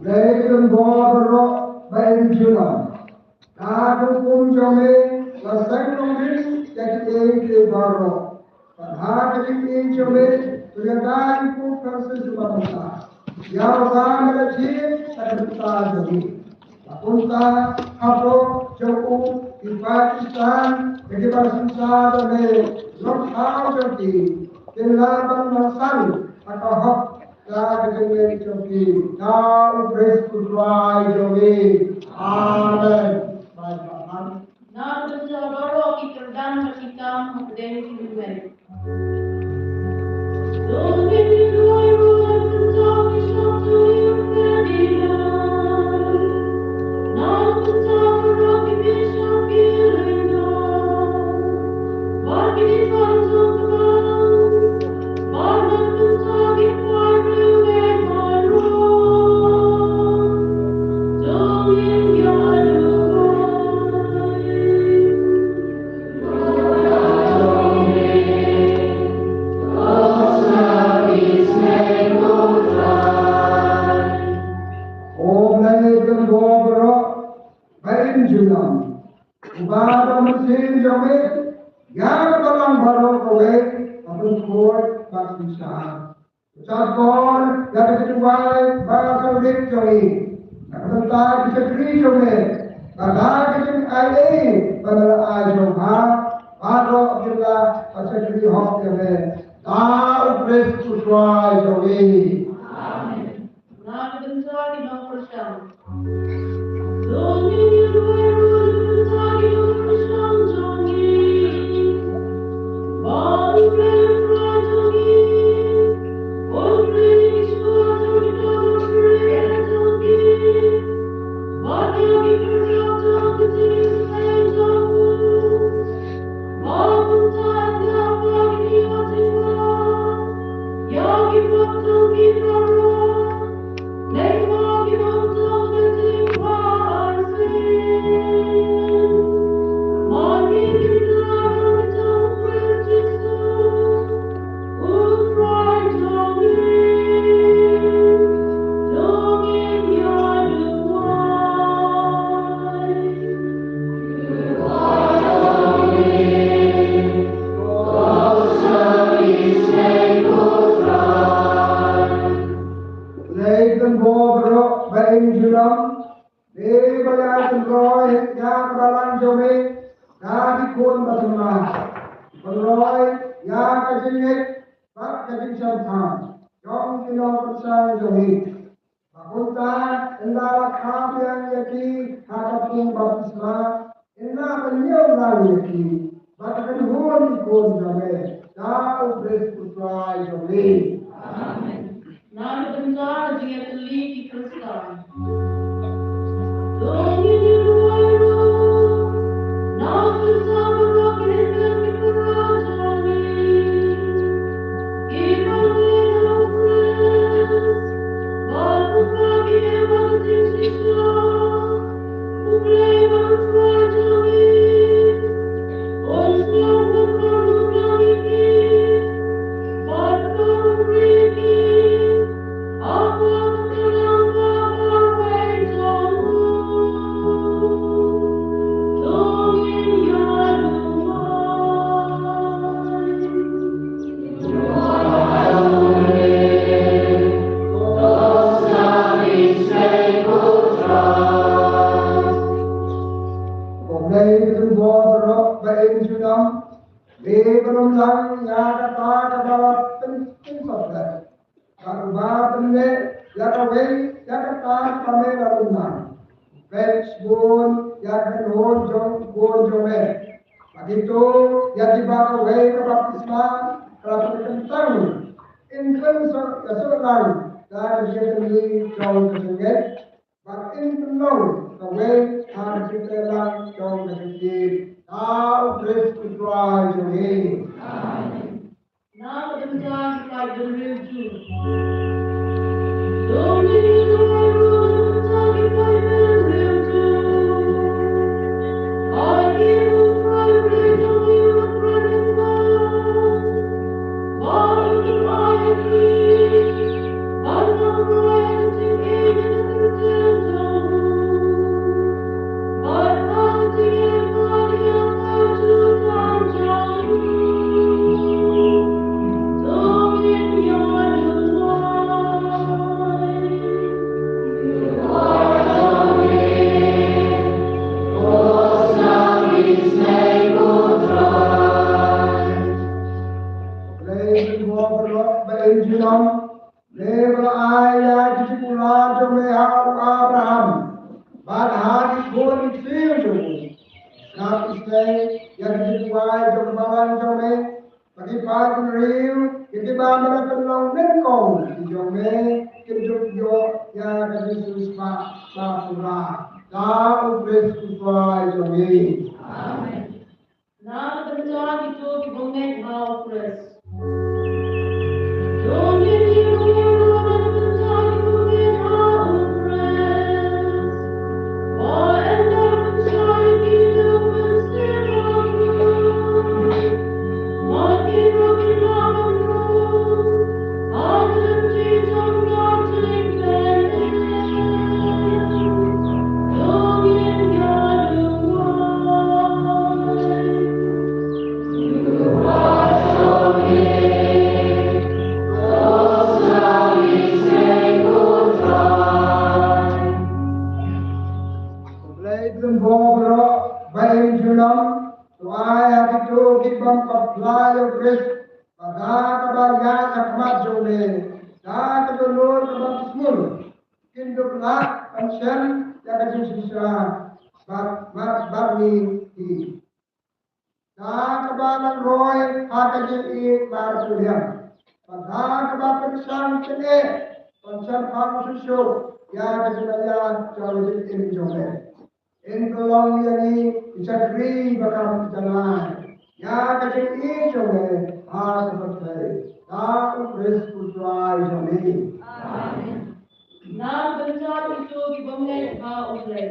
Lei kum bor baroh ba im junom. Da ka hukum jong me la seng nongrim ïa kiei kiei baroh. Bad ha ka jingim jong me to ïada ïa u Pope Francis uba mynta. Ïa uba me la jied da ka bynta jong me. Bad kumta hapoh jong u ki paid Khristan ïa kiba synshar da me, long thaw jong ki, kin lah ban nongsan ha ka hok da ka jingngeit jong ki, da U Khrist U Trai jong ngi. Amen. Bye bye. Na ka bynta baroh ki kyrdan bad ki kam hapdeng ki mynmiet. O Blei Trai baroh ba im junom, uba da mynsiem jong me ïa ka balang baroh kawei ka pynkhuid bad synshar. Shah shkor ïa ka jingduwai ba ka rit jong ngi. Na ka bynta ki shakri jong me, ba da ka jingai ei ba me la ai jong nga, baroh kin lah ban shakri hok ïa me, da U Khrist U Trai jong ngi. Amen. Na ka bynta ki nongkyrshan. Lei kum bor baroh ba im junom, lei ba ïa kum roi ïa ka balang jong me, da ki khun ba thymmai. Ban roi ïa ka jingngeit bad ka jingshemphang jong ki nongkyrshan jong ngi. Ba kumta ynda la kha biang ïa ki ha ka pung baptisma, ynda la ñiew lang ïa ki bad ka kynhun ki khun jong me, da U Khrist U Trai jong ngi. Amen. Na ka bynta ka jingïatylli ki Khristan. lang ïa kata kaba la pynpynsaphriang. Bad uba pynleh ïa kawei ïa kata kaba me la lum lang, u peit shibun ïa ka kynhun jong u khun jong me. Bad kito ïa kiba kawei ka baptisma ka la pynkyntang, in pynsaphriang lang da ka jingïatylli jong ka jingngeit. Bad in pynlong kawei ha ka jingtreilang jong ka jingïeit. Da u Khrist u Trai jong ngi. Amen. Na ka bynta ki paid bynriew Jiw. Lei ki bor baroh ba im junom, lei ba la ai ïa ki jingkular jong me ha u Abraham bad ha ki khun ki ksiew jong u. Sngap ïa ki jingkwai jong ka balang jong me, ba ki paid bynriew ïa kiba me la pynlong nyngkong ki jong me kin ïoh ïa ka jingsiewspah ba pura. Da u Khrist u Trai jong ngi. Amen. Na ka bynta kito ki bangeit ha u Khrist. Khublei Blei bor baroh ba im junom, to ai ha kito ki bym pat phla ïa u Khrist, ba da kaba ïaid ha khmat jong me, da ka dohnud ka baptisma, kin dup lah ban shem ïa ka jingshisha bad, bad, bad ngi hi. Da kaba nang roi ha ka jingïeit marpuriang, bad da kaba pynshang jingeh ban shemphang shuh shuh ïa ka jingmaïa jong ka jingim jong me. In pynlong ïa ngi ki shakri ba kham janai ïa ka jingïeit jong me ha ka pyrthei. Da u Khrist u Trai jong ngi. Amen. Na ka bynta kito ki bangeit ha u Blei.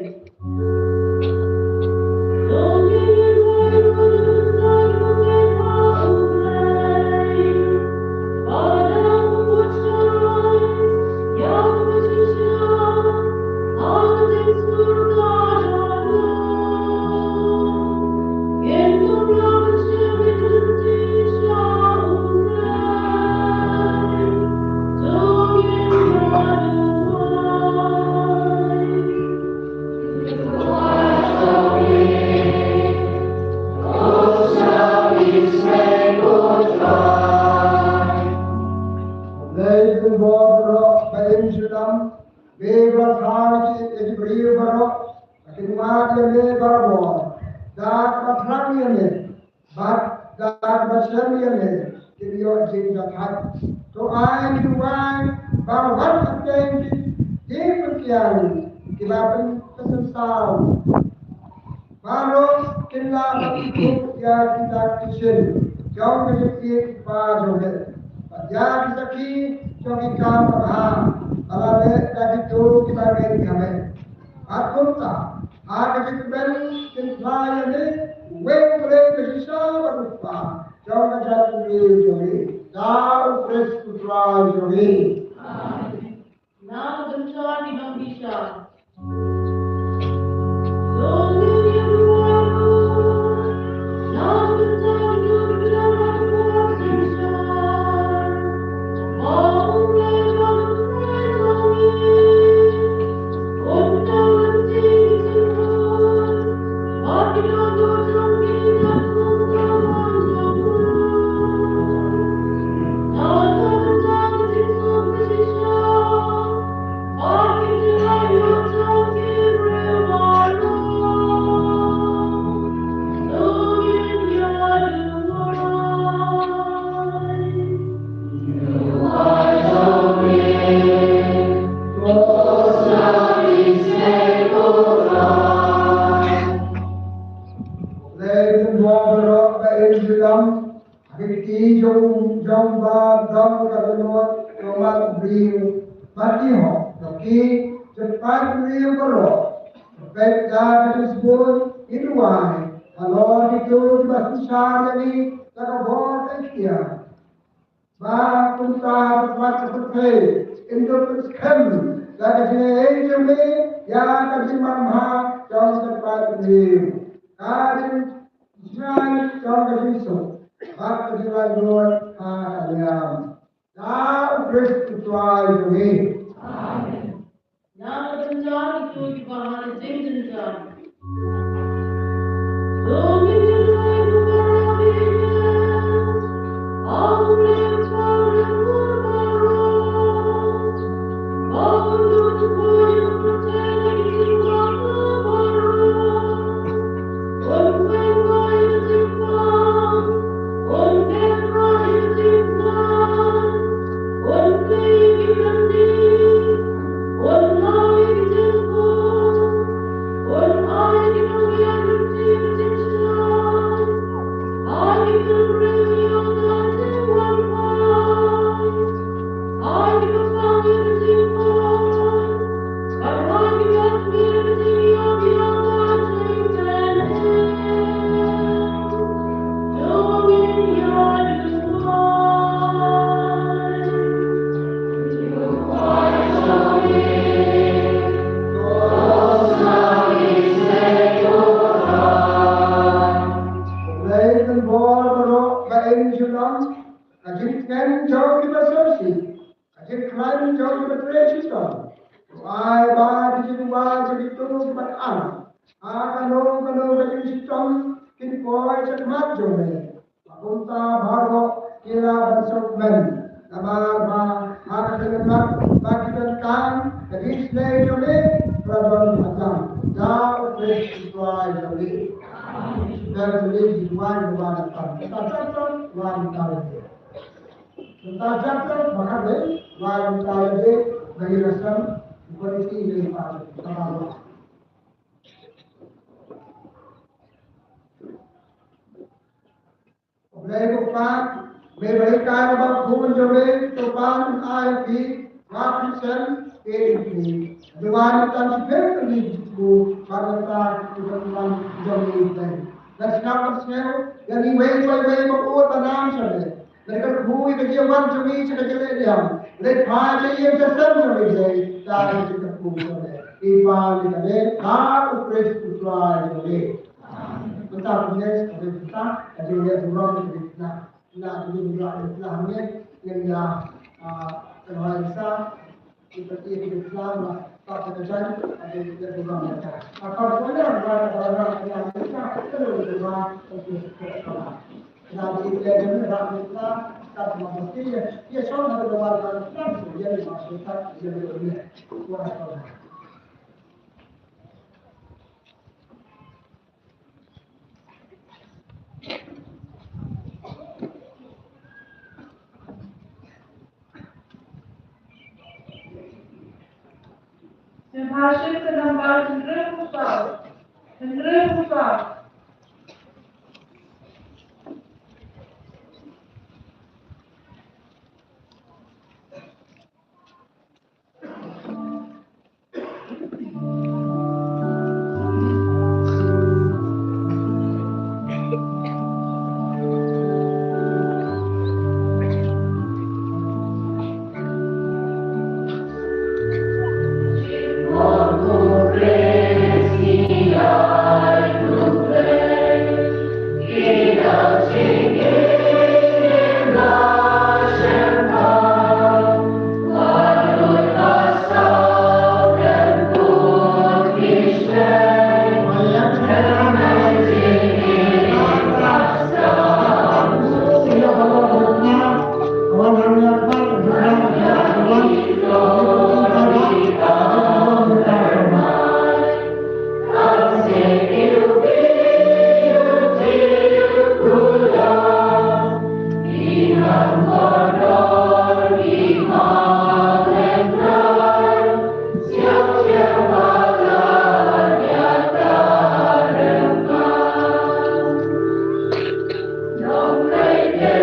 Lei bor baroh ba im junom, me ba thrang ïa ki briew baroh, ba kin wad ïa me barabor, da kaba thrang ïa me, bad da kaba shem ïa me kin ïoh jingdapat. To ai ïa ki duwai ba wat hapdeng ki jingpynkiang kiba pynsaw, baroh kin lah ban kut ïa ki dak ki shin jong ka jingïeit ba jong me, bad ïa ki sakhi jong ki kam babha ba la leh da kito kiba ngeit ïa me. Bad kumta ha ka jingkmen kin phla ïa me uwei u Blei ba shisha bad u Kpa jong ka jaitbynriew jong ngi, da u Khrist u Trai jong ngi. Amen. Na ka bynta ki nongbishar. Ki kti jong, jong ba don ka dohnud jong u Blei, bad ki hok, to ki jingpait briew baroh, peit ïa ka jingsbun, ki duwai halor kito kiba synshar ïa ngi da ka bor ka iktiar. Ba kumta, ba kumta, ba kumta, in dut skhem da ka jingaiei jong me ïa ka jingmanbha jong ka jingpait briew, ka jingshai jong ka jingsuk bad ka jinglaitluid ha ka liang. Da U Khrist U Trai jong ngi. Amen. Ïa ka jingïaid ïa kito kiba ha ka jingjynjar. Ka jingkren jong kiba sngewsih, ka jingkren jong kiba trei shitom. To ai ba ki jingduwai jong kito kiba an ha kano kano ka jingshitom kin poi sha khmat jong me. Ba kumta baroh ki lah ban sngewkmen. Namar ba ha ka jingmut ba ki donkam ka jingisynei jong me ka la don hajan. Da U Khrist U Trai jong ngi. Da U Khrist U Trai jong ngi. Mynta jingkren, mynta jingkren, ba ka dei, mynta jingkren, ba ngi la sngewkmen, ba ngi la sngewkmen. U Blei u Kpa, me ba hikai ha khun jong me, to pan ai phi, wa phi shen, e phi. Duwai tang shi pher ni ku, ba ta ku ban jong me. Let's not snare, ya ni wei wei wei ba u ba nam shen. Lei ka kyrkhu ïa ka jingwan jong ngi sha ka jingïaid liang. Lei phai ka ïing ka sem jong ngi Blei da ka jingkyrkhu jong ngi. Ngi pan ïa ka lei ha U Khrist U Trai jong ngi. Mynta kumne ka dei mynta ka jingïaid burom ka dei mynta. Mynta ka jingïaid burom ka dei mynta hangne. Ngin ïa, ah, ka roi sa. Sngewbha shim ka nambar hynriewphew saw. Hynriewphew saw.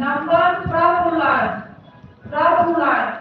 Number Raulai. Raulai.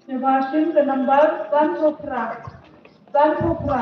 Ngi ba shim ka nambar sanphew phra. Sanphew phra.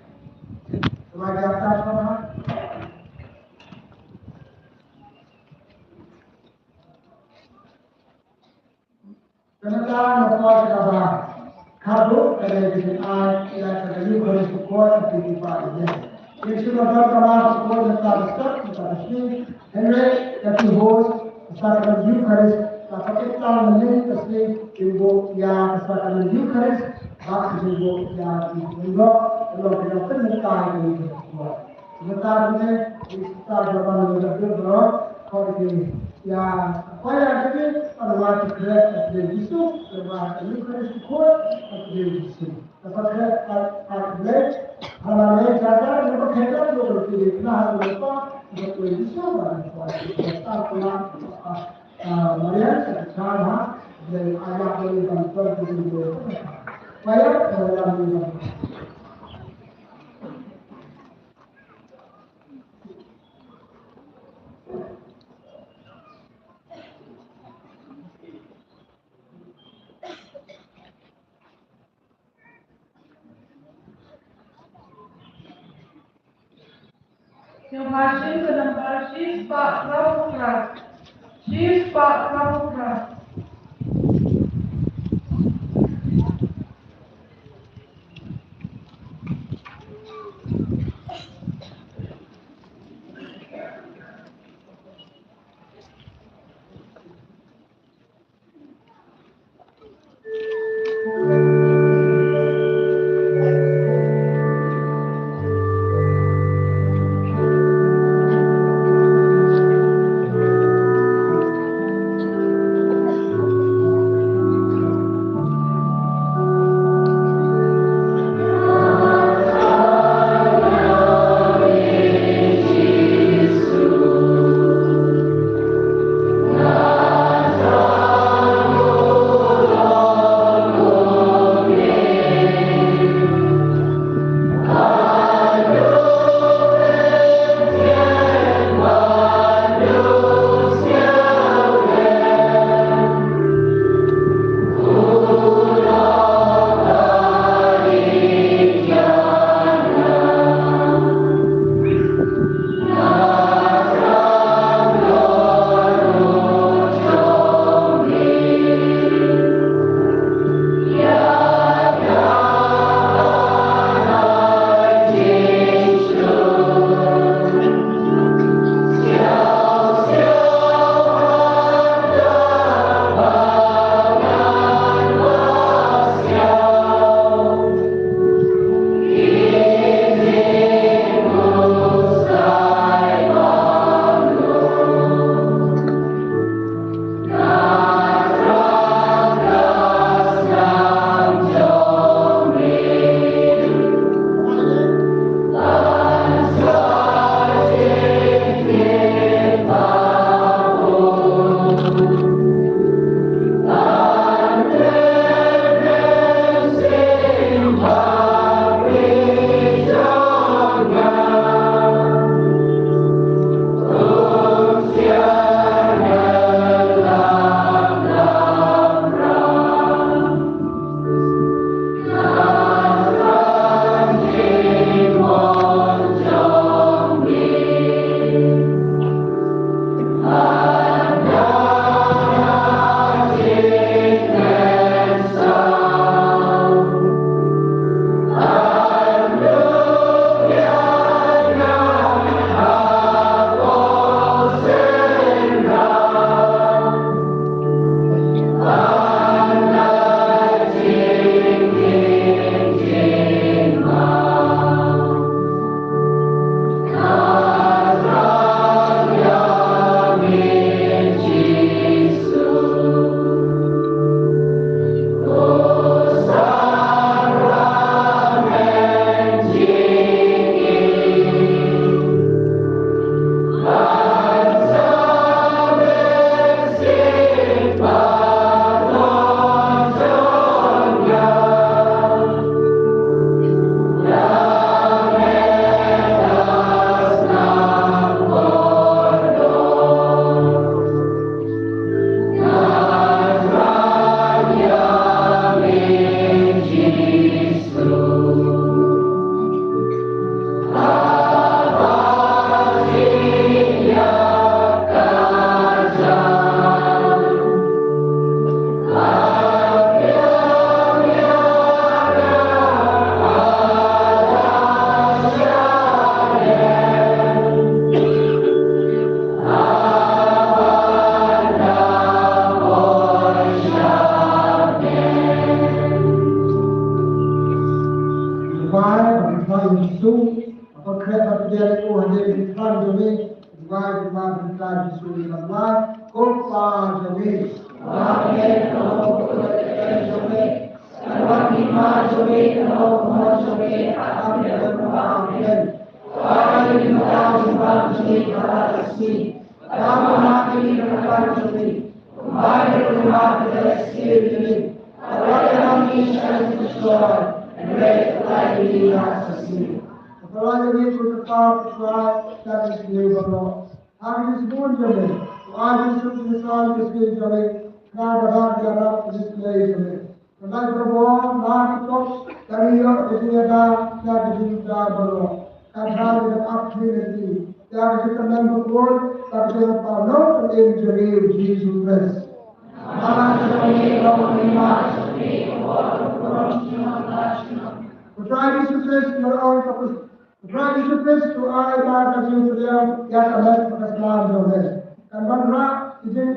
Ka la ïa ka shong ha. Ka na ka na poi ka ba. Ka dei ka dei ka ai ïa ka Eucharist ko ka ti ba ïa. Yesu na ba ka ba ko na ta start na ta sni. Hynrei ka ti host ka sakrament Eucharist ka pakitan na ning ka sni ki bo ïa ka sakrament Eucharist ba ki bo ïa ki bo ïa ka Eucharist. Mynta kane, mynta ka ban da dur bro, ko ki ya, ko ya ki, ko wa ki kre, ki Jisu, ko wa ki kre, ki ko, ki Jisu. Ka pa kre, ka, ka kre, ala ne, ka ka, ne ko kre, ko ki na ha ko pa, ko ki Jisu, ba ko ki ta ko na, ah, Maria, ka ka ha, ne, aya ko ni ban ko ki Jisu. Ko ya, ko ya ni ban. Yang hasil ke nombor sis pak Raputra. Sis pak Raputra. Bai, ba ki thrang Jisu, ba ki khreh ba ki dei u hadien ki thrang jong ngi, bai, bai, ba ki thrang Jisu ïa la bai, ko Pa jong ngi. Amen. Ko Pa jong ngi, ka wan ki ma jong ngi, ka wan ki ma jong ngi, amen, amen. Bai, bai, bai, bai, bai, bai, bai, Kata ka daw ka jingïada ïa ka jingïada baroh. Kata ka jingïada baroh. Kata ka jingïada baroh. Kata ka jingïada baroh. Kata ka jingïada baroh. Kata ka jingïada baroh. Kata ka jingïada baroh. Kata ka jingïada baroh. Kata ka jingïada baroh. Kata ka jingïada baroh. Kata ka jingïada baroh. Kan ban rah ka jing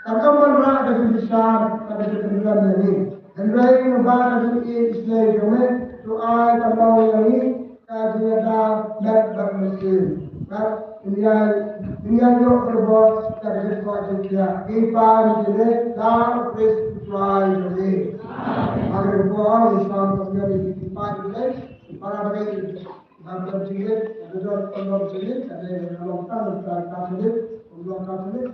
Kan ym ban rah ka jingbishar, ka jingkynran ïa ngi. Hynrei namar ka jingïeit isynei jong me, to ai ka long ïa ngi ka jingïada met bad mynsiem. Bad ngin ïa, ngin ïa ïoh ka bor ka jingkwah jingkhiah. Ngi pan jingïeit da U Khrist U Trai jong ngi. Amen. Hynrei ka bor ngi sam ka jingïeit, ngi pan jingïeit, para bangeit. Bad ka jingïeit, ka jingïeit, ka jingïeit, ka jingïeit, ka long tang ka Katholik, ka long Katholik.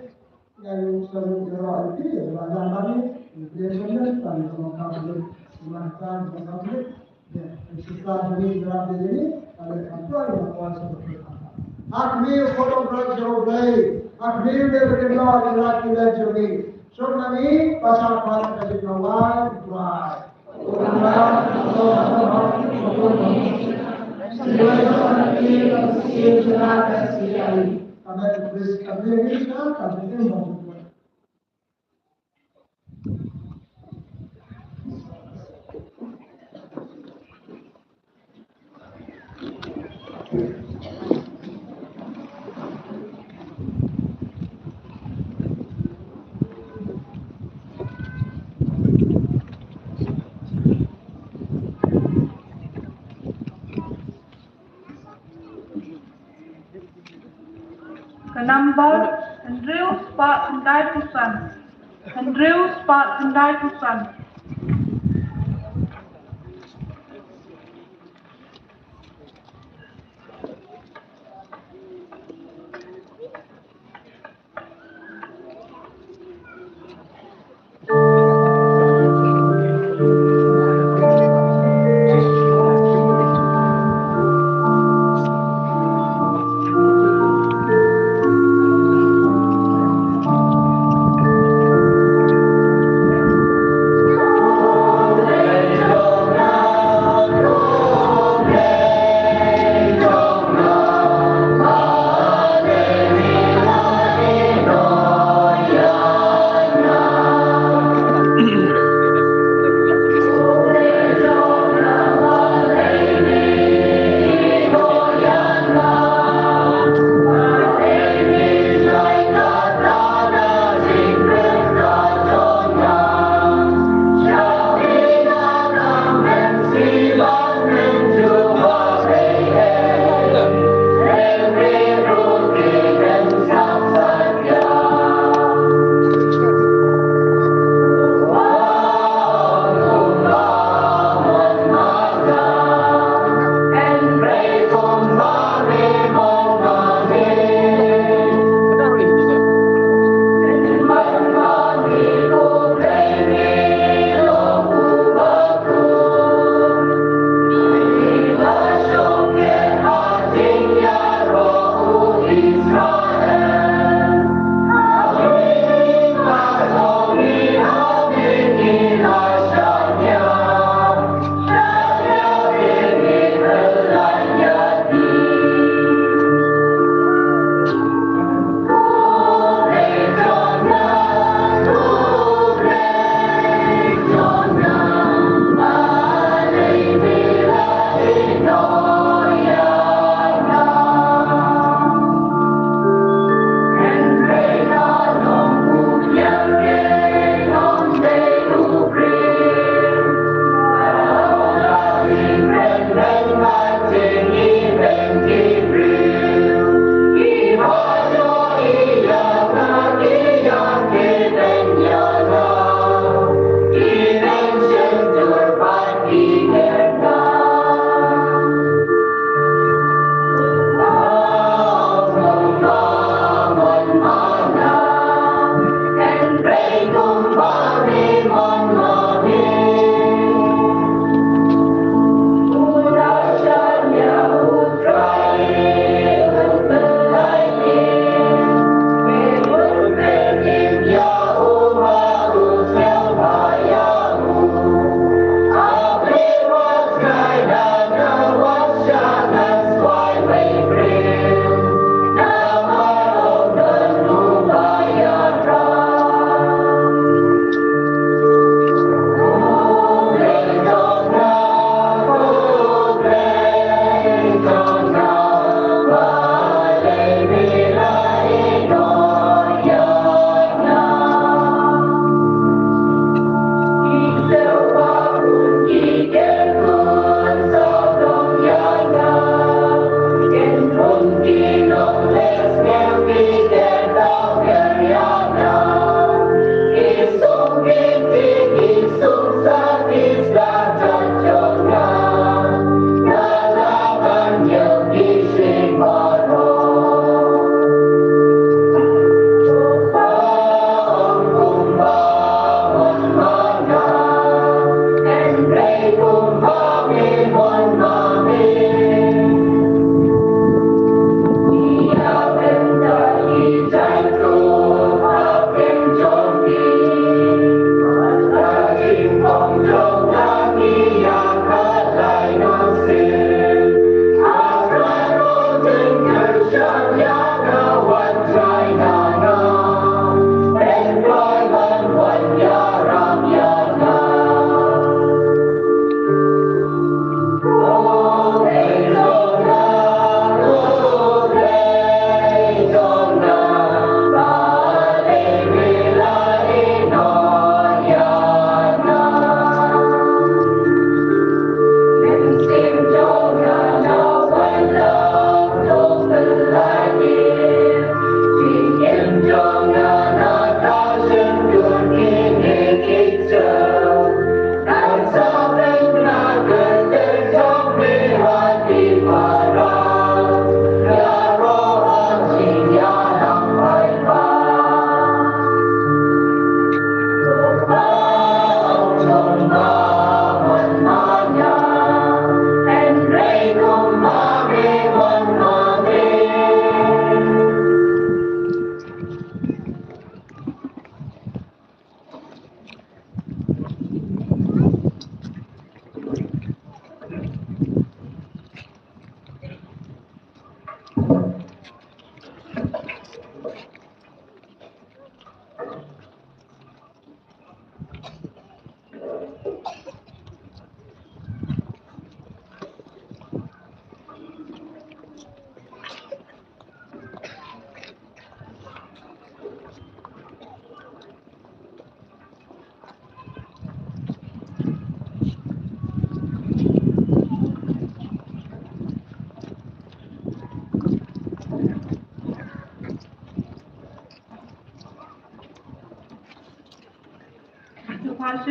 Ïa u sngewthuh ïa phi, ïa la ïa mane, ïa phi ïa mane, tang ïa ka Katholik, ïa ka Katholik, ïa ka Katholik, ïa ka Katholik, ïa ka Katholik. Ha khmih, ko Trai jong U Blei, ha khmih, ïa ka Katholik, ïa ka Katholik jong ngi. Sngewbha ïa phi, ba sa pan ka jingkawei, Trai. Ka number hynriew spah khyndai phew san. Hynriew spah khyndai phew san.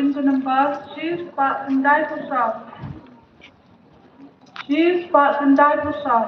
Ka number shi spah khyndai phew saw. Shi spah khyndai phew saw.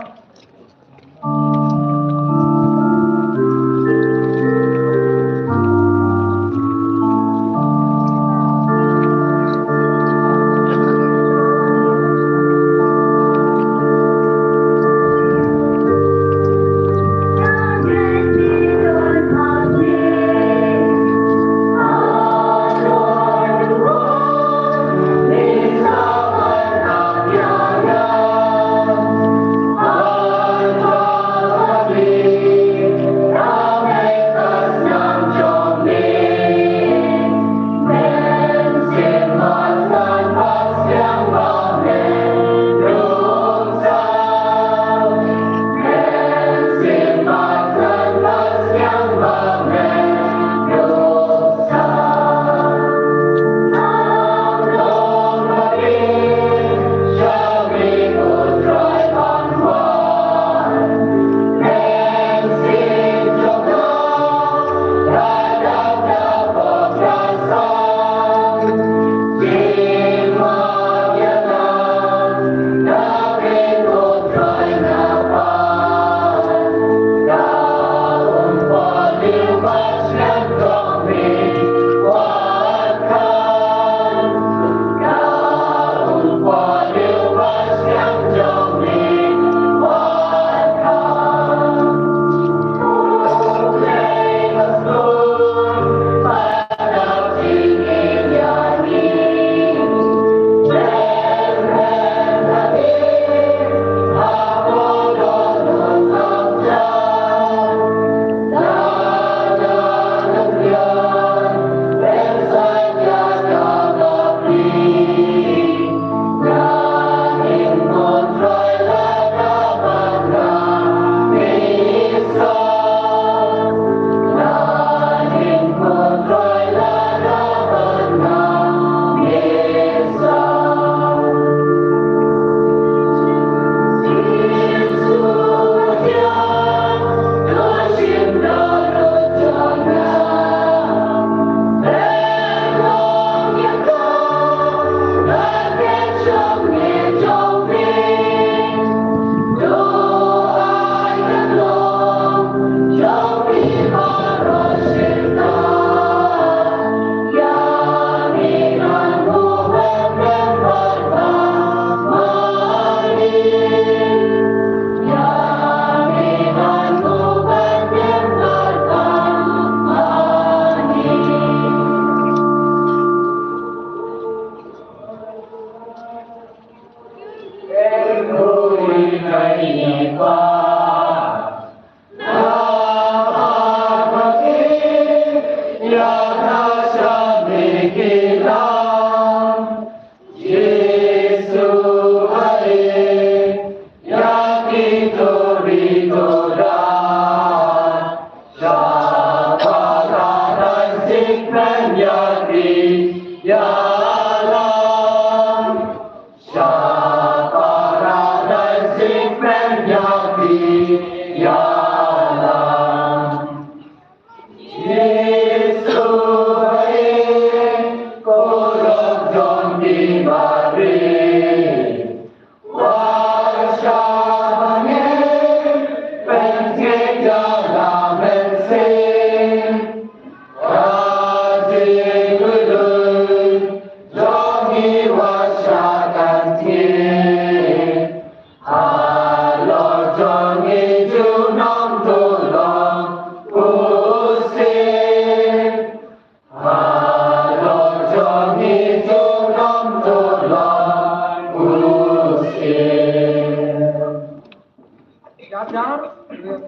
Jar jar,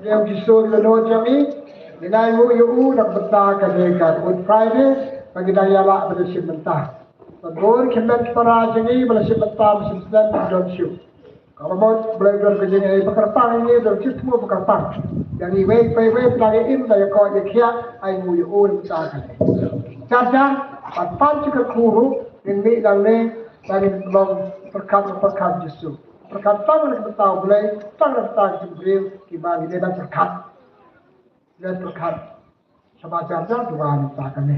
ïa u Jisu u la nud jong ngi, ngin ïa u, ïa u na ka bynta kane ka Good Friday, ba ngi dang ïaleh ban shim bynta. Ba bun ki hynmen ki para jong ngi ba la shim bynta, ba shim slem, ba don shuh. Ka ba mut Blei don ka jingïeit ba kyrpang ïa ngi, don jingthmu ba kyrpang ïa ngi. Wei pa wei ba dang ïa im, dang ïa koit ïa khiah, ai nguh ïa u na ka bynta kane. Jar jar, ban pan jingkyrkhu ruh, ngin mih nangne, ba ngin long pyrkhat, pyrkhat Jisu. Pyrkhat tang na ka bynta U Blei, tang na ka bynta ki briew, kiba ngi dei ban pyrkhat. Ngi pyrkhat. Sngewbha jar jar duwai na ka bynta kane.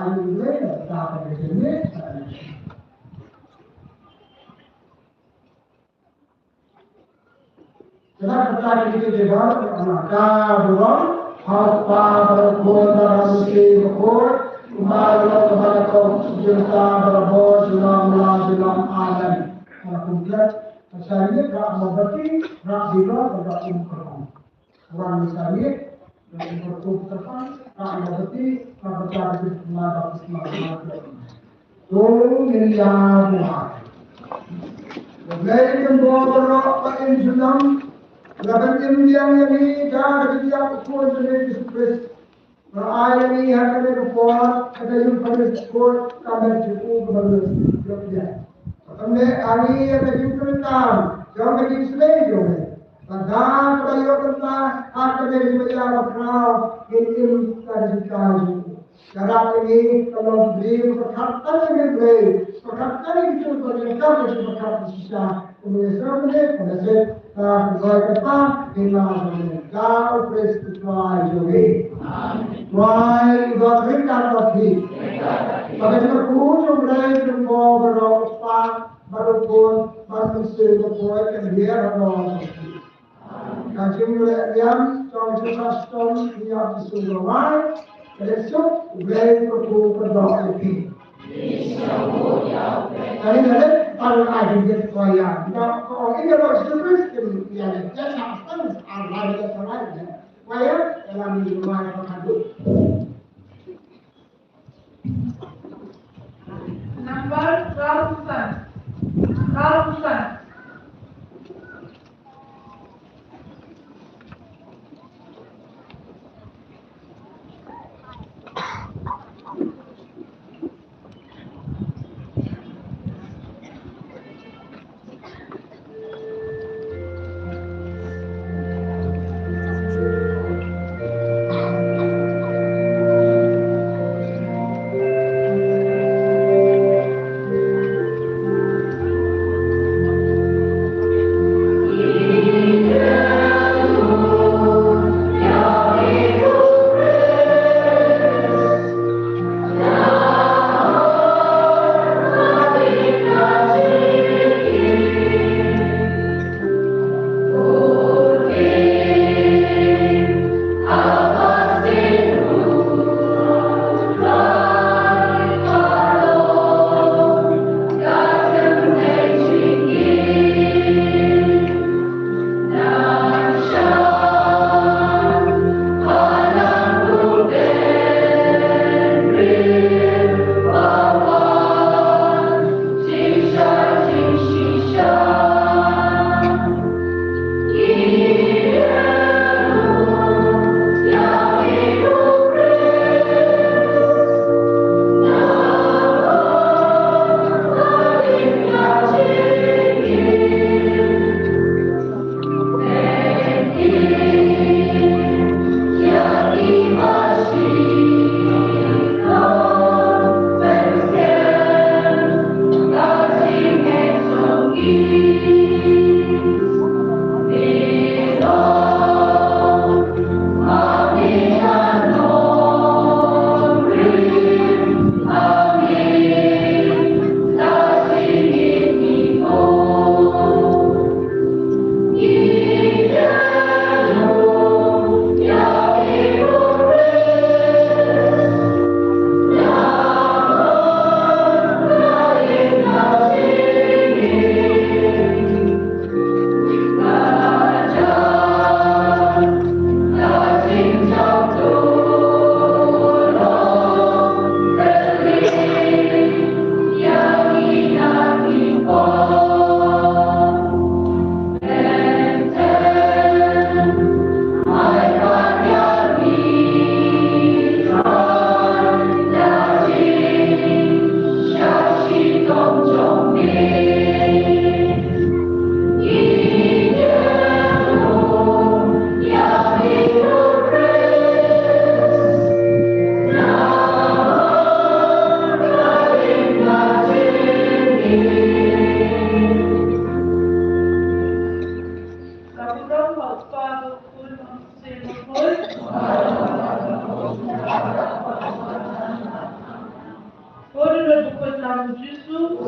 ai u Blei na ka bynta ka jingmut. Ka dei ka bynta ka jingmut ba ka bynta ka burom ha u Kpa bad u Khun bad u Mynsiem Bakhuid, kumba la long, kumba la kut, junom junom, junom la junom. Amen. Ka kumta ka jingmut, ka mombati, ka diwa, ka um kyrpang. Wan sani, dan berkumpul, tak ada beti, tak ada beti, mata semua. Tung ya buat. Ngai kembo berok pa in junam, laban in yang yang ni, dah ada dia pun Yesus Kristus. Ba ai ïa ngi ha kane ka por, ha ka ïing pyrshah ka ban jukut ka ban ïoh ïa. Ba kam ne ani ïa ka jingpyrshah jong ka jingsnei jong ngi. Ba da ka ba ïoh kynta ha kane ka jingpyrshah ba khraw, ngin im ka jingkyrkhu. Ka rat ïa ngi ka long briew ba khat kane ka jingpyrshah, ba khat kane ka jingpyrshah, ka jingpyrshah ka shisha. Kumne sngewbha ne, kumne sngewbha, ah, kumne ka pa, ina kumne, da u Khrist u Trai jong ngi. Trai, u ba Khrist ka pa phi. Ba ka jingkyrkhu jong u Blei jong u baroh u Kpa, bad u Khun, bad u Mynsiem Bakhuid, kan hiar halor jong phi. Ka jingleh riam jong u Jisu Khrist, ïa u Jisu Khrist, ka leh suk u Blei kyrkhu kyrdoh ïa phi. Kane ka leh tang ai jingit ko ïa. Ïa ko ïa ba Jisu Khrist kin ïa leh. Ïa sa tang ai leh ïa sa leh. Ko ïa ïa la mi mai ko ka du. Number thousand. Thousand.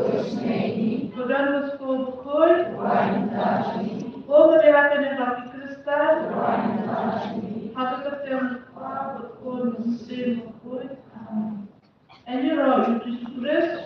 Khublei ïa phi ko Maria, kane ka Kristan. Ha ka kyrteng u Kpa bad u Khun bad u Mynsiem Bakhuid. Amen. Ïaroh ïa u Jisu Khrist.